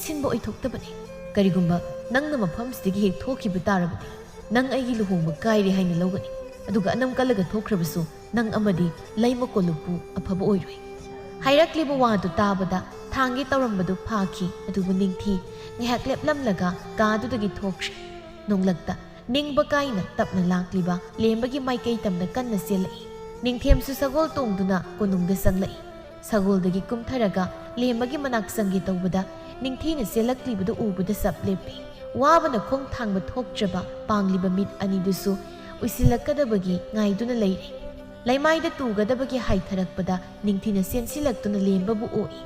ꯁꯤꯟꯕ ꯑꯣꯏꯊꯣꯛꯇꯕꯅꯤ꯫ ꯀꯔꯤꯒꯨꯝꯕ ꯅꯪꯅ ꯃꯐꯝꯁꯤꯗꯒꯤ ꯍꯦꯛ ꯊꯣꯛꯈꯤꯕ ꯇꯥꯔꯕꯗꯤ ꯅꯪ ꯑꯩꯒꯤ ꯂꯨꯍꯣꯡꯕ ꯀꯥꯏꯔꯦ ꯍꯥꯏꯅ ꯂꯧꯒꯅꯤ꯫ ꯑꯗꯨꯒ ꯑꯅꯝ ꯀꯜꯂꯒ ꯊꯣꯛꯈ꯭ꯔꯕꯁꯨ ꯅꯪ ꯑꯃꯗꯤ ꯂꯩꯃ ꯀꯣꯂꯨꯞꯄꯨ ꯑꯐꯕ ꯑꯣꯏꯔꯣꯏ꯫" ꯍꯥꯏꯔꯛꯂꯤꯕ ꯋꯥꯗꯨ ꯇꯥꯕꯗ ꯊꯥꯡꯒꯦ ꯇꯧꯔꯝꯕꯗꯨ ꯐꯥꯈꯤ꯫ ꯑꯗꯨꯕꯨ ꯅꯤꯡꯊꯤ ꯉꯥꯏꯍꯥꯛ ꯂꯦꯞꯂꯝꯂꯒ ꯀꯥꯗꯨꯗꯒꯤ ꯊꯣꯛꯈ꯭ꯔꯦ꯫ ꯅꯣꯡꯂꯛꯇ ꯅꯤꯡꯕ ꯀꯥꯏꯅ ꯇꯞꯅ ꯂꯥꯛꯂꯤꯕ ꯂꯦꯝꯕꯒꯤ ꯃꯥꯏꯀꯩ ꯇꯝꯅ ꯀꯟꯅ ꯆꯦꯜꯂꯛꯏ꯫ ꯅꯤꯡꯊꯦꯝꯁꯨ ꯁꯒꯣꯜ ꯇꯣꯡꯗꯨꯅ ꯀꯣꯅꯨꯡꯗ ꯆꯪꯂꯛꯏ꯫ ꯁꯒꯣꯜꯗꯒꯤ ꯀꯨꯝꯊꯔꯒ ꯂꯦꯝꯕꯒꯤ ꯃꯅꯥꯛ ꯆꯪꯒꯦ ꯇꯧꯕꯗ ꯅꯤꯡꯊꯤꯅ ꯆꯦꯜꯂꯛꯂꯤꯕꯗꯨ ꯎꯕꯗ ꯆꯞ ꯂꯦꯞꯄꯤ꯫ ꯋꯥꯕꯅ ꯈꯣꯡ ꯊꯥꯡꯕ ꯊꯣꯛꯇ꯭ꯔꯕ ꯄꯥꯡꯂꯤꯕ ꯃꯤꯠ ꯑꯅꯤꯗꯨꯁꯨ ꯎꯏꯁꯤꯜꯂꯛꯀꯗꯕꯒꯤ ꯉꯥꯏꯗꯨꯅ ꯂꯩꯔꯤ꯫ ꯂꯩꯃꯥꯏꯗ ꯇꯨꯒꯗꯕꯒꯤ ꯍꯥꯏꯊꯔꯛꯄꯗ ꯅꯤꯡꯊꯤꯅ ꯆꯦꯟꯁꯤꯜꯂꯛꯇꯨꯅ ꯂꯦꯝꯕꯕꯨ ꯑꯣꯛꯏ꯫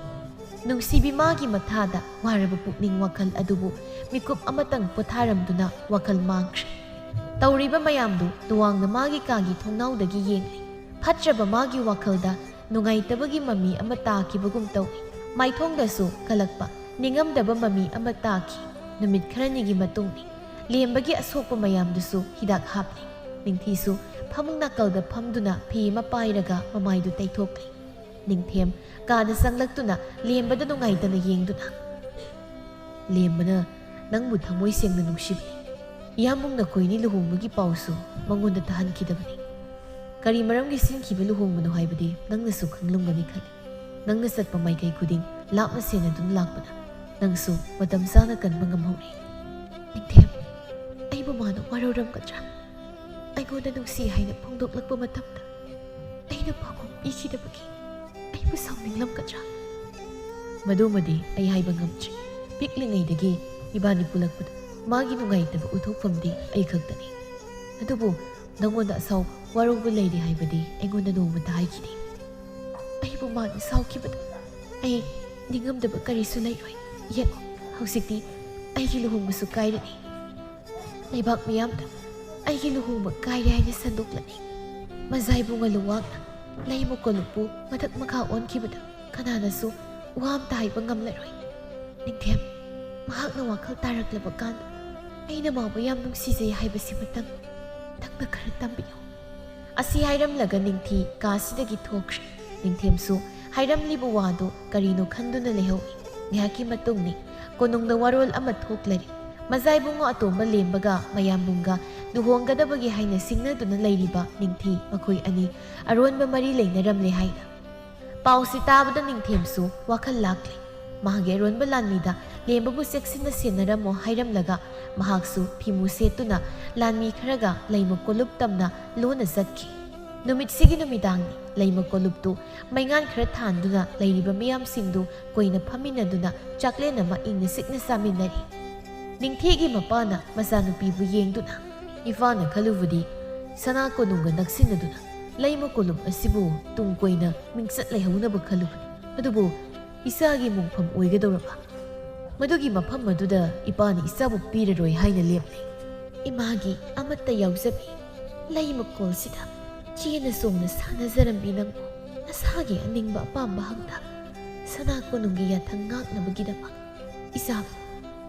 ꯅꯨꯡꯁꯤꯕꯤ ꯃꯥꯒꯤ ꯃꯊꯥꯗ ꯋꯥꯔꯕ ꯄꯨꯛꯅꯤꯡ ꯋꯥꯈꯜ ꯑꯗꯨꯕꯨ ꯃꯤꯀꯨꯞ ꯑꯃꯇꯪ ꯄꯣꯊꯥꯔꯝꯗꯨꯅ ꯋꯥꯈꯜ ꯃꯥꯡꯈ꯭ꯔꯦ꯫ ꯇꯧꯔꯤꯕ ꯃꯌꯥꯝꯗꯨ ꯇꯨꯋꯥꯡꯅ ꯃꯥꯒꯤ ꯀꯥꯒꯤ ꯊꯣꯡꯅꯥꯎꯗꯒꯤ ꯌꯦꯡꯂꯤ꯫ ꯐꯠꯇ꯭ꯔꯕ ꯃꯥꯒꯤ ꯋꯥꯈꯜꯗ ꯅꯨꯡꯉꯥꯏꯇꯕꯒꯤ ꯃꯃꯤ ꯑꯃ ꯇꯥꯈꯤꯕꯒꯨꯝ ꯇꯧꯏ꯫ ꯃꯥꯏꯊꯣꯡꯗꯁꯨ ꯀꯜꯂꯛꯄ, ꯅꯤꯡꯉꯝꯗꯕ ꯃꯃꯤ ꯑꯃ ꯇꯥꯈꯤ꯫ ꯅꯨꯃꯤꯠ ꯈꯔꯅꯤꯒꯤ ꯃꯇꯨꯡꯅꯤ꯫ ꯂꯦꯝꯕꯒꯤ ꯑꯁꯣꯛꯄ ꯃꯌꯥꯝꯗꯨꯁꯨ ꯍꯤꯗꯥꯛ ꯍꯥꯞꯂꯤ꯫ ꯅꯤꯡꯊꯤꯁꯨ ꯐꯃꯨꯡ ꯅꯥꯀꯜꯗ ꯐꯝꯗꯨꯅ ꯐꯤ ꯑꯃ ꯄꯥꯏꯔꯒ ꯃꯃꯥꯏꯗꯨ ꯇꯩꯊꯣꯛꯂꯤ꯫ ꯅꯤꯡꯊꯦꯝ ꯀꯥꯗ ꯆꯪꯂꯛꯇꯨꯅ ꯂꯦꯝꯕꯗ ꯅꯨꯡꯉꯥꯏꯇꯅ ꯌꯦꯡꯗꯨꯅ, "ꯂꯦꯝꯕꯅ ꯅꯪꯕꯨ ꯊꯃꯣꯏ ꯁꯦꯡꯅ ꯅꯨꯡꯁꯤꯕꯅꯤ꯫ ꯏꯌꯥꯝꯕꯨꯡ ꯅꯈꯣꯏꯅꯤ ꯂꯨꯍꯣꯡꯕꯒꯤ ꯄꯥꯎꯁꯨ ꯃꯉꯣꯟꯗ ꯇꯥꯍꯟꯈꯤꯗꯕꯅꯤ꯫ ꯀꯔꯤ ꯃꯔꯝꯒꯤ ꯁꯤꯟꯈꯤꯕ ꯂꯨꯍꯣꯡꯕꯅꯣ ꯍꯥꯏꯕꯗꯤ ꯅꯪꯅꯁꯨ ꯈꯪꯂꯝꯒꯅꯤ ꯈꯜꯂꯤ꯫ ꯅꯪꯅ ꯆꯠꯄ ꯃꯥꯏꯀꯩ ꯈꯨꯗꯤꯡ ꯂꯥꯞꯅ ꯁꯦꯟꯅꯗꯨꯅ ꯂꯥꯛꯄꯅ ꯅꯪꯁꯨ ꯃꯇꯝ ꯆꯥꯅ ꯀꯟꯕ ꯉꯝꯍꯧꯔꯦ꯫ ꯅꯤꯡꯊꯦꯝ, ꯑꯩꯕꯨ ꯃꯥꯅ ꯋꯥꯔꯧꯔꯝꯒꯗ꯭ꯔꯥ? ꯑꯩꯉꯣꯟꯗ ꯅꯨꯡꯁꯤ ꯍꯥꯏꯅ ꯐꯣꯡꯗꯣꯛꯂꯛꯄ ꯃꯇꯝꯗ ꯑꯩꯅ ꯄꯥꯈꯣꯡ ꯄꯤꯈꯤꯗꯕꯒꯤ ꯑꯩꯕꯨ ꯁꯥꯎꯅꯤꯡꯂꯝꯒꯗ꯭ꯔꯥ?" "ꯃꯗꯨꯃꯗꯤ ꯑꯩ ꯍꯥꯏꯕ ꯉꯝꯗ꯭ꯔꯤ꯫ ꯄꯤꯛꯂꯤꯉꯩꯗꯒꯤ ꯏꯕꯥꯅꯤ ꯄꯨꯜꯂꯛꯄꯗ ꯃꯥꯒꯤ ꯅꯨꯡꯉꯥꯏꯇꯕ ꯎꯠꯊꯣꯛꯐꯝꯗꯤ ꯑꯩ ꯈꯛꯇꯅꯤ꯫ ꯑꯗꯨꯕꯨ ꯅꯪꯉꯣꯟꯗ ꯑꯁꯥꯎꯕ, ꯋꯥꯔꯧꯕ ꯂꯩꯔꯤ ꯍꯥꯏꯕꯗꯤ ꯑꯩꯉꯣꯟꯗ ꯅꯣꯡꯃꯇ ꯍꯥꯏꯈꯤꯗꯦ꯫ ꯑꯩꯕꯨ ꯃꯥꯅ ꯁꯥꯎꯈꯤꯕꯗ ꯑꯩ ꯅꯤꯡꯉꯝꯗꯕ ꯀꯔꯤꯁꯨ ꯂꯩꯔꯣꯏ꯫ ꯌꯦꯡꯉꯣ, ꯍꯧꯖꯤꯛꯇꯤ ꯑꯩꯒꯤ ꯂꯨꯍꯣꯡꯕꯁꯨ ꯀꯥꯏꯔꯅꯤ꯫ ꯂꯩꯕꯥꯛ ꯃꯤꯌꯥꯝꯗ ꯑꯩꯒꯤ ꯂꯨꯍꯣꯡꯕ ꯀꯥꯏꯔꯦ ꯍꯥꯏꯅ ꯁꯟꯗꯣꯛꯂꯅꯤ꯫ ꯃꯖꯥꯏꯕꯨꯡꯉ ꯂꯨꯋꯥꯡꯅ ꯂꯩꯃ ꯀꯣꯂꯨꯞꯄꯨ ꯃꯊꯛ ꯃꯈꯥ ꯑꯣꯟꯈꯤꯕꯗ ꯀꯅꯥꯅꯁꯨ ꯋꯥ ꯑꯝꯇ ꯍꯥꯏꯕ ꯉꯝꯂꯔꯣꯏ꯫ ꯅꯤꯡꯊꯦꯝ, ꯃꯍꯥꯛꯅ ꯋꯥꯈꯜ ꯇꯥꯔꯛꯂꯕ ꯀꯥꯟꯗ ꯑꯩꯅ ꯃꯥꯕꯨ ꯌꯥꯝ ꯅꯨꯡꯁꯤꯖꯩ ꯍꯥꯏꯕꯁꯤꯃꯇꯪ ꯅꯪꯅ ꯈꯔ ꯇꯝꯕꯤꯌꯨ꯫" ꯑꯁꯤ ꯍꯥꯏꯔꯝꯂꯒ ꯅꯤꯡꯊꯤ ꯀꯥꯁꯤꯗꯒꯤ ꯊꯣꯛꯈ꯭ꯔꯦ꯫ ꯅꯤꯡꯊꯦꯝꯁꯨ ꯍꯥꯏꯔꯝꯂꯤꯕ ꯋꯥꯗꯨ ꯀꯔꯤꯅꯣ ꯈꯟꯗꯨꯅ ꯂꯩꯍꯧꯏ꯫ ꯉꯥꯏꯍꯥꯛꯀꯤ ꯃꯇꯨꯡꯅꯤ꯫ ꯀꯣꯅꯨꯡꯗ ꯋꯥꯔꯣꯜ ꯑꯃ ꯊꯣꯛꯂꯔꯤ꯫ ꯃꯖꯥꯏꯕꯨꯡꯉꯣ ꯑꯇꯣꯝꯕ ꯂꯦꯝꯕꯒ ꯃꯌꯥꯝꯕꯨꯡꯒ ꯂꯨꯍꯣꯡꯒꯗꯕꯒꯤ ꯍꯥꯏꯅ ꯁꯤꯡꯅꯗꯨꯅ ꯂꯩꯔꯤꯕ ꯅꯤꯡꯊꯤ ꯃꯈꯣꯏ ꯑꯅꯤ ꯑꯔꯣꯟꯕ ꯃꯔꯤ ꯂꯩꯅꯔꯝꯂꯦ ꯍꯥꯏꯅ꯫ ꯄꯥꯎꯁꯤ ꯇꯥꯕꯗ ꯅꯤꯡꯊꯦꯝꯁꯨ ꯋꯥꯈꯜ ꯂꯥꯛꯂꯦ꯫ ꯃꯍꯥꯛꯀꯤ ꯑꯔꯣꯟꯕ ꯂꯥꯟꯃꯤꯗ ꯂꯦꯝꯕꯕꯨ ꯆꯦꯛꯁꯤꯟꯅ ꯁꯦꯟꯅꯔꯝꯃꯣ ꯍꯥꯏꯔꯝꯂꯒ ꯃꯍꯥꯛꯁꯨ ꯐꯤꯃꯨ ꯁꯦꯠꯇꯨꯅ ꯂꯥꯟꯃꯤ ꯈꯔꯒ ꯂꯩꯃ ꯀꯣꯂꯨꯞ ꯇꯝꯅ ꯂꯣꯟꯅ ꯆꯠꯈꯤ꯫ ꯅꯨꯃꯤꯠꯁꯤꯒꯤ ꯅꯨꯃꯤꯗꯥꯡꯅꯤ꯫ ꯂꯩꯃ ꯀꯣꯂꯨꯞꯇꯨ ꯃꯩꯉꯥꯟ ꯈꯔ ꯊꯥꯟꯗꯨꯅ ꯂꯩꯔꯤꯕ ꯃꯤꯌꯥꯝꯁꯤꯡꯗꯨ ꯀꯣꯏꯅ ꯐꯝꯃꯤꯟꯅꯗꯨꯅ ꯆꯥꯛꯂꯦꯟ ꯑꯃ ꯏꯪꯅ ꯆꯤꯛꯅ ꯆꯥꯃꯤꯟꯅꯔꯤ꯫ ꯅꯤꯡꯊꯤꯒꯤ ꯃꯄꯥꯅ ꯃꯆꯥꯅꯨꯄꯤꯕꯨ ꯌꯦꯡꯗꯨꯅ, "ꯏꯄꯥꯅ ꯈꯜꯂꯨꯕꯗꯤ ꯁꯅꯥ ꯀꯣꯅꯨꯡꯒ ꯅꯛꯁꯤꯟꯅꯗꯨꯅ ꯂꯩꯃ ꯀꯣꯂꯨꯞ ꯑꯁꯤꯕꯨ ꯇꯨꯡ ꯀꯣꯏꯅ ꯃꯤꯡꯆꯠ ꯂꯩꯍꯧꯅꯕ ꯈꯜꯂꯨꯕꯅꯤ꯫ ꯑꯗꯨꯕꯨ ꯏꯆꯥꯒꯤ ꯃꯣꯡꯐꯝ ꯑꯣꯏꯒꯗꯧꯔꯕ ꯃꯗꯨꯒꯤ ꯃꯐꯝ ꯑꯗꯨꯗ ꯏꯄꯥꯅ ꯏꯆꯥꯕꯨ ꯄꯤꯔꯔꯣꯏ ꯍꯥꯏꯅ ꯂꯦꯞꯂꯦ꯫ ꯏꯃꯥꯒꯤ ꯑꯃꯠꯇ ꯌꯥꯎꯖꯕꯤ ꯂꯩ ꯃꯀꯣꯜꯁꯤꯗ ꯆꯦꯅ ꯆꯣꯡꯅ ꯁꯥꯟꯅꯖꯔꯝꯕꯤ ꯅꯪꯕꯨ ꯅꯁꯥꯒꯤ ꯑꯅꯤꯡꯕ ꯑꯄꯥꯝꯕ ꯍꯛꯇ ꯁꯅꯥ ꯀꯣꯅꯨꯡꯒꯤ ꯌꯥꯊꯪ ꯉꯥꯛꯅꯕꯒꯤꯗꯃꯛ ꯏꯆꯥꯕꯨ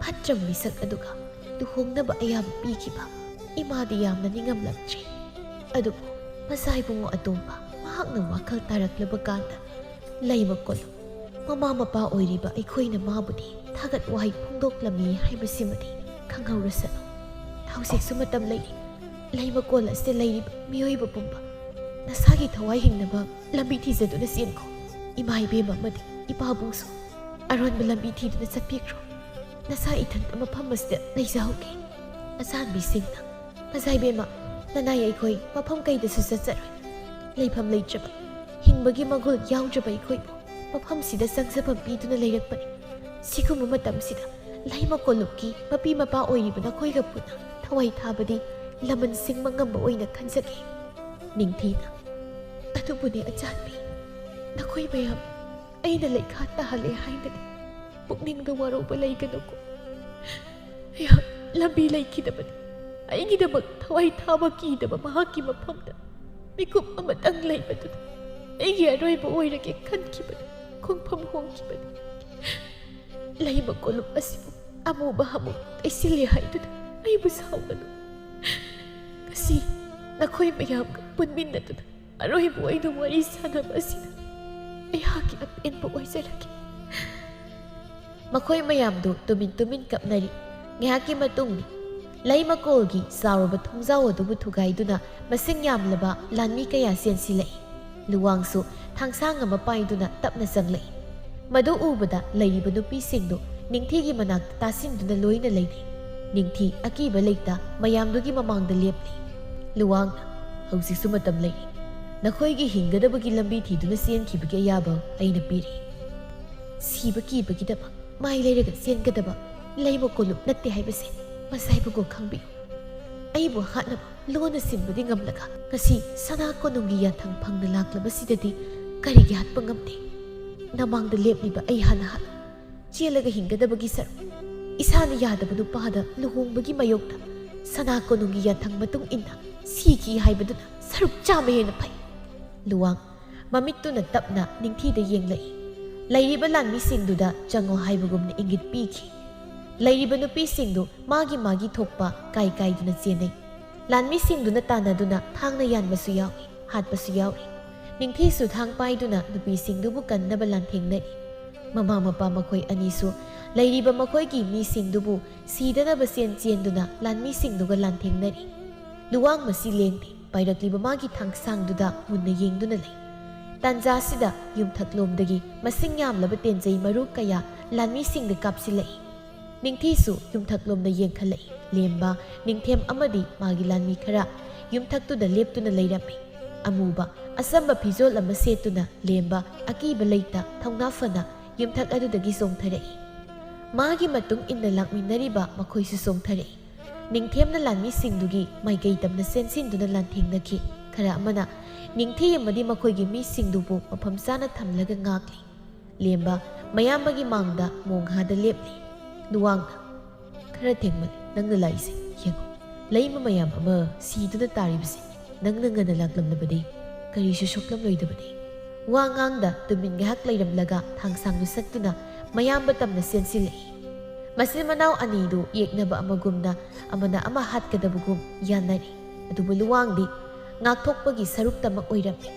ꯐꯠꯇ꯭ꯔꯕ ꯃꯤꯁꯛ ꯑꯗꯨꯒ ꯂꯨꯍꯣꯡꯅꯕ ꯑꯌꯥꯕ ꯄꯤꯈꯤꯕ ꯏꯃꯥꯗꯤ ꯌꯥꯝꯅ ꯅꯤꯡꯉꯝꯂꯛꯇ꯭ꯔꯦ꯫ ꯑꯗꯨꯕꯨ ꯃꯆꯥ ꯏꯕꯨꯡꯉꯣ ꯑꯇꯣꯝꯕ ꯃꯍꯥꯛꯅ ꯋꯥꯈꯜ ꯇꯥꯔꯛꯂꯕ ꯀꯥꯟꯗ ꯂꯩꯃ ꯀꯣꯂꯨꯞ ꯃꯃꯥ ꯃꯄꯥ ꯑꯣꯏꯔꯤꯕ ꯑꯩꯈꯣꯏꯅ ꯃꯥꯕꯨꯗꯤ ꯊꯥꯒꯠ ꯋꯥꯍꯩ ꯐꯣꯡꯗꯣꯛꯂꯝꯃꯤ ꯍꯥꯏꯕꯁꯤꯃꯗꯤ ꯈꯪꯍꯧꯔꯁꯅꯨ꯫ ꯍꯧꯖꯤꯛꯁꯨ ꯃꯇꯝ ꯂꯩꯔꯤ꯫ ꯂꯩꯃ ꯀꯣꯜ ꯑꯁꯤꯗ ꯂꯩꯔꯤꯕ ꯃꯤꯑꯣꯏꯕ ꯄꯨꯝꯕ ꯅꯁꯥꯒꯤ ꯊꯋꯥꯏ ꯍꯤꯡꯅꯕ ꯂꯝꯕꯤ ꯊꯤꯖꯗꯨꯅ ꯆꯦꯟꯈꯣ꯫ ꯏꯃꯥ ꯏꯕꯦꯝꯃ ꯑꯃꯗꯤ ꯏꯄꯥꯕꯨꯡꯁꯨ ꯑꯔꯣꯟꯕ ꯂꯝꯕꯤ ꯊꯤꯗꯨꯅ ꯆꯠꯄꯤꯈ꯭ꯔꯣ꯫ ꯅꯁꯥ ꯏꯊꯟꯇ ꯃꯐꯝ ꯑꯁꯤꯗ ꯂꯩꯖꯍꯧꯒꯦ꯫ ꯑꯆꯥꯟꯕꯤꯁꯤꯡꯅ, ꯃꯆꯥ ꯏꯕꯦꯝꯃ, ꯅꯅꯥꯏ ꯑꯩꯈꯣꯏ ꯃꯐꯝ ꯀꯩꯗꯁꯨ ꯆꯠꯆꯔꯣꯏ꯫ ꯂꯩꯐꯝ ꯂꯩꯇ꯭ꯔꯕ, ꯍꯤꯡꯕꯒꯤ ꯃꯒꯨꯟ ꯌꯥꯎꯗ꯭ꯔꯕ ꯑꯩꯈꯣꯏꯕꯨ ꯃꯐꯝꯁꯤꯗ ꯆꯪꯖꯐꯝ ꯄꯤꯗꯨꯅ ꯂꯩꯔꯛꯄꯅꯤ꯫ ꯁꯤꯒꯨꯝꯕ ꯃꯇꯝꯁꯤꯗ ꯂꯩꯃ ꯀꯣꯂꯨꯞꯀꯤ ꯃꯄꯤ ꯃꯄꯥ ꯑꯣꯏꯔꯤꯕ ꯅꯈꯣꯏꯒ ꯄꯨꯟꯅ ꯊꯋꯥꯏ ꯊꯥꯕꯗꯤ ꯂꯃꯟ ꯁꯤꯡꯕ ꯉꯝꯕ ꯑꯣꯏꯅ ꯈꯟꯖꯒꯦ꯫ ꯅꯤꯡꯊꯤꯅ꯫ ꯑꯗꯨꯕꯨꯅꯦ ꯑꯆꯥꯟꯕꯤ, ꯅꯈꯣꯏ ꯃꯌꯥꯝ ꯑꯩꯅ ꯂꯩꯈꯥ ꯇꯥꯍꯜꯂꯦ ꯍꯥꯏꯅꯗꯤ ꯄꯨꯛꯅꯤꯡꯗ ꯋꯥꯔꯧꯕ ꯂꯩꯒꯅꯨꯀꯣ꯫ ꯑꯩꯍꯥꯛ ꯂꯝꯕꯤ ꯂꯩꯈꯤꯗꯕꯅꯤ꯫ ꯑꯩꯒꯤꯗꯃꯛ ꯊꯋꯥꯏ ꯊꯥꯕ ꯀꯤꯗꯕ ꯃꯍꯥꯛꯀꯤ ꯃꯐꯝꯗ ꯃꯤꯀꯨꯞ ꯑꯃꯇꯪ ꯂꯩꯕꯗꯨꯅ ꯑꯩꯒꯤ ꯑꯔꯣꯏꯕ ꯑꯣꯏꯔꯒꯦ ꯈꯟꯈꯤꯕꯅꯤ꯫ ꯈꯣꯡꯐꯝ ꯍꯣꯡꯈꯤꯕꯅꯤ꯫ ꯂꯩꯃ ꯀꯣꯂꯨꯞ ꯑꯁꯤꯕꯨ ꯑꯃꯨꯕ ꯍꯥꯃꯨ ꯇꯩꯁꯤꯜꯂꯦ ꯍꯥꯏꯗꯨꯅ ꯑꯩꯕꯨ ꯁꯥꯎꯒꯅꯨ꯫ ꯉꯁꯤ ꯅꯈꯣꯏ ꯃꯌꯥꯝꯒ ꯄꯨꯟꯃꯤꯟꯅꯗꯨꯅ ꯑꯔꯣꯏꯕ ꯑꯣꯏꯅ ꯋꯥꯔꯤ ꯁꯥꯟꯅꯕ ꯑꯁꯤꯅ ꯑꯩꯍꯥꯛꯀꯤ ꯑꯄꯦꯟꯕ ꯑꯣꯏꯖꯔꯒꯦ꯫ ꯃꯈꯣꯏ ꯃꯌꯥꯝꯗꯨ ꯇꯨꯃꯤꯟ ꯇꯨꯃꯤꯟ ꯀꯞꯅꯔꯤ꯫ ꯉꯥꯏꯍꯥꯛꯀꯤ ꯃꯇꯨꯡꯗꯤ ꯂꯩꯃꯀꯣꯜꯒꯤ ꯆꯥꯎꯔꯕ ꯊꯣꯡꯖꯥꯎ ꯑꯗꯨꯕꯨ ꯊꯨꯒꯥꯏꯗꯨꯅ ꯃꯁꯤꯡ ꯌꯥꯝꯂꯕ ꯂꯥꯟꯃꯤ ꯀꯌꯥ ꯆꯦꯟꯁꯤꯜꯂꯛꯏ꯫ ꯂꯨꯋꯥꯡꯁꯨ ꯊꯥꯡꯁꯥꯡ ꯑꯃ ꯄꯥꯏꯗꯨꯅ ꯇꯞꯅ ꯆꯪꯂꯛꯏ꯫ ꯃꯗꯨ ꯎꯕꯗ ꯂꯩꯔꯤꯕ ꯅꯨꯄꯤꯁꯤꯡꯗꯨ ꯅꯤꯡꯊꯤꯒꯤ ꯃꯅꯥꯛꯇ ꯇꯥꯁꯤꯟꯗꯨꯅ ꯂꯣꯏꯅ ꯂꯩꯅꯩ꯫ ꯅꯤꯡꯊꯤ ꯑꯀꯤꯕ ꯂꯩꯇ ꯃꯌꯥꯝꯗꯨꯒꯤ ꯃꯃꯥꯡꯗ ꯂꯦꯞꯂꯤ꯫ ꯂꯨꯋꯥꯡꯅ, "ꯍꯧꯖꯤꯛꯁꯨ ꯃꯇꯝ ꯂꯩꯔꯤ꯫ ꯅꯈꯣꯏꯒꯤ ꯍꯤꯡꯒꯗꯕꯒꯤ ꯂꯝꯕꯤ ꯊꯤꯗꯨꯅ ꯆꯦꯟꯈꯤꯕꯒꯤ ꯑꯌꯥꯕ ꯑꯩꯅ ꯄꯤꯔꯤ꯫ ꯁꯤꯕ ꯀꯤꯕꯒꯤꯗꯃꯛ ꯃꯥꯏ ꯂꯩꯔꯒ ꯆꯦꯟꯒꯗꯕ ꯂꯩꯃ ꯀꯣꯂꯨꯞ ꯅꯠꯇꯦ ꯍꯥꯏꯕꯁꯦ ꯃꯁꯥꯏꯕꯨꯒꯣ ꯈꯪꯕꯤꯌꯨ꯫ ꯑꯩꯕꯨ ꯍꯥꯠꯅꯕ ꯂꯣꯟꯅ ꯁꯤꯟꯕꯗꯤ ꯉꯝꯂꯒ ꯉꯁꯤ ꯁꯅꯥ ꯀꯣꯅꯨꯡꯒꯤ ꯌꯥꯊꯪ ꯐꯪꯅ ꯂꯥꯛꯂꯕꯁꯤꯗꯗꯤ ꯀꯔꯤꯒꯤ ꯍꯥꯠꯄ ꯉꯝꯗꯦ? ꯅꯃꯥꯡꯗ ꯂꯦꯞꯂꯤꯕ ꯑꯩ ꯍꯥꯟꯅ ꯍꯥꯠꯂꯨ꯫ ꯆꯦꯜꯂꯒ ꯍꯤꯡꯒꯗꯕꯒꯤ ꯁꯔꯨꯛ, ꯏꯁꯥꯅ ꯌꯥꯗꯕ ꯅꯨꯄꯥꯗ ꯂꯨꯍꯣꯡꯕꯒꯤ ꯃꯥꯌꯣꯛꯇ ꯁꯅꯥ ꯀꯣꯅꯨꯡꯒꯤ ꯌꯥꯊꯪ ꯃꯇꯨꯡ ꯏꯟꯅ ꯁꯤꯈꯤ ꯍꯥꯏꯕꯗꯨꯅ ꯁꯔꯨꯛ ꯆꯥꯝꯃ ꯍꯦꯟꯅ ꯐꯩ꯫ ꯂꯨꯋꯥꯡ ꯃꯃꯤꯠꯇꯨꯅ ꯇꯞꯅ ꯅꯤꯡꯊꯤꯗ ꯌꯦꯡꯂꯛꯏ꯫ ꯂꯩꯔꯤꯕ ꯂꯥꯟꯃꯤꯁꯤꯡꯗꯨꯗ ꯆꯪꯉꯣ ꯍꯥꯏꯕꯒꯨꯝꯅ ꯏꯪꯒꯤꯠ ꯄꯤꯈꯤ꯫ ꯂꯩꯔꯤꯕ ꯅꯨꯄꯤꯁꯤꯡꯗꯨ ꯃꯥꯒꯤ ꯃꯥꯒꯤ ꯊꯣꯛꯄ ꯀꯥꯏ ꯀꯥꯏꯗꯨꯅ ꯆꯦꯟꯅꯩ꯫ ꯂꯥꯟꯃꯤꯁꯤꯡꯗꯨꯅ ꯇꯥꯟꯅꯗꯨꯅ ꯊꯥꯡꯅ ꯌꯥꯟꯕꯁꯨ ꯌꯥꯎꯏ, ꯍꯥꯠꯄꯁꯨ ꯌꯥꯎꯔꯤ꯫ ꯅꯤꯡꯊꯤꯁꯨ ꯊꯥꯡ ꯄꯥꯏꯗꯨꯅ ꯅꯨꯄꯤꯁꯤꯡꯗꯨꯕꯨ ꯀꯟꯅꯕ ꯂꯥꯟꯊꯦꯡꯅꯔꯤ꯫ ꯃꯃꯥ ꯃꯄꯥ ꯃꯈꯣꯏ ꯑꯅꯤꯁꯨ ꯂꯩꯔꯤꯕ ꯃꯈꯣꯏꯒꯤ ꯃꯤꯁꯤꯡꯗꯨꯕꯨ ꯁꯤꯗꯅꯕ ꯆꯦꯟ ꯆꯦꯟꯗꯨꯅ ꯂꯥꯟꯃꯤꯁꯤꯡꯗꯨꯒ ꯂꯥꯟꯊꯦꯡꯅꯔꯤ꯫ ꯂꯨꯋꯥꯡ ꯃꯁꯤ ꯂꯦꯡꯗꯦ, ꯄꯥꯏꯔꯛꯂꯤꯕ ꯃꯥꯒꯤ ꯊꯥꯡꯁꯥꯡꯗꯨꯗ ꯃꯨꯟꯅ ꯌꯦꯡꯗꯨꯅ ꯂꯩ꯫ ꯇꯥꯟꯖꯥꯁꯤꯗ ꯌꯨꯝꯊꯛꯂꯣꯝꯗꯒꯤ ꯃꯁꯤꯡ ꯌꯥꯝꯂꯕ ꯇꯦꯟꯖꯩ ꯃꯔꯨ ꯀꯌꯥ ꯂꯥꯟꯃꯤꯁꯤꯡꯗ ꯀꯥꯞꯁꯤꯜꯂꯛꯏ꯫ ꯅꯤꯡꯊꯤꯁꯨ ꯌꯨꯝꯊꯛꯂꯣꯝꯗ ꯌꯦꯡꯈꯠꯂꯛꯏ꯫ ꯂꯦꯝꯕ, ꯅꯤꯡꯊꯦꯝ ꯑꯃꯗꯤ ꯃꯥꯒꯤ ꯂꯥꯟꯃꯤ ꯈꯔ ꯌꯨꯝꯊꯛꯇꯨꯗ ꯂꯦꯞꯇꯨꯅ ꯂꯩꯔꯝꯃꯤ꯫ ꯑꯃꯨꯕ, ꯑꯆꯝꯕ ꯐꯤꯖꯣꯜ ꯑꯃ ꯁꯦꯠꯇꯨꯅ ꯂꯦꯝꯕ ꯑꯀꯤꯕ ꯂꯩꯇ ꯊꯧꯅꯥ ꯐꯅ ꯌꯨꯝꯊꯛ ꯑꯗꯨꯗꯒꯤ ꯆꯣꯡꯊꯔꯛꯏ꯫ ꯃꯥꯒꯤ ꯃꯇꯨꯡ ꯏꯟꯅ ꯂꯥꯛꯃꯤꯟꯅꯔꯤꯕ ꯃꯈꯣꯏꯁꯨ ꯆꯣꯡꯊꯔꯛꯏ꯫ ꯅꯤꯡꯊꯦꯝꯅ ꯂꯥꯟꯃꯤꯁꯤꯡꯗꯨꯒꯤ ꯃꯥꯏꯀꯩ ꯇꯝꯅ ꯆꯦꯟꯁꯤꯟꯗꯨꯅ ꯂꯥꯟꯊꯦꯡꯅꯈꯤ꯫ ꯈꯔ ꯑꯃꯅ ꯅꯤꯡꯊꯤ ꯑꯃꯗꯤ ꯃꯈꯣꯏꯒꯤ ꯃꯤꯁꯤꯡꯗꯨꯕꯨ ꯃꯐꯝ ꯆꯥꯅ ꯊꯝꯂꯒ ꯉꯥꯛꯂꯤ꯫ ꯂꯦꯝꯕ ꯃꯌꯥꯝꯕꯒꯤ ꯃꯥꯡꯗ ꯃꯣꯡꯍꯥꯗ ꯂꯦꯞꯂꯤ꯫ ꯂꯨꯋꯥꯡꯅ, "ꯈꯔ ꯊꯦꯡꯃꯜꯂꯦ, ꯅꯪꯅ ꯂꯥꯛꯏꯁꯦ ꯌꯦꯡꯉꯨ꯫ ꯂꯩꯃ ꯃꯌꯥꯝ ꯑꯃ ꯁꯤꯗꯨꯅ ꯇꯥꯔꯤꯕꯁꯤ ꯅꯪꯅ ꯉꯟꯅ ꯂꯥꯛꯂꯝꯂꯕꯗꯤ ꯀꯔꯤꯁꯨ ꯁꯣꯛꯂꯝꯂꯣꯏꯗꯕꯅꯤ꯫" ꯋꯥ ꯉꯥꯡꯗ ꯇꯨꯃꯤꯟ ꯉꯥꯏꯍꯥꯛ ꯂꯩꯔꯝꯂꯒ ꯊꯥꯡꯁꯥꯡꯗꯨ ꯁꯠꯇꯨꯅ ꯃꯌꯥꯝꯕ ꯇꯝꯅ ꯆꯦꯟꯁꯤꯜꯂꯛꯏ꯫ ꯃꯆꯤꯟ ꯃꯅꯥꯎ ꯑꯅꯤꯗꯨ ꯌꯦꯛꯅꯕ ꯑꯃꯒꯨꯝꯅ ꯑꯃꯅ ꯑꯃ ꯍꯥꯠꯀꯗꯕꯒꯨꯝ ꯌꯥꯅꯔꯤ꯫ ꯑꯗꯨꯕꯨ ꯂꯨꯋꯥꯡꯗꯤ ꯉꯥꯛꯊꯣꯛꯄꯒꯤ ꯁꯔꯨꯛꯇꯃꯛ ꯑꯣꯏꯔꯝꯃꯤ꯫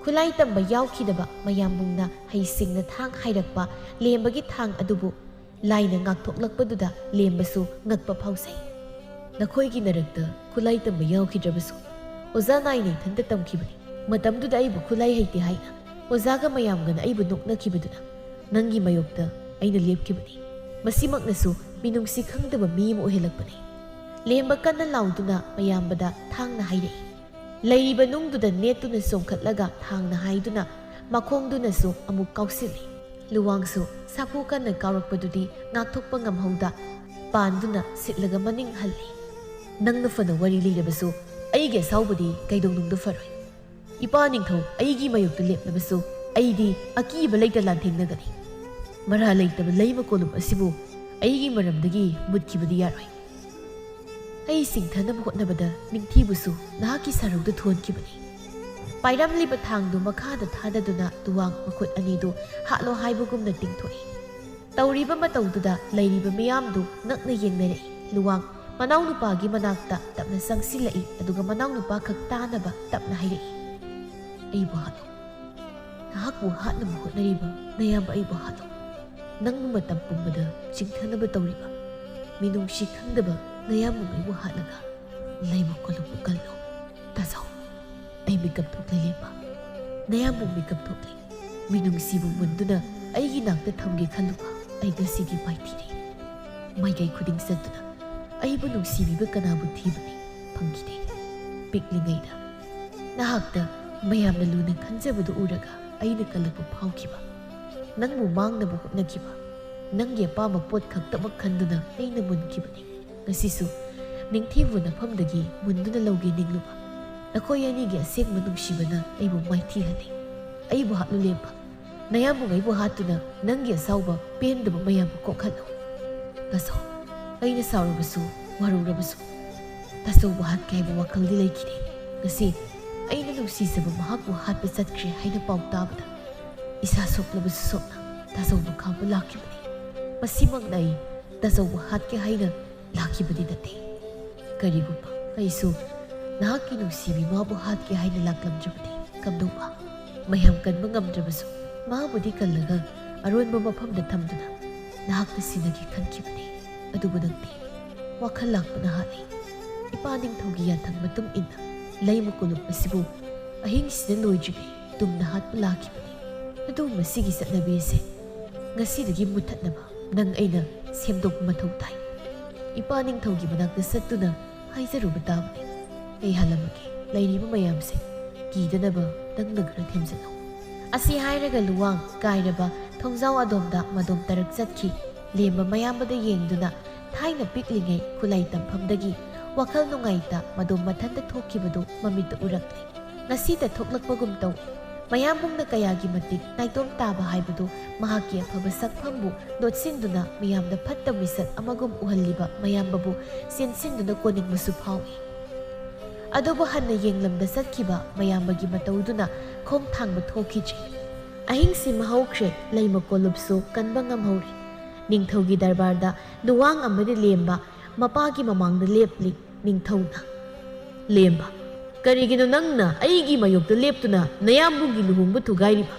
ꯈꯨꯠꯂꯥꯏ ꯇꯝꯕ ꯌꯥꯎꯈꯤꯗꯕ ꯃꯌꯥꯝꯕꯨꯡꯅ ꯍꯩꯁꯤꯡꯅ ꯊꯥꯡ ꯍꯥꯏꯔꯛꯄ ꯂꯦꯝꯕꯒꯤ ꯊꯥꯡ ꯑꯗꯨꯕꯨ ꯂꯥꯏꯅ ꯉꯥꯛꯊꯣꯛꯂꯛꯄꯗꯨꯗ ꯂꯦꯝꯕꯁꯨ ꯉꯛꯄ ꯐꯥꯎꯖꯩ꯫ "ꯅꯈꯣꯏꯒꯤ ꯅꯔꯛꯇ ꯈꯨꯠꯂꯥꯏ ꯇꯝꯕ ꯌꯥꯎꯈꯤꯗ꯭ꯔꯕꯁꯨ ꯑꯣꯖꯥ ꯅꯥꯏꯅ ꯏꯊꯟꯇ ꯇꯝꯈꯤꯕꯅꯤ꯫ ꯃꯇꯝꯗꯨꯗ ꯑꯩꯕꯨ ꯈꯨꯠꯂꯥꯏ ꯍꯩꯇꯦ ꯍꯥꯏꯅ ꯑꯣꯖꯥꯒ ꯃꯌꯥꯝꯒꯅ ꯑꯩꯕꯨ ꯅꯣꯛꯅꯈꯤꯕꯗꯨꯅ ꯅꯪꯒꯤ ꯃꯥꯌꯣꯛꯇ ꯑꯩꯅ ꯂꯦꯞꯈꯤꯕꯅꯤ꯫ ꯃꯁꯤꯃꯛꯅꯁꯨ ꯃꯤꯅꯨꯡꯁꯤ ꯈꯪꯗꯕ ꯃꯤ ꯑꯃ ꯑꯣꯏꯍꯜꯂꯛꯄꯅꯤ꯫" ꯂꯦꯝꯕ ꯀꯟꯅ ꯂꯥꯎꯗꯨꯅ ꯃꯌꯥꯝꯕꯗ ꯊꯥꯡꯅ ꯍꯥꯏꯔꯛꯏ꯫ ꯂꯩꯔꯤꯕ ꯅꯨꯡꯗꯨꯗ ꯅꯦꯠꯇꯨꯅ ꯆꯣꯡꯈꯠꯂꯒ ꯊꯥꯡꯅ ꯍꯥꯏꯗꯨꯅ ꯃꯈꯣꯡꯗꯨꯅꯁꯨ ꯑꯃꯨꯛ ꯀꯥꯎꯁꯤꯜꯂꯤ꯫ ꯂꯨꯋꯥꯡꯁꯨ ꯁꯥꯐꯨ ꯀꯟꯅ ꯀꯥꯎꯔꯛꯄꯗꯨꯗꯤ ꯉꯥꯛꯊꯣꯛꯄ ꯉꯝꯍꯧꯗ ꯄꯥꯟꯗꯨꯅ ꯁꯤꯠꯂꯒ ꯃꯅꯤꯡ ꯍꯜꯂꯤ꯫ ꯅꯪꯅ ꯐꯅ ꯋꯥꯔꯤ ꯂꯤꯔꯕꯁꯨ ꯑꯩꯒꯤ ꯑꯁꯥꯎꯕꯗꯤ ꯀꯩꯗꯧꯅꯨꯡꯗ ꯐꯔꯣꯏ꯫ ꯏꯄꯥ ꯅꯤꯡꯊꯧ ꯑꯩꯒꯤ ꯃꯥꯌꯣꯛꯇ ꯂꯦꯞꯂꯕꯁꯨ ꯑꯩꯗꯤ ꯑꯀꯤꯕ ꯂꯩꯇ ꯂꯥꯟꯊꯦꯡꯅꯒꯅꯤ꯫ ꯃꯔꯥ ꯂꯩꯇꯕ ꯂꯩꯃ ꯀꯣꯂꯨꯞ ꯑꯁꯤꯕꯨ ꯑꯩꯒꯤ ꯃꯔꯝꯗꯒꯤ ꯃꯨꯠꯈꯤꯕꯗꯤ ꯌꯥꯔꯣꯏ꯫ ꯑꯩ ꯁꯤꯡꯊꯅꯕ ꯍꯣꯠꯅꯕꯗ ꯅꯤꯡꯊꯤꯕꯨꯁꯨ ꯅꯍꯥꯛꯀꯤ ꯁꯥꯔꯧꯗ ꯊꯣꯟꯈꯤꯕꯅꯤ꯫ ꯄꯥꯏꯔꯝꯂꯤꯕ ꯊꯥꯡꯗꯨ ꯃꯈꯥꯗ ꯊꯥꯗꯗꯨꯅ ꯂꯨꯋꯥꯡ ꯃꯈꯨꯠ ꯑꯅꯤꯗꯨ ꯍꯥꯠꯂꯣ ꯍꯥꯏꯕꯒꯨꯝꯅ ꯇꯤꯡꯊꯣꯛꯏ꯫ ꯇꯧꯔꯤꯕ ꯃꯇꯧꯗꯨꯗ ꯂꯩꯔꯤꯕ ꯃꯤꯌꯥꯝꯗꯨ ꯉꯛꯅ ꯌꯦꯡꯅꯔꯛꯏ꯫ ꯂꯨꯋꯥꯡ ꯃꯅꯥꯎꯅꯨꯄꯥꯒꯤ ꯃꯅꯥꯛꯇ ꯇꯞꯅ ꯆꯪꯁꯤꯜꯂꯛꯏ, ꯑꯗꯨꯒ ꯃꯅꯥꯎꯅꯨꯄꯥ ꯈꯛ ꯇꯥꯅꯕ ꯇꯞꯅ ꯍꯥꯏꯔꯛꯏ, "ꯑꯩꯕꯨ ꯍꯥꯠꯂꯣ꯫ ꯅꯍꯥꯛꯄꯨ ꯍꯥꯠꯅꯕ ꯍꯣꯠꯅꯔꯤꯕ ꯅꯌꯥꯝꯕ ꯑꯩꯕꯨ ꯍꯥꯠꯂꯣ꯫ ꯅꯪꯕꯨ ꯃꯇꯝ ꯄꯨꯝꯕꯗ ꯆꯤꯡꯊꯅꯕ ꯇꯧꯔꯤꯕ ꯃꯤꯅꯨꯡꯁꯤ ꯈꯪꯗꯕ ꯅꯌꯥꯝꯕ ꯑꯩꯕꯨ ꯍꯥꯠꯂꯒ ꯂꯩꯃ ꯀꯣꯂꯨꯞꯄꯨ ꯀꯜꯂꯣ꯫ ꯇꯥꯖꯧ, ꯑꯩ ꯃꯤꯀꯞ ꯊꯣꯛꯂꯦ ꯂꯦꯝꯕ꯫ ꯅꯌꯥꯝꯕ ꯃꯤꯀꯞ ꯊꯣꯛꯂꯦ꯫ ꯃꯤꯅꯨꯡꯁꯤꯕꯨ ꯃꯨꯟꯗꯨꯅ ꯑꯩꯒꯤ ꯅꯥꯛꯇ ꯊꯝꯒꯦ ꯈꯜꯂꯨꯕ ꯑꯩ ꯉꯁꯤꯗꯤ ꯃꯥꯏꯊꯤꯔꯦ꯫ ꯃꯥꯏꯀꯩ ꯈꯨꯗꯤꯡ ꯆꯠꯇꯨꯅ ꯑꯩꯕꯨ ꯅꯨꯡꯁꯤꯕꯤꯕ ꯀꯅꯥꯕꯨ ꯊꯤꯕꯅꯤ? ꯐꯪꯈꯤꯗꯦ꯫ ꯄꯤꯛꯂꯤꯉꯩꯗ ꯅꯍꯥꯛꯇ ꯃꯌꯥꯝꯅ ꯂꯨꯅ ꯈꯟꯖꯕꯗꯨ ꯎꯔꯒ ꯑꯩꯅ ꯀꯜꯂꯛꯄ ꯐꯥꯎꯈꯤꯕ, ꯅꯪꯕꯨ ꯃꯥꯡꯅꯕ ꯍꯣꯠꯅꯈꯤꯕ, ꯅꯪꯒꯤ ꯑꯄꯥꯝꯕ ꯄꯣꯠ ꯈꯛꯇꯃꯛ ꯈꯟꯗꯨꯅ ꯑꯩꯅ ꯃꯨꯟꯈꯤꯕꯅꯤ꯫ ꯉꯁꯤꯁꯨ ꯅꯤꯡꯊꯤꯕ ꯅꯐꯝꯗꯒꯤ ꯃꯨꯟꯗꯨꯅ ꯂꯧꯒꯦ ꯅꯤꯡꯂꯨꯕ ꯅꯈꯣꯏ ꯑꯅꯤꯒꯤ ꯑꯁꯦꯡꯕ ꯅꯨꯡꯁꯤꯕꯅ ꯑꯩꯕꯨ ꯃꯥꯏꯊꯤꯍꯜꯂꯤ꯫ ꯑꯩꯕꯨ ꯍꯥꯠꯂꯨ ꯂꯦꯝꯕ꯫ ꯅꯌꯥꯝꯕꯨꯡ ꯑꯩꯕꯨ ꯍꯥꯠꯇꯨꯅ ꯅꯪꯒꯤ ꯑꯁꯥꯎꯕ ꯄꯦꯟꯗꯕ ꯃꯌꯥꯝꯕꯨ ꯀꯣꯛꯍꯜꯂꯨ꯫ ꯇꯥꯖꯧ, ꯑꯩꯅ ꯁꯥꯎꯔꯕꯁꯨ, ꯋꯥꯔꯧꯔꯕꯁꯨ, ꯇꯥꯖꯧꯕꯨ ꯍꯥꯠꯀꯦ ꯍꯥꯏꯕ ꯋꯥꯈꯜꯗꯤ ꯂꯩꯈꯤꯗꯦ꯫ ꯉꯁꯤ ꯑꯩꯅ ꯅꯨꯡꯁꯤꯖꯕ ꯃꯍꯥꯛꯄꯨ ꯍꯥꯠꯄ ꯆꯠꯈ꯭ꯔꯦ ꯍꯥꯏꯅ ꯄꯥꯎ ꯇꯥꯕꯗ ꯏꯁꯥ ꯁꯣꯛꯂꯕꯁꯨ ꯁꯣꯛꯅ ꯇꯥꯖꯧꯕꯨ ꯈꯥꯝꯕ ꯂꯥꯛꯈꯤꯕꯅꯤ꯫ ꯃꯁꯤꯃꯛꯅ ꯑꯩ ꯇꯥꯖꯧꯕꯨ ꯍꯥꯠꯀꯦ ꯍꯥꯏꯅ ꯂꯥꯛꯈꯤꯕꯗꯤ ꯅꯠꯇꯦ꯫ ꯀꯔꯤꯒꯨꯝꯕ ꯑꯩꯁꯨ ꯅꯍꯥꯛꯀꯤ ꯅꯨꯡꯁꯤꯕꯤ ꯃꯥꯕꯨ ꯍꯥꯠꯀꯦ ꯍꯥꯏꯅ ꯂꯥꯛꯂꯝꯗ꯭ꯔꯕꯗꯤ ꯀꯝꯗꯧꯕ? ꯃꯌꯥꯝ ꯀꯟꯕ ꯉꯝꯗ꯭ꯔꯕꯁꯨ ꯃꯥꯕꯨꯗꯤ ꯀꯜꯂꯒ ꯑꯔꯣꯟꯕ ꯃꯐꯝꯗ ꯊꯝꯗꯨꯅ ꯅꯍꯥꯛꯇ ꯁꯤꯟꯅꯒꯦ ꯈꯟꯈꯤꯕꯅꯤ꯫ ꯑꯗꯨꯕꯨ ꯅꯪꯗꯤ ꯋꯥꯈꯜ ꯂꯥꯛꯄꯅ ꯍꯥꯠꯂꯤ꯫ ꯏꯄꯥ ꯅꯤꯡꯊꯧꯒꯤ ꯌꯥꯊꯪ ꯃꯇꯨꯡ ꯏꯟꯅ ꯂꯩꯃ ꯀꯣꯂꯨꯞ ꯑꯁꯤꯕꯨ ꯑꯍꯤꯡꯁꯤꯗ ꯂꯣꯏꯗ꯭ꯔꯤꯉꯩ ꯇꯨꯝꯅ ꯍꯥꯠꯄ ꯂꯥꯛꯈꯤꯕꯅꯤ꯫ ꯑꯗꯨ ꯃꯁꯤꯒꯤ ꯆꯠꯅꯕꯤ ꯑꯁꯤ ꯉꯁꯤꯗꯒꯤ ꯃꯨꯊꯠꯅꯕ ꯅꯪ ꯑꯩꯅ ꯁꯦꯝꯗꯣꯛꯄ ꯃꯊꯧ ꯇꯥꯏ꯫ ꯏꯄꯥ ꯅꯤꯡꯊꯧꯒꯤ ꯃꯅꯥꯛꯇ ꯆꯠꯇꯨꯅ ꯍꯥꯏꯖꯔꯨꯕ ꯇꯥꯕꯅꯤ꯫ ꯑꯩ ꯍꯜꯂꯝꯃꯒꯦ꯫ ꯂꯩꯔꯤꯕ ꯃꯌꯥꯝꯁꯦ ꯀꯤꯗꯅꯕ ꯅꯪꯅ ꯈꯔ ꯊꯦꯝꯖꯤꯜꯂꯨ꯫ ꯑꯁꯤ ꯍꯥꯏꯔꯒ ꯂꯨꯋꯥꯡ ꯀꯥꯏꯔꯕ ꯊꯣꯡꯖꯥꯎ ꯑꯗꯣꯝꯗ ꯃꯗꯣꯝ ꯇꯔꯛ ꯆꯠꯈꯤ꯫ ꯂꯦꯝꯕ ꯃꯌꯥꯝꯕꯗ ꯌꯦꯡꯗꯨꯅ ꯊꯥꯏꯅ ꯄꯤꯛꯂꯤꯉꯩ ꯈꯨꯂꯥꯏ ꯇꯝꯐꯝꯗꯒꯤ ꯋꯥꯈꯜ ꯅꯨꯡꯉꯥꯏꯇ ꯃꯗꯣꯝ ꯃꯊꯟꯇ ꯊꯣꯛꯈꯤꯕꯗꯨ ꯃꯃꯤꯠꯇ ꯎꯔꯛꯂꯦ꯫ ꯉꯁꯤꯇ ꯊꯣꯛꯂꯛꯄꯒꯨꯝ ꯇꯧ꯫ ꯃꯌꯥꯝꯕꯨꯡꯅ ꯀꯌꯥꯒꯤ ꯃꯇꯤꯛ ꯅꯥꯏꯇꯣꯝ ꯇꯥꯕ ꯍꯥꯏꯕꯗꯨ ꯃꯍꯥꯛꯀꯤ ꯑꯐꯕ ꯁꯛꯐꯝꯕꯨ ꯂꯣꯠꯁꯤꯟꯗꯨꯅ ꯃꯤꯌꯥꯝꯗ ꯐꯠꯇ ꯃꯤꯁꯛ ꯑꯃꯒꯨꯝ ꯎꯍꯜꯂꯤꯕ ꯃꯌꯥꯝꯕꯕꯨ ꯆꯦꯟꯁꯤꯟꯗꯨꯅ ꯀꯣꯟꯅꯤꯡꯕꯁꯨ ꯐꯥꯎꯏ꯫ ꯑꯗꯨꯕꯨ ꯍꯟꯅ ꯌꯦꯡꯂꯝꯗ ꯆꯠꯈꯤꯕ ꯃꯌꯥꯝꯕꯒꯤ ꯃꯇꯧꯗꯨꯅ ꯈꯣꯡ ꯊꯥꯡꯕ ꯊꯣꯛꯈꯤꯗ꯭ꯔꯦ꯫ ꯑꯍꯤꯡꯁꯤꯃ ꯍꯧꯈ꯭ꯔꯦ, ꯂꯩꯃ ꯀꯣꯂꯨꯞꯁꯨ ꯀꯟꯕ ꯉꯝꯍꯧꯔꯦ꯫ ꯅꯤꯡꯊꯧꯒꯤ ꯗꯔꯕꯥꯔꯗ ꯂꯨꯋꯥꯡ ꯑꯃꯗꯤ ꯂꯦꯝꯕ ꯃꯄꯥꯒꯤ ꯃꯃꯥꯡꯗ ꯂꯦꯞꯂꯤ꯫ ꯅꯤꯡꯊꯧꯅ, "ꯂꯦꯝꯕ, ꯀꯔꯤꯒꯤꯅꯣ ꯅꯪꯅ ꯑꯩꯒꯤ ꯃꯥꯌꯣꯛꯇ ꯂꯦꯞꯇꯨꯅ ꯅꯌꯥꯝꯕꯨꯒꯤ ꯂꯨꯍꯣꯡꯕ ꯊꯨꯒꯥꯏꯔꯤꯕ?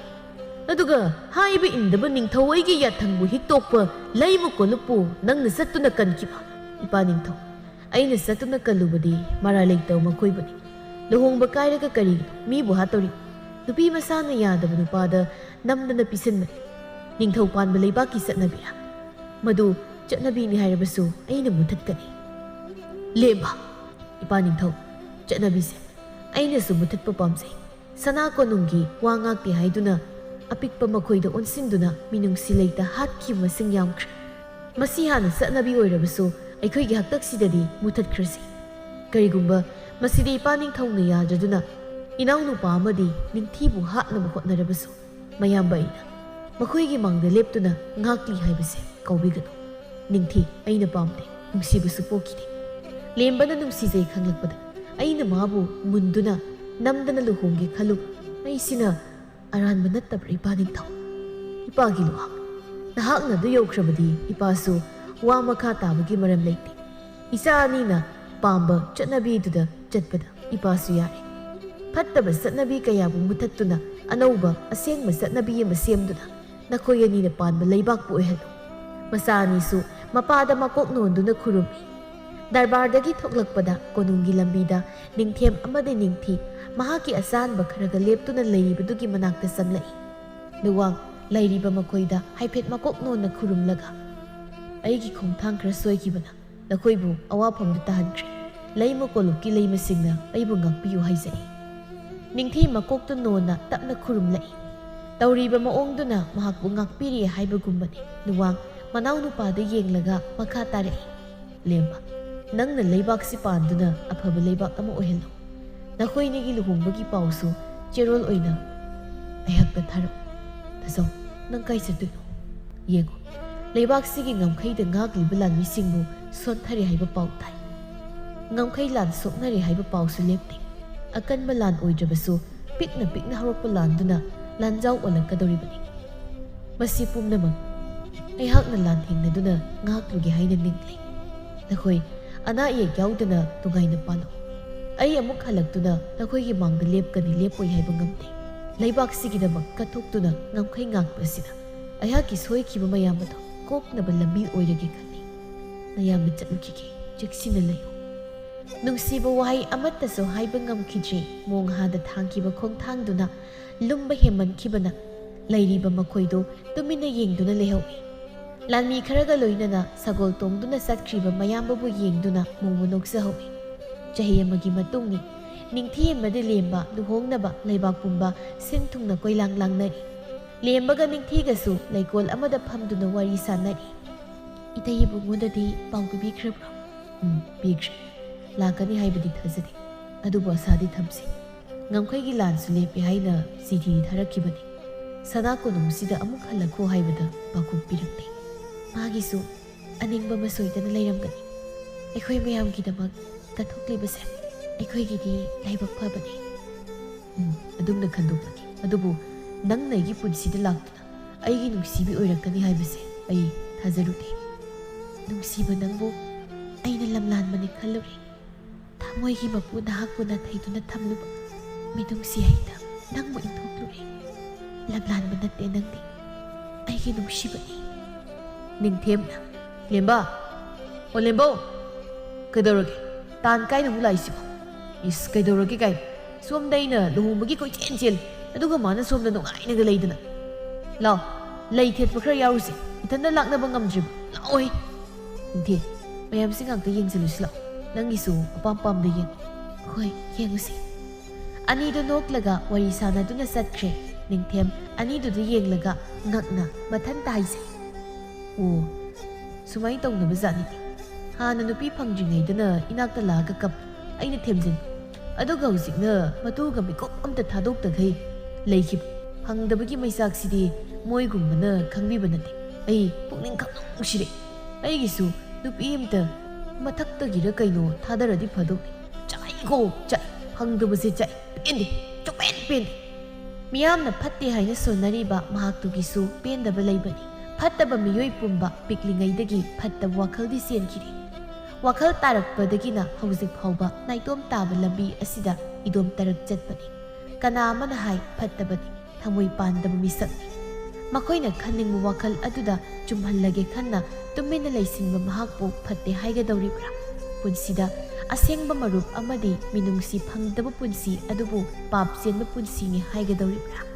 ꯑꯗꯨꯒ ꯍꯥꯏꯕ ꯏꯟꯗꯕ ꯅꯤꯡꯊꯧ ꯑꯩꯒꯤ ꯌꯥꯊꯪꯕꯨ ꯍꯤꯛꯇꯣꯛꯄ ꯂꯩꯃ ꯀꯣꯂꯨꯞꯄꯨ ꯅꯪꯅ ꯆꯠꯇꯨꯅ ꯀꯟꯈꯤꯕ?" "ꯏꯄꯥ ꯅꯤꯡꯊꯧ, ꯑꯩꯅ ꯆꯠꯇꯨꯅ ꯀꯜꯂꯨꯕꯗꯤ ꯃꯔꯥꯜ ꯂꯩꯇꯕ ꯃꯈꯣꯏꯕꯨꯅꯤ꯫ ꯂꯨꯍꯣꯡꯕ ꯀꯥꯏꯔꯒ ꯀꯔꯤꯒꯤꯅꯣ ꯃꯤꯕꯨ ꯍꯥꯠꯇꯧꯔꯤ? ꯅꯨꯄꯤ ꯃꯁꯥꯅ ꯌꯥꯗꯕ ꯅꯨꯄꯥꯗ ꯅꯝꯗꯅ ꯄꯤꯁꯤꯟꯕꯅꯤ꯫ ꯅꯤꯡꯊꯧ ꯄꯥꯟꯕ ꯂꯩꯕꯥꯛꯀꯤ ꯆꯠꯅꯕꯤꯔꯥ? ꯃꯗꯨ ꯆꯠꯅꯕꯤꯅꯤ ꯍꯥꯏꯔꯕꯁꯨ ꯑꯩꯅ ꯃꯨꯊꯠꯀꯅꯤ꯫" "ꯂꯦꯝꯕ, ꯏꯄꯥ ꯅꯤꯡꯊꯧ, ꯆꯠꯅꯕꯤꯁꯦ ꯑꯩꯅꯁꯨ ꯃꯨꯊꯠꯄ ꯄꯥꯝꯖꯩ꯫ ꯁꯅꯥ ꯀꯣꯅꯨꯡꯒꯤ ꯋꯥ ꯉꯥꯛꯇꯦ ꯍꯥꯏꯗꯨꯅ ꯑꯄꯤꯛꯄ ꯃꯈꯣꯏꯗ ꯑꯣꯟꯁꯤꯟꯗꯨꯅ ꯃꯤꯅꯨꯡꯁꯤ ꯂꯩꯇ ꯍꯥꯠꯈꯤꯕ ꯃꯁꯤꯡ ꯌꯥꯝꯈ꯭ꯔꯦ꯫ ꯃꯁꯤ ꯍꯥꯟꯅ ꯆꯠꯅꯕꯤ ꯑꯣꯏꯔꯕꯁꯨ ꯑꯩꯈꯣꯏꯒꯤ ꯍꯥꯛꯇꯛꯁꯤꯗꯗꯤ ꯃꯨꯊꯠꯈ꯭ꯔꯁꯤ꯫ ꯀꯔꯤꯒꯨꯝꯕ ꯃꯁꯤꯗꯤ ꯏꯄꯥ ꯅꯤꯡꯊꯧꯅ ꯌꯥꯗ꯭ꯔꯗꯨꯅ ꯏꯅꯥꯎꯅꯨꯄꯥ ꯑꯃꯗꯤ ꯅꯤꯡꯊꯤꯕꯨ ꯍꯥꯠꯅꯕ ꯍꯣꯠꯅꯔꯕꯁꯨ ꯃꯌꯥꯝꯕ ꯑꯩꯅ ꯃꯈꯣꯏꯒꯤ ꯃꯥꯡꯗ ꯂꯦꯞꯇꯨꯅ ꯉꯥꯛꯂꯤ ꯍꯥꯏꯕꯁꯦ ꯀꯥꯎꯕꯤꯒꯅꯨ꯫ ꯅꯤꯡꯊꯤ ꯑꯩꯅ ꯄꯥꯝꯗꯦ, ꯅꯨꯡꯁꯤꯕꯁꯨ ꯄꯣꯛꯈꯤꯗꯦ꯫ ꯂꯦꯝꯕꯅ ꯅꯨꯡꯁꯤꯖꯩ ꯈꯪꯂꯛꯄꯗ ꯑꯩꯅ ꯃꯥꯕꯨ ꯃꯨꯟꯗꯨꯅ ꯅꯝꯗꯅ ꯂꯨꯍꯣꯡꯒꯦ ꯈꯜꯂꯨ꯫ ꯑꯩꯁꯤꯅ ꯑꯔꯥꯟꯕ ꯅꯠꯇꯕ꯭ꯔꯥ ꯏꯄꯥ ꯅꯤꯡꯊꯧ?" "ꯏꯄꯥꯒꯤ ꯂꯨꯍꯥꯛ, ꯅꯍꯥꯛꯅ ꯑꯗꯨ ꯌꯧꯈ꯭ꯔꯕꯗꯤ ꯏꯄꯥꯁꯨ ꯋꯥ ꯃꯈꯥ ꯇꯥꯕꯒꯤ ꯃꯔꯝ ꯂꯩꯇꯦ꯫ ꯏꯆꯥ ꯑꯅꯤꯅ ꯄꯥꯝꯕ ꯆꯠꯅꯕꯤꯗꯨꯗ ꯆꯠꯄꯗ ꯏꯄꯥꯁꯨ ꯌꯥꯔꯦ꯫ ꯐꯠꯇꯕ ꯆꯠꯅꯕꯤ ꯀꯌꯥꯕꯨ ꯃꯨꯊꯠꯇꯨꯅ ꯑꯅꯧꯕ ꯑꯁꯦꯡꯕ ꯆꯠꯅꯕꯤ ꯑꯃ ꯁꯦꯝꯗꯨꯅ ꯅꯈꯣꯏ ꯑꯅꯤꯅ ꯄꯥꯟꯕ ꯂꯩꯕꯥꯛꯄꯨ ꯑꯣꯏꯍꯜꯂꯨ꯫" ꯃꯆꯥ ꯑꯅꯤꯁꯨ ꯃꯄꯥꯗ ꯃꯀꯣꯛ ꯅꯣꯟꯗꯨꯅ ꯈꯨꯔꯨꯝꯃꯤ꯫ ꯗꯔꯕꯥꯔꯗꯒꯤ ꯊꯣꯛꯂꯛꯄꯗ ꯀꯣꯅꯨꯡꯒꯤ ꯂꯝꯕꯤꯗ ꯅꯤꯡꯊꯦꯝ ꯑꯃꯗꯤ ꯅꯤꯡꯊꯤ ꯃꯍꯥꯛꯀꯤ ꯑꯆꯥꯟꯕ ꯈꯔꯒ ꯂꯦꯞꯇꯨꯅ ꯂꯩꯔꯤꯕꯗꯨꯒꯤ ꯃꯅꯥꯛꯇ ꯆꯪꯂꯛꯏ꯫ ꯂꯨꯋꯥꯡ ꯂꯩꯔꯤꯕ ꯃꯈꯣꯏꯗ ꯍꯥꯏꯐꯦꯠ ꯃꯀꯣꯛ ꯅꯣꯟꯅ ꯈꯨꯔꯨꯝꯂꯒ, "ꯑꯩꯒꯤ ꯈꯣꯡꯊꯥꯡ ꯈꯔ ꯁꯣꯏꯈꯤꯕꯅ ꯅꯈꯣꯏꯕꯨ ꯑꯋꯥꯐꯝꯗ ꯇꯥꯍꯟꯈ꯭ꯔꯦ꯫ ꯂꯩꯃ ꯀꯣꯂꯨꯞꯀꯤ ꯂꯩꯃꯁꯤꯡꯅ ꯑꯩꯕꯨ ꯉꯥꯛꯄꯤꯌꯨ ꯍꯥꯏꯖꯩ꯫ ꯅꯤꯡꯊꯤ ꯃꯀꯣꯛꯇꯨ ꯅꯣꯟꯅ ꯇꯞꯅ ꯈꯨꯔꯨꯝꯂꯛꯏ꯫ ꯇꯧꯔꯤꯕ ꯃꯑꯣꯡꯗꯨꯅ ꯃꯍꯥꯛꯄꯨ ꯉꯥꯛꯄꯤꯔꯤ ꯍꯥꯏꯕꯒꯨꯝꯕꯅꯤ꯫ ꯅꯨꯋꯥꯡ ꯃꯅꯥꯎ ꯅꯨꯄꯥꯗ ꯌꯦꯡꯂꯒ ꯃꯈꯥ ꯇꯥꯔꯛꯏ, "ꯂꯦꯝꯕ, ꯅꯪꯅ ꯂꯩꯕꯥꯛꯁꯤ ꯄꯥꯟꯗꯨꯅ ꯑꯐꯕ ꯂꯩꯕꯥꯛ ꯑꯃ ꯑꯣꯏꯍꯜꯂꯨ꯫ ꯅꯈꯣꯏꯅꯤꯒꯤ ꯂꯨꯍꯣꯡꯕꯒꯤ ꯄꯥꯎꯁꯨ ꯆꯦꯔꯣꯜ ꯑꯣꯏꯅ ꯑꯩꯍꯥꯛꯇ ꯊꯥꯔꯛꯎ꯫ ꯇꯥꯖꯧ, ꯅꯪ ꯀꯥꯏ ꯆꯠꯇꯣꯏꯅꯣ? ꯌꯦꯡꯉꯨ, ꯂꯩꯕꯥꯛꯁꯤꯒꯤ ꯉꯝꯈꯩꯗ ꯉꯥꯛꯂꯤꯕ ꯂꯥꯟꯃꯤꯁꯤꯡꯕꯨ ꯁꯣꯟꯊꯔꯦ ꯍꯥꯏꯕ ꯄꯥꯎ ꯇꯥꯏ꯫ ꯉꯝꯈꯩ ꯂꯥꯟ ꯁꯣꯛꯅꯔꯦ ꯍꯥꯏꯕ ꯄꯥꯎꯁꯨ ꯂꯦꯞꯇꯦ꯫ ꯑꯀꯟꯕ ꯂꯥꯟ ꯑꯣꯏꯗ꯭ꯔꯕꯁꯨ ꯄꯤꯛꯅ ꯄꯤꯛꯅ ꯍꯧꯔꯛꯄ ꯂꯥꯟꯗꯨꯅ ꯂꯥꯟꯖꯥꯎ ꯑꯣꯜꯂꯛꯀꯗꯧꯔꯤꯕꯅꯤ꯫ ꯃꯁꯤ ꯄꯨꯝꯅꯃꯛ ꯑꯩꯍꯥꯛꯅ ꯂꯥꯟꯊꯦꯡꯅꯗꯨꯅ ꯉꯥꯛꯂꯨꯒꯦ ꯍꯥꯏꯅ ꯅꯤꯡꯂꯤ꯫ ꯅꯈꯣꯏ ꯑꯅꯥ ꯑꯌꯦꯛ ꯌꯥꯎꯗꯅ ꯅꯨꯡꯉꯥꯏꯅ ꯄꯥꯜꯂꯨ꯫ ꯑꯩ ꯑꯃꯨꯛ ꯍꯜꯂꯛꯇꯨꯅ ꯅꯈꯣꯏꯒꯤ ꯃꯥꯡꯗ ꯂꯦꯞꯀꯅꯤ ꯂꯦꯞꯄꯣꯏ ꯍꯥꯏꯕ ꯉꯝꯗꯦ꯫ ꯂꯩꯕꯥꯛꯁꯤꯒꯤꯗꯃꯛ ꯀꯠꯊꯣꯛꯇꯨꯅ ꯉꯝꯈꯩ ꯉꯥꯛꯄ ꯑꯁꯤꯅ ꯑꯩꯍꯥꯛꯀꯤ ꯁꯣꯏꯈꯤꯕ ꯃꯌꯥꯝ ꯑꯗꯨ ꯀꯣꯛꯅꯕ ꯂꯝꯕꯤ ꯑꯣꯏꯔꯒꯦ ꯈꯜꯂꯤ꯫ ꯅꯌꯥꯝꯕ ꯆꯠꯂꯨꯈꯤꯒꯦ꯫ ꯆꯦꯛꯁꯤꯟꯅ ꯂꯩꯌꯨ꯫ ꯅꯨꯡꯁꯤꯕ ꯋꯥꯍꯩ ꯑꯃꯠꯇꯁꯨ ꯍꯥꯏꯕ ꯉꯝꯈꯤꯗ꯭ꯔꯤ꯫ ꯃꯣꯡꯍꯥꯗ ꯊꯥꯡꯈꯤꯕ ꯈꯣꯡꯊꯥꯡꯗꯨꯅ ꯂꯨꯝꯕ ꯍꯦꯟꯃꯟꯈꯤꯕꯅ ꯂꯩꯔꯤꯕ ꯃꯈꯣꯏꯗꯨ ꯇꯨꯃꯤꯟꯅ ꯌꯦꯡꯗꯨꯅ ꯂꯩꯍꯧꯏ꯫ ꯂꯥꯟꯃꯤ ꯈꯔꯒ ꯂꯣꯏꯅꯅ ꯁꯒꯣꯜ ꯇꯣꯡꯗꯨꯅ ꯆꯠꯈ꯭ꯔꯤꯕ ꯃꯌꯥꯝꯕꯕꯨ ꯌꯦꯡꯗꯨꯅ ꯃꯣꯡꯕ ꯅꯣꯛꯆꯍꯧꯏ꯫ ꯆꯍꯤ ꯑꯃꯒꯤ ꯃꯇꯨꯡꯅꯤ꯫ ꯅꯤꯡꯊꯤ ꯑꯃꯗ ꯂꯦꯝꯕ ꯂꯨꯍꯣꯡꯅꯕ ꯂꯩꯕꯥꯛ ꯄꯨꯝꯕ ꯁꯤꯟ ꯊꯨꯡꯅ ꯀꯣꯏꯂꯥꯡ ꯂꯥꯡꯅꯔꯤ꯫ ꯂꯦꯝꯕꯒ ꯅꯤꯡꯊꯤꯒꯁꯨ ꯂꯩꯀꯣꯜ ꯑꯃꯗ ꯐꯝꯗꯨꯅ ꯋꯥꯔꯤ ꯁꯥꯟꯅꯔꯤ꯫ "ꯏꯇꯩ ꯏꯕꯨꯡꯉꯣꯗꯗꯤ ꯄꯥꯎ ꯄꯤꯕꯤꯈ꯭ꯔꯕ꯭ꯔꯣ?" "ꯎꯝ, ꯄꯤꯈ꯭ꯔꯦ꯫ ꯂꯥꯛꯀꯅꯤ ꯍꯥꯏꯕꯗꯤ ꯊꯥꯖꯗꯦ꯫ ꯑꯗꯨꯕꯨ ꯑꯁꯥꯗꯤ ꯊꯝꯁꯤ꯫ ꯉꯝꯈꯩꯒꯤ ꯂꯥꯟꯁꯨ ꯂꯦꯞꯄꯦ ꯍꯥꯏꯅ ꯆꯤꯊꯤ ꯊꯥꯔꯛꯈꯤꯕꯅꯤ꯫ ꯁꯅꯥ ꯀꯣꯅꯨꯡꯁꯤꯗ ꯑꯃꯨꯛ ꯍꯜꯂꯛꯈꯣ ꯍꯥꯏꯕꯗ ꯄꯥꯎꯈꯨꯝ ꯄꯤꯔꯛꯇꯦ꯫ ꯃꯥꯒꯤꯁꯨ ꯑꯅꯤꯡꯕ ꯑꯃ ꯁꯣꯏꯗꯅ ꯂꯩꯔꯝꯒꯅꯤ꯫ ꯑꯩꯈꯣꯏ ꯃꯌꯥꯝꯒꯤꯗꯃꯛ ꯀꯠꯊꯣꯛꯂꯤꯕꯁꯦ ꯑꯩꯈꯣꯏꯒꯤꯗꯤ ꯂꯥꯏꯕꯛ ꯐꯕꯅꯤ꯫" "ꯎꯝ, ꯑꯗꯨꯝꯅ ꯈꯟꯗꯣꯛꯂꯒꯦ꯫ ꯑꯗꯨꯕꯨ ꯅꯪꯅ ꯑꯩꯒꯤ ꯄꯨꯟꯁꯤꯗ ꯂꯥꯛꯇꯨꯅ ꯑꯩꯒꯤ ꯅꯨꯡꯁꯤꯕꯤ ꯑꯣꯏꯔꯛꯀꯅꯤ ꯍꯥꯏꯕꯁꯦ ꯑꯩ ꯊꯥꯖꯔꯨꯗꯦ꯫" "ꯅꯨꯡꯁꯤꯕ ꯅꯪꯕꯨ ꯑꯩꯅ ꯂꯝꯂꯥꯟꯕꯅꯤ ꯈꯜꯂꯨꯔꯦ꯫ ꯊꯃꯣꯏꯒꯤ ꯃꯄꯨ ꯅꯍꯥꯛꯄꯨ ꯅꯥꯊꯩꯗꯨꯅ ꯊꯝꯂꯨꯕ ꯃꯤꯅꯨꯡꯁꯤ ꯍꯩꯅ ꯅꯪꯕꯨ ꯏꯟꯊꯣꯛꯂꯨꯔꯦ꯫ ꯂꯝꯂꯥꯟꯕ ꯅꯠꯇꯦ ꯅꯪꯗꯤ, ꯑꯩꯒꯤ ꯅꯨꯡꯁꯤꯕꯅꯤ꯫" ꯅꯤꯡꯊꯦꯝꯅ, "ꯂꯦꯝꯕ, ꯑꯣ ꯂꯦꯝꯕꯧ, ꯀꯩꯗꯧꯔꯒꯦ? ꯇꯥꯟ ꯀꯥꯏꯅ ꯑꯃꯨꯛ ꯂꯥꯛꯏꯁꯤꯕꯣ? ꯏꯁ, ꯀꯩꯗꯧꯔꯒꯦ ꯀꯥꯏꯅ? ꯁꯣꯝꯗ ꯑꯩꯅ ꯂꯨꯍꯣꯡꯕꯒꯤ ꯀꯣꯏꯆꯦꯟ ꯆꯦꯜꯂꯤ, ꯑꯗꯨꯒ ꯃꯥꯅ ꯁꯣꯝꯗ ꯅꯨꯡꯉꯥꯏꯅꯒ ꯂꯩꯗꯅ꯫ ꯂꯥꯎ, ꯂꯩ ꯊꯦꯠꯄ ꯈꯔ ꯌꯥꯎꯔꯨꯁꯦ꯫ ꯏꯊꯟꯗ ꯂꯥꯛꯅꯕ ꯉꯝꯗ꯭ꯔꯤꯕ꯫ ꯂꯥꯛꯑꯣꯍꯦ꯫ ꯅꯤꯡꯊꯦꯝ, ꯃꯌꯥꯝꯁꯤ ꯉꯥꯛꯇ ꯌꯦꯡꯁꯤꯜꯂꯨꯁꯤ ꯂꯥꯎ꯫ ꯅꯪꯒꯤꯁꯨ ꯑꯄꯥꯝ ꯄꯥꯝꯗ ꯌꯦꯡꯉꯨ꯫ ꯍꯣꯏ, ꯌꯦꯡꯉꯨꯁꯤ꯫ ꯑꯅꯤꯗꯨ ꯅꯣꯛꯂꯒ ꯋꯥꯔꯤ ꯁꯥꯟꯅꯗꯨꯅ ꯆꯠꯈ꯭ꯔꯦ꯫ ꯅꯤꯡꯊꯦꯝ ꯑꯅꯤꯗꯨꯗ ꯌꯦꯡꯂꯒ ꯉꯛꯅ ꯃꯊꯟꯇ ꯍꯥꯏꯖꯩ, "ꯑꯣ, ꯁꯨꯃꯥꯏꯅ ꯇꯧꯅꯕ ꯖꯥꯠꯅꯤꯅꯦ꯫ ꯍꯥꯟꯅ ꯅꯨꯄꯤ ꯐꯪꯗ꯭ꯔꯤꯉꯩꯗꯅ ꯏꯅꯥꯛꯇ ꯂꯥꯛꯑꯒ ꯀꯞ, ꯑꯩꯅ ꯊꯦꯝꯖꯤꯟ꯫ ꯑꯗꯨꯒ ꯍꯧꯖꯤꯛꯅ ꯃꯇꯨꯒ ꯃꯤꯀꯨꯞ ꯑꯝꯇ ꯊꯥꯗꯣꯛꯇꯈꯩ ꯂꯩꯈꯤꯕ꯫ ꯐꯪꯗꯕꯒꯤ ꯃꯩꯆꯥꯛꯁꯤꯗꯤ ꯃꯣꯏꯒꯨꯝꯕꯅ ꯈꯪꯕꯤꯕ ꯅꯠꯇꯦ꯫ ꯑꯩ ꯄꯨꯛꯅꯤꯡ ꯈꯪꯅꯨꯡ ꯅꯨꯡꯁꯤꯔꯦ꯫ ꯑꯩꯒꯤꯁꯨ ꯅꯨꯄꯤ ꯑꯝꯇ ꯃꯊꯛꯇꯒꯤꯔ ꯀꯩꯅꯣ ꯊꯥꯗꯔꯗꯤ ꯐꯗꯧꯅꯤ꯫ ꯆꯥꯛꯏꯀꯣ, ꯆꯥꯛꯏ꯫ ꯐꯪꯗꯕꯁꯦ ꯆꯥꯛꯏ꯫ ꯄꯦꯟꯗꯦ, ꯆꯨꯞꯄꯦꯟ ꯄꯦꯟꯗꯦ꯫" ꯃꯤꯌꯥꯝꯅ ꯐꯠꯇꯦ ꯍꯥꯏꯅ ꯁꯣꯟꯅꯔꯤꯕ ꯃꯍꯥꯛꯇꯨꯒꯤꯁꯨ ꯄꯦꯟꯗꯕ ꯂꯩꯕꯅꯤ꯫ ꯐꯠꯇꯕ ꯃꯤꯑꯣꯏ ꯄꯨꯝꯕ ꯄꯤꯛꯂꯤꯉꯩꯗꯒꯤ ꯐꯠꯇꯕ ꯋꯥꯈꯜꯗꯤ ꯆꯦꯟꯈꯤꯔꯦ꯫ ꯋꯥꯈꯜ ꯇꯥꯔꯛꯄꯗꯒꯤꯅ ꯍꯧꯖꯤꯛ ꯐꯥꯎꯕ ꯅꯥꯏꯇꯣꯝ ꯇꯥꯕ ꯂꯝꯕꯤ ꯑꯁꯤꯗ ꯏꯗꯣꯝ ꯇꯔꯛ ꯆꯠꯄꯅꯤ꯫ ꯀꯅꯥ ꯑꯃꯅ ꯍꯥꯏ ꯐꯠꯇꯕꯅꯤ, ꯊꯃꯣꯏ ꯄꯥꯟꯗꯕ ꯃꯤꯁꯛꯅꯤ꯫ ꯃꯈꯣꯏꯅ ꯈꯟꯅꯤꯡꯕ ꯋꯥꯈꯜ ꯑꯗꯨꯗ ꯆꯨꯝꯍꯜꯂꯒꯦ ꯈꯟꯅ ꯇꯨꯃꯤꯟꯅ ꯂꯩꯁꯤꯟꯕ ꯃꯍꯥꯛꯄꯨ ꯐꯠꯇꯦ ꯍꯥꯏꯒꯗꯧꯔꯤꯕ꯭ꯔꯥ? ꯄꯨꯟꯁꯤꯗ ꯑꯁꯦꯡꯕ ꯃꯔꯨꯞ ꯑꯃꯗꯤ ꯃꯤꯅꯨꯡꯁꯤ ꯐꯪꯗꯕ ꯄꯨꯟꯁꯤ ꯑꯗꯨꯕꯨ ꯄꯥꯞ ꯆꯦꯟꯕ ꯄꯨꯟꯁꯤꯅꯤ ꯍꯥꯏꯒꯗꯧꯔꯤꯕ꯭ꯔꯥ?